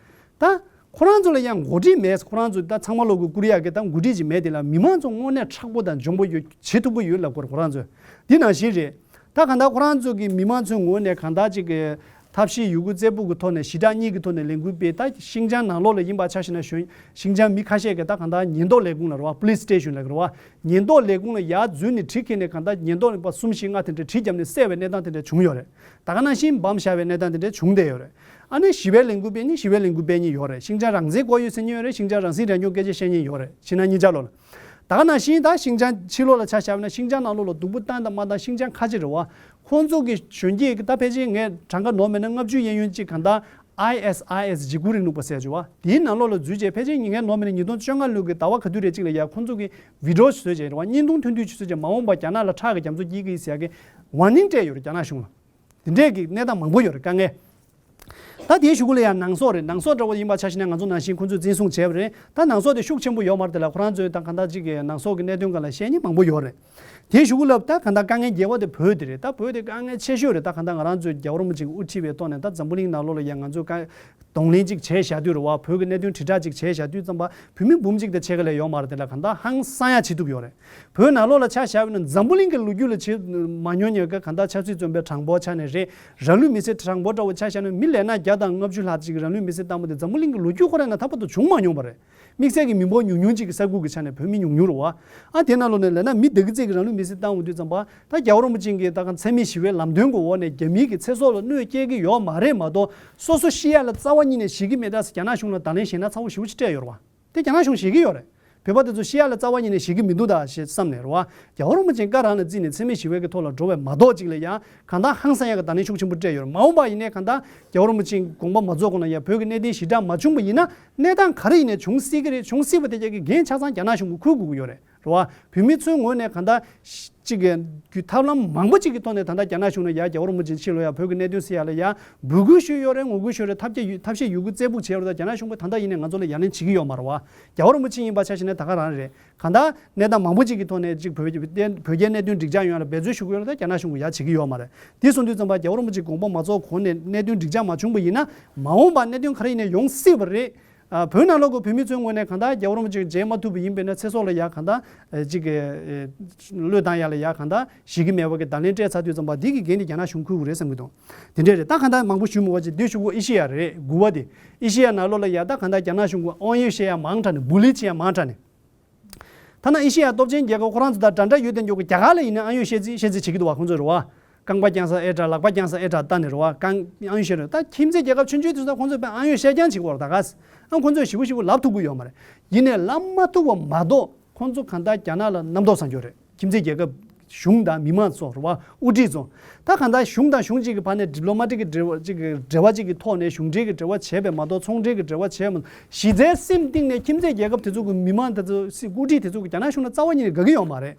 ད་ཁོ་རང་ཚོ་ལ་ཡ་འགོ་ཁྲིད་མེད། ཁོ་རང་ཚོ་ད་ཚང་མ་ལོག་གི་བཀུར་ཡག་གི་ད་འགོ་ཁྲིད་ཅིག་མེད་དེ་ལ་མི་མང་ཚོ་དངོས་གནས་མཁྲེགས་པོ་དང་འཇོན་པོ་ཡོད། བྱེད་ཐུབ་པོ་ཡོད་ལབ་དགོས་རེད་ཁོ་རང་ཚོས། འདི་ནང་བཞིན་རེད། ད་གང་ལྟར་ཁོ་རང་ཚོ་གི་མི་མང་ཚོའི་ངོས་ནས་གང་ལྟར་ཅིག་གི་ ཐབས་ཤེས་ཡོད་རྒུ་རྩལ་སྤུ་གི་ཐོག་ནས་ཞི་དྲག་གཉིས་ཀྱི་ཐོག་ནས་ལས་འགུལ་སྤེལ། ད་ཤིང་ཅང་ནང་ལོགས་ལ་ཡིན་པ་ཆ་བཞག་ན་གཞོན་ཤིང་ཅང་མི་ཁ་ཤས་ཀྱིས་ད་གང་ལྟར་ཉེན་རྟོག་ལས་ཁུངས་ལ་རེད་བ། པུ་ལིས་སི་ཊེ་ཤན་ལ་རེད་བ། ཉེན་རྟོག་ལས་ཁུངས་ལ་ཡར་འཛུལ་ནས་གྲི་ཁྱེར་ནས་གང་ལྟར་ཉེན་རྟོག་པ་གསུམ་བཞི་ལྔ་དེ་འདྲ་གྲི་བརྒྱབ་ནས་བསད་པའི་གནས་སྟངས་དེ་འདྲ་བྱུང་ཡོད་རེད། ད་ག་ནང་བཞིན་འབམ་བཞག་པའི་གནས་སྟངས་དེ་འདྲ་བྱུང་བསྡད་ཡོད་རེད། ཨ་ནི་ཞི་བའི་ལས་འགུལ་སྤེལ་མཁན་ཞི་བའི་ལས་འགུལ་སྤེལ་མཁན་ཡོད་རེད། ཤིང་ཅང་རང་བཙན་དགོས་ཡོད་ཟེར་མཁན་ཡོད་རེད། ཤིང་ཅང་རང་སྲིད་རང་སྐྱོང་སྐད་ཆ་བཤད་མཁན་ཡོད་རེད། ཕྱི་ནང་གཉིས་ཆར་ལོ་ལ། ད་ག་ནང་བཞིན་ད་ཤིང་ཅང་ཕྱི་ལོགས་ལ་ཆ་བཞག་པ་ན་ཤིང་ཅང་ནང་ལོགས་ལ་སྡུག་པོ་བཏང་དང་མ་བཏང་ཤིང་ཅང་ཁ་ཆེ་རེད་བ། ཁོང་ཚོ་གི་གཞོན་སྐྱེས་ཀྱི་ད་ཕལ་ཆེར་ངས་གྲངས་ཀ་ནོར་མེད་ན་ལྔ་བཅུ་གཡས་གཡོན་གཅིག་གང་ལྟར་ཨའི་ཨེས་ཨའི་ཨེས་འཇིགས་སྐུལ་རིང་ལུགས་པ་ཟེར་བྱུང་བ། དེའི་ནང་ལོགས་ལ་འཛུལ་རྗེས་ཕལ་ཆེར་ངས་ནོར་མེད་ན་ཉིས་སྟོང་བཅོ་ལྔ་ལོའི་གི་ཟླ་བ་ག་དུས་རེད་གཅིག་ལ་ཡ་ཁོང་ཚོ་གི་བི་ཌི་ཡོ་བཟོས་བྱས་རེད་བ། བརྙན་ཐུང་ཐུང་ཐུང་ཅིག་བཟོས་བྱས་མ་འོངས་པ་རྒྱ་ནག་ལ་ཁྲག་གི་རྒྱ་མཚོ་སྐྱེལ་གི་ཡིན་ཟེར་ཡ་གི་ཝར་ནིང་སྤྲད་ཡོད་རེད་རྒྱ་ནག་གཞུང་ལ། དེ་འདྲས་ཀྱི་གནས་སྟངས་མང་པོ་ཡོད་རེད་དཀའ་ངལ། ད་དེའི་གཞུག་གུ་ལ་ཡང་ནང་སོག་རེད། ནང་སོག་འདྲ་བོ་ཡིན་པ་ཆ་བཞག་ན་ང་ཚོ་ནང་བཞིན་ཁོང་ཚོས་འཛིན་བཟུང་བྱས་པ་རེད། ད་ནང་སོག་དེ་ཤུགས་ཆེན་པོ་ཡོད་མ་རེད། དེ་ལ་ཁོ་རང་ཚོས་ད་གང་ལྟར་ཅིག་གི་ནང་སོག་གི་གནད་དོན་སྒང་ལ་བཤད་མཁན་མང་པོ་ཡོད་རེད། དེའི་གཞུག་གུ་ལ་ད་གང་ལྟར་དཀའ་ངལ་རྒྱས་པ་དེ་བོད་དེ་རེད། ད་བོད་དེ་དཀའ་ངལ་ཆེ་ཤོས་རེད། ད་གང་ལྟར་ང་རང་ཚོའི་རྒྱལ་བ་རིན་པོ་ཆེ་གི་དབུ་ཁྲིད་པའི་ཐོག་ནས་ད་འཛམ་བུ་གླིང་ནང་ལོགས་ལ་ཡང་ང་ཚོས་དཀའ་གདོང་ལེན་ཅིག་བྱས་བཞག་དུས་རེད་བ། བོད་ཀྱི་གནད་དོན་དྲིལ་བསྒྲགས་ཅིག་བྱས་བཞག་དུས་ཙམ་པ་བོད་མི་འབུམ་གཅིག་དང་ཕྱེད་ཀ་ལས་ཡོད་མ་རེད། དེ་ལ་གང་ལྟར་ཧང་སང་ཡ་བྱེད་ཐུབ་ཡོད་རེད། བོད་ནང་ལོགས་ལ་ཆ་བཞག་པ་ན་འཛམ་བུ་གླིང་གི་ལོ་རྒྱུས་ལ་བྱེད་མ་མྱོང་མྱོང་གི་གང་ལྟར་ཆབ་སྲིད་བཙོན་པའི་དྲང་པོ་ཆ་ནས་རེད། རང་ལུས་མེར་སྲེག་དྲང་པོ་འདྲ་བོ་ཆ་བཞག་ན་མི་ལས་སྣ་བརྒྱ་དང་ལྔ་བཅུ་ལྷག་ཅིག་རང་ལུས་མེར་སྲེག་བཏང་པ་དེ་འཛམ་བུ་གླིང་གི་ལོ་རྒྱུས་ཁོ་རང་ནང་ད་བར་དུ་བྱུང་མ་མྱོང་བ་རེད། དམིགས་བསལ་གྱི་མི་འབོར་ཉུང་ཉུང་ཅིག་གི་ས་ཁུལ་གྱི་ཆ་ནས་བོད་མི་ཉུང་ཉུང་རེད་བ། ཨ་དེ་ནང་ལོགས་ནས་ལས་སྣ་མི་བདག་གི་རྩིས་ཀྱི་རང་ལུས་མེར་སྲེག་བཏང་འོང་དུས་ཙམ་པ་ད་རྒྱལ་བ་རིན་པོ་ཆེ་གིས་ད་གང་འཚེ་མེད་ཞི་བའི་ལམ་སྟོན་གྱི་འོག་ནས་རྒྱ་མི་གི་ཚེ་སྲོག་ལ་གནོད་སྐྱེལ་གྱི་ཡོད་མ་རེད་མ་གཏོགས་སོ་སོ་ཤི་ཡ་ལ་རྩ་བ་ཉིད་ནས་ཤི་གི་མེད་ད་ཟེར་རྒྱ་ནག་གཞུང་ལ་བརྡ་ལན་ཞེ་དྲག་ཚ་བོ་ཞེ་པོ་ཅིག་སྤྲད་ཡོད་རེད་བ། དེ་རྒྱ་ནག་གཞུང་ཤེས་ཀྱི་ཡོད་རེད། བོད་པ་དེ་ཚོ་ཤི་ཡ་ལ་རྩ་བ་ཉིད་ནས་ཤེས་ཀྱི་མི་འདུག་ད་ཞེས་བསམ་ནས་རེད་བ། རྒྱལ་བ་རིན་པོ་ཆེ་བཀའ་རང་ལ་བརྩིས་ནས་འཚེ་མེད་ཞི་བའི་གི་ཐོག་ལ་འགྲོ་བའི་མ་གཏོགས་ཅིག་ལ་ཡང་གང་ལྟར་ཧང་སང་ཡ་གི་བརྡ་ལན་ཤུགས་ཆེན་པོ་སྤྲད་ཡོད་རེད། མ་འོངས་པ་ཡིན་ནའི་གང་ལྟར་རྒྱལ་བ་རིན་པོ་ཆེ་དགོངས་པ་མ་རྫོགས་གོང་ལ་ཡང་བོད་ཀྱི་གནད་དོན་ཞེ་དྲག་མ་བྱུང་བ་ཡིན་ན་གནས་སྟངས་ག་རེ་ཡིན་ནའི་བྱུང་སྲིད་ཀྱི་རེད། བྱུང་སྲིད་པ་དེ་རྒྱ་གི་འགན་ཆ་ཚང་རྒྱ་ནག་གཞུང་གིས་འཁུར་དགོས་ཀྱི་ཡོད་རེད། རེད་བ། བོད་མི་ཚོའི་ངོས་ནས་གང་ལྟར་གཅིག་གི་ཐབས་ལམ་མང་པོ་གཅིག་གི་ཐོག་ནས་ད་ལྟ་རྒྱ་ནག་གཞུང་ལ་ཡ་རྒྱལ་བ་རིན་པོ་ཆེ་ཕྱི་ལོགས་ཡ་བོད་ཀྱི་གནད་དོན་སེལ་ཡ་ལ་ཡ་འབོད་སྐུལ་ཞུས་ཡོད་རེད། ངོ་རྒོལ་ཞུས་རེད། ཐབས་ཤེས་ཡོད་ཐབས་ཤེས་ཡོད་རྒུ་རྩལ་སྤུ་བྱས་ཡོད་རེད། ད་རྒྱ་ནག་གཞུང་གིས་ད་ལྟ་ཡིན་ནའི་ང་ཚོ་ལ་ཡ་ལན་བྱེད་ཀྱི་ཡོད་མ་རེད་བ། རྒྱལ་བ་རིན་པོ་ཆེ་ཡིན་པ་ཆ་བཞག་ན་ད་ག་རང་རེད། གང་ལྟར་གནས་སྟངས་མང་པོ་གཅིག་གི་ཐོག་ནས་གཅིག་བོད་བོད་རྒྱའི་གནད་དོན་འགྲིག་འཇགས་ཡོང་ཡ་ལ་འབད་རྩོལ་ཞུ་གི་ཡོད་རེད། ད་རྒྱ་ནག་གཞུང་གིས་ཡ་བྱེད་ཀྱི་ཡོད་མ་རེད། དེ་སོང་དུས་ཙམ་པ་རྒྱལ་བ་རིན་པོ་ཆེ་དགོངས་པ་མ་རྫོགས་གོང་ནས་གནད་དོན་འགྲིག་འཇགས་མ་བྱུང་བ་ཡིན་ན་མ་འོངས་པ་གནད་དོན་ག་རེ་ཡིན་ནའི་ཡོང་སྲིད་པ་རེད། ཨ། བོད་ནང་ལོགས་ཀྱི་བོད་མི་ཚོའི་ངོས་ནས་གང་ལྟར་རྒྱལ་བ་རིན་པོ་ཆེ་མཇལ་མ་ཐུབ་པ་ཡིན་པས་ན་ཚེ་སྲོག་ལ་ཡ་གང་ལྟར་ཨ་གཅིག་གི་ཨ་བློས་བཏང་ཡ་ལ་ཡ་གང་ལྟར་ཞེད་ཀྱི་མེད་པ་གི་བརྡ་ལན་སྤྲད་ཚར་དུས་ཙམ་པ་འདི་གི་འགན་དེ་རྒྱ་ནག་གཞུང་འཁུར་དགོས་རེད་བསམ་གྱི་འདུག་དེ་འདྲས་རེད། ད་གང་ལྟར་མང་པོ་ཞུ་མི་དགོས་ཅིག་འདི་ཞུ་དགོས། ཨེ་ཤེ་ཡ་རེད། དགུ་པ་དེ་ཨེ་ཤེ་ཡ་ནང་ལོགས་ལ་ཡ་ད་གང་ལྟར་རྒྱ་ནག་གཞུང་གིས་དབང་ཡོད་བཤད་ཡ་མང་དྲགས་ནས་བུ་ལི་བྱེད་ཡ་མང་དྲགས་ནས། ཐ་ན་ཨེ་ཤེ་ཡ་སྟོབས་ཆེན་རྒྱལ་ཁབ་ཁོ་རང་ཚོ་དང་འདྲ་འདྲ་ཡོད་དེ་འཇོག་གི་རྒྱ་གར་ལ་ཡིན་ན་ཨང་ཡོད་བཤད་རྩིས་བཤད་རྩིས་བྱེད་ཀྱི་འདུག་བ། ཁོང་ཚོས་རེད་བ། རྐང་པ་བརྐྱངས་ས་ཨེ་དྲག་ལག་པ་བརྐྱངས་ས་ཨེ་དྲག་ལྟ་ནས་རེད་བ། རྐང་ཨང་ཡོད་བཤད་རེད། ད་ཁྱིམ་མཚེས་རྒྱལ་ཁབ་ཆུང་ཆུང་དེ་ཚོ་ཁོང་ཚོས་དཔེ་ཨང་ཡོད་བཤད་རྐྱང་བྱེད་ཀྱི་ཡོད་རེད། ད་ག་ས་ཨང་ཁོང་ཚོས་ཞེ་པོ་ཞེ་པོ་ལབ་ཐུབ་ཀྱི་ཡོད་མ་རེད། ཡིན་ནའི་ལབ་མ་ཐུབ་པ་མ་གཏོགས་ཁོང་ཚོ་གང་ལྟར་རྒྱ་ནག་ལ་རྣམ་རྟོག་ཟ་འགྱོ་རེད། ཁྱིམ་མཚེས་རྒྱལ་ཁབ་གཞུང་དང་མི་མང་ཚོ་རེད་བ། དབུ་ཁྲིད་ཚོ། ད་གང་ལྟར་གཞུང་དང་གཞུང་གཅིག་གི་བར་ནས་ཌི་པི་ལོ་མ་ཊིག་གི་འབྲེལ་བ་གཅིག་གི་འབྲེལ་བ་གཅིག་གི་ཐོག་ནས་གཞུང་འབྲེལ་གྱི་འབྲེལ་བ་བྱས་པས་མ་གཏོགས་ཚོང་འབྲེལ་གྱི་འབྲེལ་བ་བྱས་མ་གཞི་རྩའི་སེམས་གཏིང་ནས་ཁྱིམ་མཚེས་རྒྱལ་ཁབ་དེ་ཚོ་གི་མི་མང་དེ་ཚོ་སྲིད་དབུ་ཁྲིད་དེ་ཚོ་གི་རྒྱ་ནག་གཞུང་ལ་རྩ་བ་ཉིད་ནས་དགའ་གི་ཡོད་མ་རེད།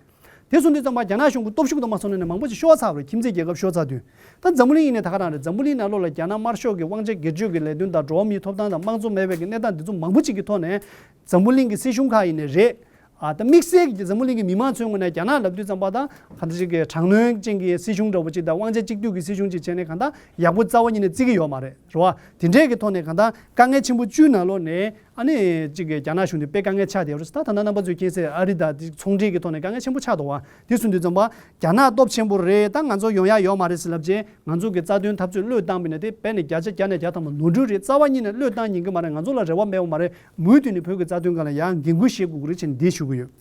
དེ་སོང་དུས་ཙམ་པ་རྒྱ་ནག་གཞུང་གི་སྟོབས་ཤུགས་དང་མ་སོང་ནས་མང་པོ་ཞིག་ཤོར་ཚར་བ་རེད། ཁྱིམ་མཚེས་རྒྱལ་ཁབ་ཤོར་ཚར་དུས། ད་འཛམ་བུ་གླིང་ཡིན་ནའི་ད་ག་རང་རེད། འཛམ་བུ་གླིང་ནང་ལོགས་ལ་རྒྱ་ནག་དམར་ཤོག་གི་དབང་ཆ་སྒེར་གཅོད་ཀྱི་ལས་དོན་དང་འགྲོ་བ་མིའི་ཐོབ་ཐང་དང་དམངས་གཙོ་མེད་པའི་གི་གནས་སྟངས་འདི་ཚོ་མང་པོ་ཅིག་གི་ཐོག་ནས་འཛམ་བུ་གླིང་གི་སྲིད་གཞུང་ཁག་ཡིན་ནའི་རེད། ཨ་ད་དམིགས་བསལ་གྱི་འཛམ་བུ་གླིང་གི་མི་མང་ཚོའི་ངོས་ནས་རྒྱ་ནག་ལབ་དུས་ཙམ་པ་ད་ག་འདྲ་ཅིག་གི་དྲག་གནོན་ཅན་གྱི་སྲིད་གཞུང་འདྲ་བོ་ཅིག་དང་དབང་ཆ་གཅིག་སྡུད་ཀྱི་སྲིད་གཞུང་ཅིག་བྱས་ནས་གང་ལྟར་ཡག་པོ་རྩ་བ་ཉིད་ནས་བརྩི་གི་ཡོད་མ་རེད། རེད་བ། དེ་འདྲས་ཀྱི་ཐོག་ནས་གང་ལྟར་དཀའ་ངལ་ཆེན་པོ་བཅུའི་ནང་ལོགས་ནས། ཨ་ནི་གཅིག་གི་རྒྱ་ནག་གཞུང་དེ་དཔེ་དཀའ་ངལ་ཆགས་བསྡད་ཡོད་རེད། ད་ད་ལྟ་རྣམ་པ་ཚོས་མཁྱེན་གསལ་ཨ་རི་དང་དེ་ཚོང་འབྲེལ་གྱི་ཐོག་ནས་དཀའ་ངལ་ཆེན་པོ་ཆགས་འདུག་བ། དེ་སོང་དུས་ཙམ་པ་རྒྱ་ནག་སྟོབས་ཆེན་པོ་རེད། ད་ང་ཚོ་ཡོང་ཡ་ཡོད་མ་རེད་ཟེར་ལབ་རྗེས་ང་ཚོ་གི་རྩ་དོན་འཐབ་རྩོད་བློས་བཏང་བ་ཡིན་ན་དེ་དཔེ་ནི་བརྒྱ་ཆ་བརྒྱ་ནས་བརྒྱ་ཐམ་པ་ནོར་འཁྲུལ་རེད། རྩ་བ་ཉིད་ནས་བློས་བཏང་ཉན་གི་མ་རེད། ང་ཚོ་ལ་རེ་བ་མེད་པ་མ་རེད། མུ་མཐུད་ནས་བོད་ཀྱི་རྩ་དོན་སྒང་ལ་ཡང་འགན་འཁུར་བཞེས་དགོས་ཀྱི་རེད་ཅེས་འདི་ཞུ་གི་ཡོད།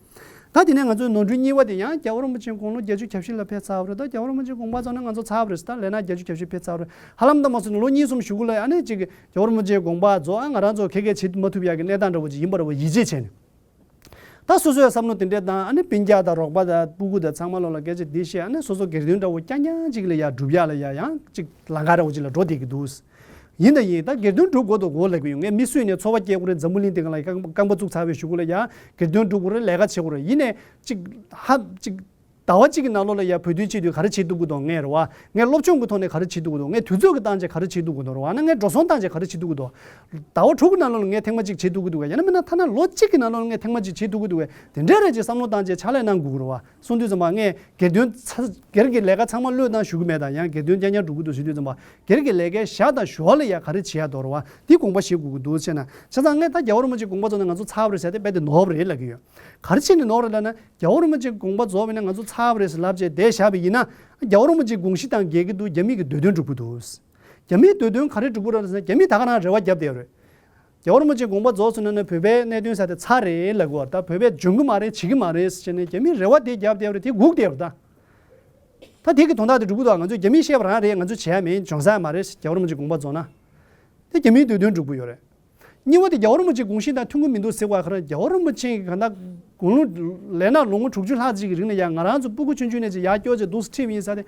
ད་དེ་ནས་ང་ཚོའི་ནོར་འཁྲུལ་གཉིས་པ་དེ་ཡང་རྒྱལ་བ་རིན་པོ་ཆེ་དགུང་ལོ་བརྒྱད་ཅུ་གྱ་བཞི་ལ་ཕེབས་ཚར་བ་རེད། ད་རྒྱལ་བ་རིན་པོ་ཆེ་དགོངས་པ་རྫོགས་ནས་ང་ཚོ་ཚར་བ་རེད། ད་ལས་ན་བརྒྱད་ཅུ་གྱ་བཞི་ཕེབས་ཚར་བ་རེད། ཧ་ལམ་ད་མ་སོང་ན་ལོ་གཉིས་གསུམ་གཞུག་གུ་ལ་ཨ་ནི་གཅིག་རྒྱལ་བ་རིན་པོ་ཆེའི་དགོངས་པ་རྫོགས། ཨ་ང་རང་ཚོ་ཁེ་ཁེ་བྱེད་མ་ཐུབ་ཡག་གི་གནས་སྟངས་འདྲ་བོ་ཅིག་ཡིན་པ་འདྲ་བོ་ཡིད་ཆེས་བྱས་ནས། ད་སོ་སོའི་བསམ་བློ་དེ་འདྲས་དང་ཨ་ནི་སྤུན་ཀྱག་དང་རོགས་པ་དང་སྤུ་གུ་དང་ཚང་མ་ལོ་ལ་སྐད་ཆ་འདི་བཤད། ཨ་ནི་སོ་སོ་སྒེར་དོན་འདྲ་བོ་རྐྱང་རྐྱང་ཅིག་ལ་ཡ་སྒྲུབ་ཡག་ལ་ཡ་ཡང་ཅིག་ལམ་ཁ་འདྲ་བོ་ཅིག་ལ་འགྲོ་བསྡད་ཀྱི་འདུག་ཡིན་དང་ཡིན། ད་སྒེར་དོན་སྒྲུབ་དགོས་དང་དགོས་ལབ་ཀྱི་ཡོད། ངས་མི་སུས་ནས་འཚོ་བ་སྐྱེལ་དགོས་རེད། འཛམ་བུ་གླིང་འདི་ག་ལ་རྐང་རྐང་པ་བཙུགས་ཚར་བའི་གཞུག་གུ་ལ་ཡ་སྒེར་དོན་སྒྲུབ་དགོས་རེད། ལས་ཀ་བྱེད་དགོས་རེད། ཡིན་ནས་ཅིག་ཧ་ཅིག་ཟླ་བ་གཅིག་གི་ནང་ལོགས་ལ་ཡ་བོད་དོན་ཆེད་དུ་ག་རེ་བྱེད་ཐུབ་ཀྱི་འདུག་ངས་རེད་བ། ངས་སློབ་སྦྱོང་གི་ཐོག་ནས་ག་རེ་བྱེད་ཐུབ་ཀྱི་འདུག་ངས་དུས་ཚོད་ཀྱི་སྟངས་ཆ་ག་རེ་བྱེད་ཐུབ་ཀྱི་འདུག་རེད་བ། ན་ངས་འགྲོ་སོང་སྟངས་ཆ་ག་རེ་བྱེད་ཐུབ་ཀྱི་འདུག་ཟླ་བ་དྲུག་གི་ནང་ལོགས་ལ་ངས་ཐེངས་མ་གཅིག་བྱེད་ཐུབ་ཀྱི་འདུག་གས། ཡང་ན་མིན་ན་ཐ་ན་ལོ་གཅིག་གི་ནང་ལོགས་ལ་ངས་ཐེངས་མ་གཅིག་བྱེད་ཐུབ་ཀྱི་འདུག་གས། དེ་འདྲའི་རེད་ཅེས་བསམ་བློ་བཏང་བྱས་ཕྱག་ལས་གནང་དགོས་ཀྱི་རེད་བ། སོང་དུས་ཙམ་པ་ངས་སྒེར་དོན་ཚ་སྒེར་གྱི་ལས་ཀ་ཚང་མ་བློས་བཏང་ཞུ་གི་མེད། ད་ཡང་སྒེར་དོན་རྐྱང་རྐྱང་སྒྲུབ་ཀྱི་འདུག་ཟེར་དུས་ཙམ་པ་སྒེར་གྱི་ལས་ཀའི་ཞག་དང་ཞུ་བ་ལ་ཡ་ག་རེ་བྱེད་ཡ་འདུག་རེད་བ། འདི་དགོངས་པ་བཞེས་དགོས་ཀྱི་འདུག་ཟེར་ན། བྱས་ཙང་ངས་ད་རྒྱལ་བ་རིན་པོ་ཆེ་དགོངས་པ་རྫོགས་ནས་ང་ཚོ་ཚར་བ་རེད་ཟེར་ཏེ་རྦད་དེ་ནོར་བ་རེད་ལབ་ཀྱི་ཡོད། ག་རེ་བྱས་ནས་ནོར་བ་རེད་ལབ་ན། རྒྱལ་བ་རིན་པོ་ཆེ་དགོངས་པ་རྫོགས་པ་ཡིན་ན་ང་ཚོ་ཚར་བ་རེད་ཟེར་ལབ་བྱས་བསྡད་བཞག་པ་ཡིན་ན། རྒྱལ་བ་རིན་པོ་ཆེའི་དགོངས་གཞི་དང་འགལ་གྱི་འདུག་རྒྱ་མི་གིས་འདོད་དོན་སྒྲུབ་ཀྱི་འདུག་རྒྱ་མིའི་འདོད་དོན་ག་རེ་སྒྲུབ་དགོས་རེད་ཟེར་ན། རྒྱ་མིས་ད་ག་རང་རེ་བ་བརྒྱབ་བསྡད་ཡོད་རེད། རྒྱལ་བ་རིན་པོ་ཆེ་དགོངས་པ་རྫོགས་སོང་ན་ནི་བོད་པའི་གནད་དོན་ཟེར་དེ་ཚར་རེད་ལབ་དགོས་པ། ད་བོད་པས་འཇོན་གི་མ་རེད། བྱེད་ཀྱི་མ་རེད་ཟེར་ནས་རྒྱ་མིས་རེ་བ་དེ་བརྒྱབ་བསྡད་ཡོད་རེད། དེ་སྒུག་བསྡད་ཡོད་རེད་ད། ད་དེ་གི་དོན་དག་དེ་སྒྲུབ་ཀྱི་འདུག་ང་ཚོས་རྒྱ་མིས་བཤད་པ་རང་རེད། ང་ཚོས་བྱེད་ཡ་མེད། འཇོན་ས་ཡ་མ་རེད། རྒྱལ་བ་རིན་པོ་ཆེ་དགོངས་པ་རྫོགས་ན། དེ་རྒྱ་མིའི་འདོད་དོན་སྒྲུབ་ཀྱི་ཡོད་རེད། གཉིས་པ་དེ་རྒྱལ་བ་རིན་པོ་ཆེའི་དགོངས་གཞི་དང་མཐུན་གྱི་མི་འདུག་ཟེར་བ་ག་རེ། རྒྱལ་བ་རིན་པོ་ཆེ་གི་གང་ལྟར་དགུང་ལོ་ལས་ན་ལོ་ངོ་དྲུག་ཅུ་ལྷག་ཅིག་གི་རིང་ནས་ཡང་ང་རང་ཚོ་སྤུ་གུ་ཆུང་ཆུང་ནས་ཅིག་ཡར་སྐྱོར་བྱས་འདུག་སེ་ཁྲིད་པ་ཡིན་ས་དེ།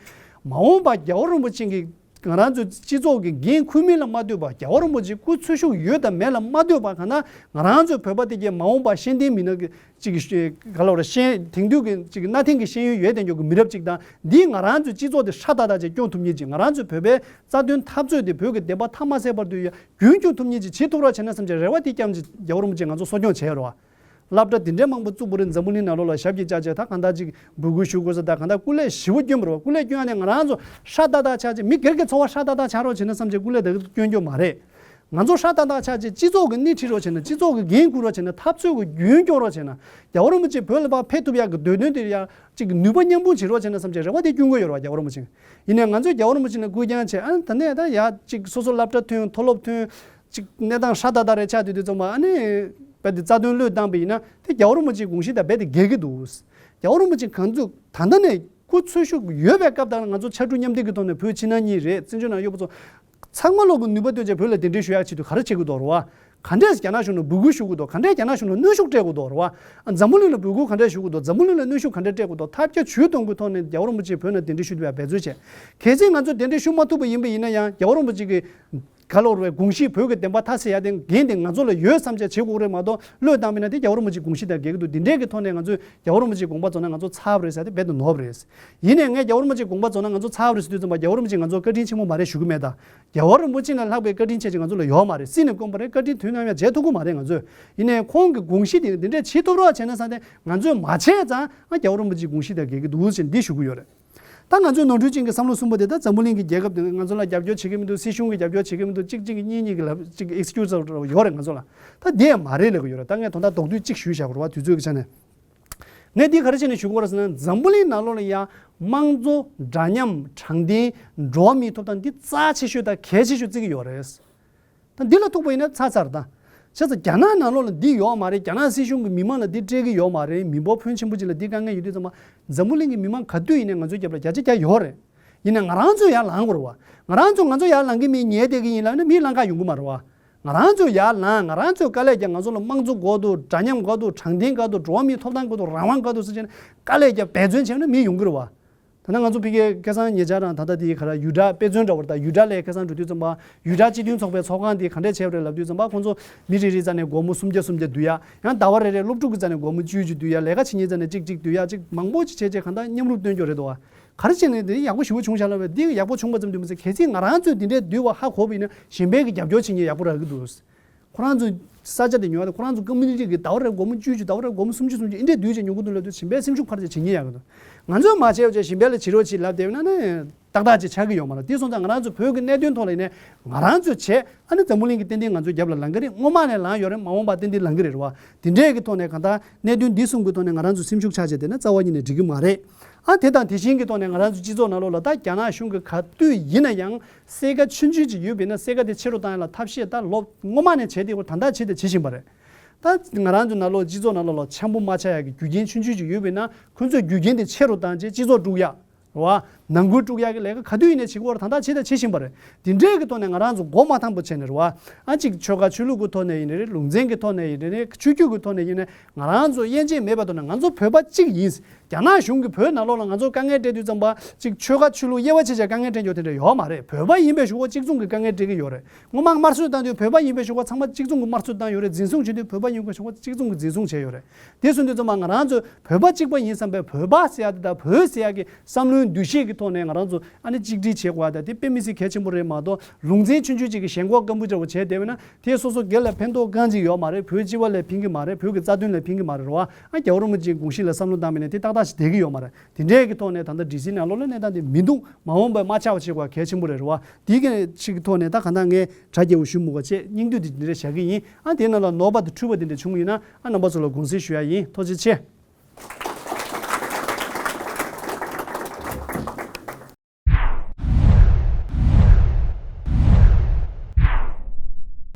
མ་འོངས་པ་རྒྱལ་བ་རིན་པོ་ཆེ་གི་ང་རང་ཚོའི་སྤྱི་ཚོགས་ཀྱི་འགན་འཁུར་མིན་ལ་མ་ལྟོས་པར། རྒྱལ་བ་རིན་པོ་ཆེའི་སྐུ་འཚོ་བཞུགས་ཡོད་དང་མེད་ལ་མ་ལྟོས་པར། གང་ལྟར་ང་རང་ཚོའི་བོད་པ་དེ་གའི་མ་འོངས་པ་ཤེས་ལྡན་མི་སྣ་གི་ཅིག་ག་ལབ་རེད། ཤེས་དེང་དུས་ཀྱི་ཅིག་གནའ་དེང་གི་ཤེས་ཡོན་ཡོད་དེ་འཇོག་གི་མི་རབས་ཅིག་དང་། འདིས་ང་རང་ཚོའི་སྤྱི་ཚོགས་དེ་ཧྲ་ཏག་ཏག་ཅིག་སྐྱོང་ཐུབ་མཁན་ཅིག་ང་རང་ཚོའི་བོད་པའི་རྩ་དོན་འཐབ་རྩོད་དེ་བོད་ཀྱི་བདེན་པ་མཐའ་མ་གསལ་བར་དུ་ཡ་རྒྱུན་སྐྱོང་ཐུབ་མཁན་ཅིག་བྱེད་ཐུབ་རོགས་བྱས་ན་བསམ་བྱས་རེ་བ་དེ་བརྒྱབ་བྱས། རྒྱལ་བ་རིན་པོ་ཆེ་ང་ཚོ་གསོ་སྐྱོང་བྱས་ཡོད་རེད་བ། སློབ་གྲྭ་འདི་འདྲའི་མང་པོ་བཙུགས་པ་རེད། འཛམ་བུ་གླིང་ནང་ལོགས་ལ་ཞབས་ཀྱིས་བཅགས་བྱས། ད་གང་ལྟར་ཅིག་འབོད་སྐུལ་ཞུ་དགོས་ས། ད་གང་ལྟར་སྐུ་ལས་ཞེ་པོ་བསྐྱོན་པ་རེད་བ། སྐུ་ལས་བསྐྱོན་ཡ་ནས་ང་རང་ཚོ་ཧྲ་ཏག་ཏག་ཆགས་བྱས། མི་སྒེར་གྱི་འཚོ་བ་ཧྲ་ཏག་ཏག་ཆགས་རོགས་བྱས་ན་བསམ་བྱས་སྐུ་ལས་ད་གི་བསྐྱོན་རྒྱུ་མ་རེད། ང་ཚོ་ཧྲ་ཏག་ཏག་ཆགས་བྱས་སྤྱི་ཚོགས་ཀྱི་སྣེ་ཁྲིད་རོགས་བྱས་ན། སྤྱི་ཚོགས་ཀྱི་འགན་འཁུར་རོགས་བྱས་ན། འཐབ་རྩོད་ཀྱི་རྒྱུན་སྐྱོང་རོགས་བྱས་ན། རྒྱལ་བ་རིན་པོ་ཆེ་བོད་ལ་ཕར་ཕེབས་ཐུབ་ཡག་གི་འདོད་དོན་དེ་ཡ་ཅིག་ནུས་པ་མཉམ་སྤུངས་བྱེད་རོགས་བྱས་ན་བསམ་བྱས་རེ་བ་དེ་བསྐྱོན་གྱི་ཡོད་རེད་བ། རྒྱལ་བ་རིན་པོ་ཆེ། ཡིན་ནའི་ང་ཚོས་རྒྱལ་བ་རིན་པོ་ཆེ་ལ་གུས་བཀུར་བྱས། ཨ་ནི་ད་ནས་ད་ཡ་ཅིག་སོ་སོ་སློབ་གྲྭ་ཐོན། མཐོ་སློབ་ཐོན། ཅིག་གནས་སྟངས་ཧྲ་ཏག་ཏག་རེ་ཆགས་དུས་དུས་ཙམ་པ། ཨ་ནི་རྦད་དེ་རྩ་དོན་བློས་བཏང་པ་ཡིན་ན། དེ་རྒྱལ་བ་རིན་པོ་ཆེའི་དགོངས་གཞི་དང་རྦད་དེ་འགལ་གྱི་འདུག་རྒྱལ་བ་རིན་པོ་ཆེ་གང་ཚོད་ད་ལྟ་ནས་སྐུ་འཚོ་བཞུགས་ཡོད་པའི་སྐབས་དང་། ང་ཚོ་ཕྱར་གྲུ་མཉམ་འདེགས་ཀྱི་ཐོག་ནས་བོད་ཕྱི་ནང་གཉིས་རེད། བཙན་བྱོལ་ནང་ཡོད་པ་ཚོ་ཚང་མ་ལོག་གི་ནུས་པ་བཏོན་བྱས་བོད་ལ་གདན་འདྲེན་ཞུ་ཡག་ཆེད་དུ་ག་རེ་བྱེད་དགོས་འདུག་རེད་བ། ག་འདྲས་རྒྱ་ནག་གཞུང་ལ་འབོད་སྐུལ་ཞུ་དགོས་འདུག་ག་འདྲས་རྒྱ་ནག་གཞུང་ལ་གནོན་ཤུགས་སྤྲད་དགོས་འདུག་རེད་བ། འཛམ་བུ་གླིང་ལ་འབོད་སྐུལ་ག་འདྲས་ཞུ་དགོས་འདུག་འཛམ་བུ་གླིང་ལ་གནོན་ཤུགས་ག་འདྲས་སྤྲད་དགོས་འདུག་ཐབས་བརྒྱ་ཇུས་སྟོང་གི་ཐོག་ནས་རྒྱལ་བ་རིན་པོ་ཆེ་བོད་ནང་གདན་འདྲེན་ཞུ་ཐུབ་པའི་འབད་རྩོལ་བྱས། གལ་སྲིད་ང་ཚོས་གདན་འདྲེན་ཞུ་མ་ཐུབ་པ་ཡིན་པ་ཡིན་ན་ཡང་། རྒྱལ་བ་རིན་པོ་ཆེ་གི་ག་ལབ་རེད། དགོངས་གཞི་བོད་ཀྱི་བདེན་པ་མཐའ་གསལ་ཡ་དེ་འགན་དེ་ང་ཚོ་ལ་ཡོད་བསམ་བྱས་བྱེད་དགོས་རེད་མ་གཏོགས། བློས་བཏང་པ་ཡིན་ན་དེ་རྒྱལ་བ་རིན་པོ་ཆེའི་དགོངས་གཞི་དང་འགལ་གྱི་འདུག་འདི་འདྲས་ཀྱི་ཐོག་ནས་ང་ཚོས་རྒྱལ་བ་རིན་པོ་ཆེའི་དགོངས་པ་རྫོགས་ན་ང་ཚོ་ཚར་བ་རེད་ཟེར་དེ་རྦད་དེ་ནོར་བ་རེད། ཡིན་ནའི་ངས་རྒྱལ་བ་རིན་པོ་ཆེའི་དགོངས་པ་རྫོགས་ན་ང་ཚོ་ཚར་བ་རེད་ཟེར་དུས་ཙམ་པ། རྒྱལ་བ་རིན་པོ་ཆེ་ང་ཚོ་བཀའ་དྲིན་ཆེན་པོ་མ་རེད་ཞུ་གི་མེད་ད། རྒྱལ་བ་རིན་པོ་ཆེ་ལས་ལྷག་པའི་བཀའ་དྲིན་ཆེ་ཅིག་ང་ཚོ་ལ་ཡོད་མ་རེད། སྲིད་ནས་བསྐོས་པ་རེད། བཀའ་དྲིན་དུས་ནམ་ཡང་འཇལ་ཐུབ་ཀྱི་མ་རེད་ང་ཚོས། ཡིན་ནའི་ཁོང་གི་དགོངས་གཞི་དེ་འདི་འདྲས་བྱེད་ཐུབ་རོགས་བྱས་ན་བསམ་སྟེ། ང་ཚོས་མ་བྱས་ཙང་ཨ་རྒྱལ་བ་རིན་པོ་ཆེའི་དགོངས་གཞི་དང་འགལ་གྱི་འདུག་ཟེར་འདི་ཞུ་གི་ཡོད་རེད། ད་ང་ཚོས་ནོར་འཁྲུལ་ཅན་གྱི་བསམ་བློ་གསུམ་པོ་དེ། ད་འཛམ་བུ་གླིང་གི་རྒྱལ་ཁབ་དེ་ང་ཚོ་ལ་རྒྱབ་སྐྱོར་བྱེད་ཀྱི་མི་འདུག་སྲིད་གཞུང་གིས་རྒྱབ་སྐྱོར་བྱེད་ཀྱི་མི་འདུག་གཅིག་གཅིག་གཉིས་གཉིས་ཀྱི་ལབ་ཅིག་ཨེག་སི་ཀིའུ་སི་ཡོད་རེད་ང་ཚོ་ལ། ད་དེ་མ་རེད་ལབ་ཀྱི་ཡོད་རེད། ད་ངས་དོན་དག་རྡོག་རྡོག་གཅིག་ཞུས་བཞག་པ་རེད་བ། དུས་ཚོད་ཀྱི་ཆ་ནས། ངས་འདི་ག་རེ་བྱས་ནས་ཞུ་དགོས་རེད་ཟེར་ན། འཛམ་བུ་གླིང་ནང་ལོགས་ལ་ཡང་དམངས་གཙོ། འདྲ་མཉམ། དྲང་བདེན། འགྲོ་བ་མིའི་ཐོབ་ཐང་འདི་རྩ་ཆེ་ཤོས་དང་གལ་ཆེ་ཤོས་བརྩི་གི་ཡོད་རེད། ད་འདི་ལ་ཐུག་པ་ཡིན་ན་ཚར་ཚར་ད། བྱས་ཙང་རྒྱ་ནག་ནང་ལོགས་ལ་འདི་ཡོད་མ་རེད། རྒྱ་ནག་སྲིད་གཞུང་གིས་མི་མང་ལ་འདི་སྤྲད་ཀྱི་ཡོད་མ་རེད། མི་འབོར་ཕོན་ཆེན་པོ་ཅིག་ལ་འདི་དཀའ་ངལ་ཡོད་དུས་ཙམ་པ། འཛམ་བུ་གླིང་གི་མི་མང་ག་དུས་ཡིན་ནའི་ང་ཚོའི་རྒྱབ་ལ་བརྒྱ་ཆ་བརྒྱ་ཡོད་རེད། ཡིན་ནའི་ང་རང་ཚོས་ཡར་ལངས་དགོས་རེད་བ། ང་རང་ཚོས་ང་ཚོ་ཡར་ལངས་ཀྱི་མེད་ཉལ་བསྡད་ཀྱི་ཡིན་ལབ་ན་མིས་ལངས་ག་ཡོང་གི་མ་རེད་བ། ང་རང་ཚོས་ཡར་ལངས། ང་རང་ཚོས་དཀའ་ལས་རྒྱབ། ང་ཚོ་ལ་དམངས་གཙོ་དགོས་འདུག་འདྲ་མཉམ་དགོས་འདུག་འཕྲོད་བསྟེན་དགོས་འདུག་འགྲོ་བ་མིའི་ཐོབ་ཐང་དགོས་འདུག་རང་དབང་དགོས་འདུག་ཟེར་བྱས་ནས་དཀའ་ལས་རྒྱབ་འབད་བརྩོན་བྱས་ན་མི་ཡོང་གི་རེད་བ། ད་ནང་ང་ཚོ་ཕ་གིའི་ཁ་སང་ཉེ་ཆར་རང་ད་ལྟ་དེའི་ག་རེ་ཡུ་ཊ་དཔེ་མཚོན་འདྲ་བོ་རེད། ད་ཡུ་ཊ་ལ་ཁ་སང་འགྲོ་དུས་ཙམ་པ་ཡུ་ཊ་སྤྱི་མཐུན་ཚོགས་པའི་ཚོགས་ཁང་དེ་ག་འདྲས་བྱས་པ་རེད་ལབ་དུས་ཙམ་པ། ཁོང་ཚོ་མི་རེ་རེའི་རྩ་ནས་སྒོར་མོ་སུམ་བརྒྱ་སུམ་བརྒྱ་བསྡུ་ཡ། ཡང་ཟླ་བ་རེ་རེ་སློབ་ཕྲུག་གི་རྩ་ནས་སྒོར་མོ་བཅུ་བཅུ་བསྡུ་ཡ། ལས་ཀ་བྱེད་མཁན་རྩ་ནས་གཅིག་གཅིག་བསྡུ་ཡ། གཅིག་མང་པོ་ཅིག་བྱས་བྱས་གང་ལྟར་མཉམ་རུབ་སྟོན་རྒྱུ་རེད་དོ། ག་རེ་བྱས་ནས་དེ་ཡག་པོ་ཞེ་པོ་བྱུང་ཤག་ལབ་པས། དེ་ཡག་པོ་བྱུང་པ་ཙམ་དུ་མི་ཚད། གལ་སྲིད་ང་རང་ཚོས་དེ་འདྲས་བསྡུས་པ་ཧ་གོ་བ་ཡིན་ན་གཞན་པའི་གི་རྒྱབ་སྐྱོར་བྱེད་མཁན་ཡག་པོ་རག་གི་འདུག་ཁོ་རང་ཚོའི་ས་ཆ་དེ་ཉོ་ཡ་དེ། ཁོ་རང་ཚོ་ཀོ་མུ་ནི་ཊི་གི་ཟླ་བ་རེར་སྒོར་མོ་བཅུ་བཅུ། ཟླ་བ་རེར་སྒོར་མོ་སུམ་ཅུ་སུམ་ཅུ་འདི་འདྲས་བསྡུས་བྱས་ཉོ་གི་འདུག་ལབ་དུས་གཞན་པས་སེམས་ཤུགས་འཕར་བྱས་བྱེད་མཁན་ཡག་གི་འདུག་ང་ཚོས་མ་བྱས་པ་བྱས་གཞན་པས་ལ་བྱེད་རོགས་བྱེད་ལབ་བསྡད་ཡོད་ན་ནི་ཏག་ཏག་ཅིག་ཆགས་ཀྱི་ཡོད་མ་རེད། དེ་སོང་ཙང་ང་རང་ཚོ་བོད་ཀྱི་གནད་དོན་ཐོག་ལ་ཡིན་ནའི་ང་རང་ཚོས་བྱས། ཨ་ནི་འཛམ་བུ་གླིང་གིས་ཏན་ཏན་ང་ཚོའི་རྒྱབ་ལ་ལངས་ཀྱི་རེད། སྔོན་མ་ནས་ལངས་ཡོད་རེད། མ་འོངས་པ་ཏན་ཏན་ལངས་ཀྱི་རེད་རེད་བ། དེ་འདྲས་ཀྱི་ཐོག་ནས་གང་ལྟར་གནད་དོན་འདི་གསུམ་གྱི་ཐོག་ནས་ང་རང་ཚོ་སེམས་ཤུགས་ཆག་བྱས་བསྡད་ན་རྩ་བ་ཉིད་ནས་འགྲིག་གི་མ་རེད། ཨ་དེ་དང་དེ་བཞིན་གྱི་ཐོག་ནས་ང་རང་ཚོའི་སྤྱི་ཚོགས་ནང་ལོགས་ལ་ད་རྒྱ་ནག་གཞུང་གིས་ག་དུས་ཡིན་ན་ཡང་སེར་ཁ་ཆུང་ཆུང་ཅིག་ཡོད་པ་ཡིན་ན་སེར་ཁ་དེ་ཆེ་རུ་བཏང་ཡ་ལ་ཐབས་ཤེས་ད་ལོ་སྔོན་མ་ནས་བྱས་ཏེ་ད་ལྟ་བྱས་ཏེ་བྱེད་བཞིན་པ་རེད། ད་ང་རང་ཚོའི་ནང་ལོགས་སྤྱི་ཚོགས་ནང་ལོགས་ལ་འཆམ་པོ་མ་ཆགས་ཡ་གི་རྒྱུ་རྐྱེན་ཆུང་ཆུང་ཅིག་ཡོད་པ་ཡིན་ན་ཁོ་ཚོས་རྒྱུ་རྐྱེན་དེ་ཆེ་རུ་བཏང་བྱས་སྤྱི་ཚོགས་དཀྲུག་ཡ། རེད་བ། ནང་ཁུལ་དཀྲུག་ཡག་གི་ལས་ཀ་ག་དུས་ཡིན་ནའི་བྱེད་དགོས་རེད། ད་ལྟ་བྱེད་དང་བྱེད་བཞིན་པ་རེད། དེ་འདྲའི་གི་ཐོག་ནས་ང་རང་ཚོ་མགོ་མ་འཐོམས་པ་བྱས་ནས་རེད་བ། ཨ་གཅིག་ཆོལ་ཁ་ཆོས་ལུགས་ཀྱི་ཐོག་ནས་ཡིན་ནའི་རེད། ལུང་ཚན་གྱི་ཐོག་ནས་ཡིན་ནའི་རེད། ཆོས་བརྒྱུད་ཀྱི་ཐོག་ནས་ཡིན་ནའི་ང་རང་ཚོ་དབྱེ་འབྱེད་མེད་པའི་ཐོག་ནས་ང་ཚོ་བོད་པ་གཅིག་ཡིན། རྒྱ་ནག་གཞུང་གིས་བོད་ནང་ལོགས་ལ་ང་ཚོར་དཀའ་ངལ་སྤྲད་དུས་ཙམ་པ་གཅིག་ཆོལ་ཁ་ཆོས་ལུགས་དབྱེ་བ་ཕྱེ་བྱས་དཀའ་ངལ་སྤྲད་རྒྱུ་དེ་འདྲ་ཡོད་མ་རེད། བོད་པ་ཡིན་པའི་གཞུག་གུ་གཅིག་མཚུངས་ཀྱི་དཀའ་ངལ་སྤྲད་ཀྱི་ཡོད་རེད། སྔོན་མ་དམར་གསོད་བཏང་དུས་བོད་པ་ཡིན་པའི་གཞུག་གུ་ཚང་མ་གཅིག་མཚུངས་ཀྱི་དམར་གསོད་བཏང་ཡོད་རེད། འཛིན་བཟུང་བྱེད་དུས་བོད་པ་ཡིན་པའི་གཞུག་གུ་གཅིག་མཚུངས་ཀྱི་འཛིན་བཟུང་བྱས་ཡོད་རེད། དེ་སོང་དུས་ཙམ་པ་ང་རང་ཚོ་བོད་པ་གཅིག་པ་ཡིན་བསམ་པའི་བོད་པ་ཟེར་ཡ་དེ་དང་བོད་ཟེར་ཡ་གི་བསམ་བློའི་འདུ་ཤེས་ཀྱི་ཐོག་ནས་ང་རང་ཚོ་ཨ་ནི་གཅིག་སྒྲིལ་བྱེད་དགོས་ཡ་དང་དེ་དཔེ་མི་སྲིད་གལ་ཆེན་པོ་རེད་མ་གཏོགས། ལུང་ཚན་ཆུང་ཆུང་ཅིག་གི་ཞེན་ཁོག་སྐམ་པོ་འདྲ་བོ་བྱས་བསྡད་པ་ཡིན་ན་དེ་སོ་སོ་སྒེར་ལ་ཕན་ཐོགས་གང་ཅིག་ཡོད་མ་རེད། བོད་སྤྱི་པ་ལ་ཕན་གྱི་མ་རེད། བོད་ཀྱི་རྩ་དོན་ལ་ཕན་གྱི་མ་རེད་རེད་བ། ཨ་རྒྱལ་བ་རིན་པོ་ཆེའི་དགོངས་གཞི་ལ་བསམ་བློ་བཏང་པ་ཡིན་ན་དེ་ཏག་ཏག་ཞིག་བསྡད་ཀྱི་ཡོད་མ་རེད། དེ་འདྲའི་གི་ཐོག་ནས་ད་ལྟ་ཌི་སི་ནང་ལོགས་ལ་གནས་སྟངས་དེ་མི་འདུག་མ་འོངས་པར་མ་ཆགས་པ་བྱེད་དགོས་གལ་ཆེན་པོ་རེད་རེད་བ། དེའི་གི་ཅིག་གི་ཐོག་ནས་ད་གང་ལྟར་ངས་དྲ་རྒྱས་པོ་ཞུ་མི་དགོས་བྱས་སྙིང་བསྡུས་དེ་འདི་འདྲ་བཞག་གི་ཡིན། ཨ་དེ་ནང་ལ་ནོར་བ་དང་འཁྲུལ་བ་དེ་འདྲ་བྱུང་ཡོད་ན་ཨ་རྣམ་པ་ཚོ་ལ་དགོངས་སེལ་ཞུ་ཡ་ཡིན། ཐུགས་རྗེ་ཆེ།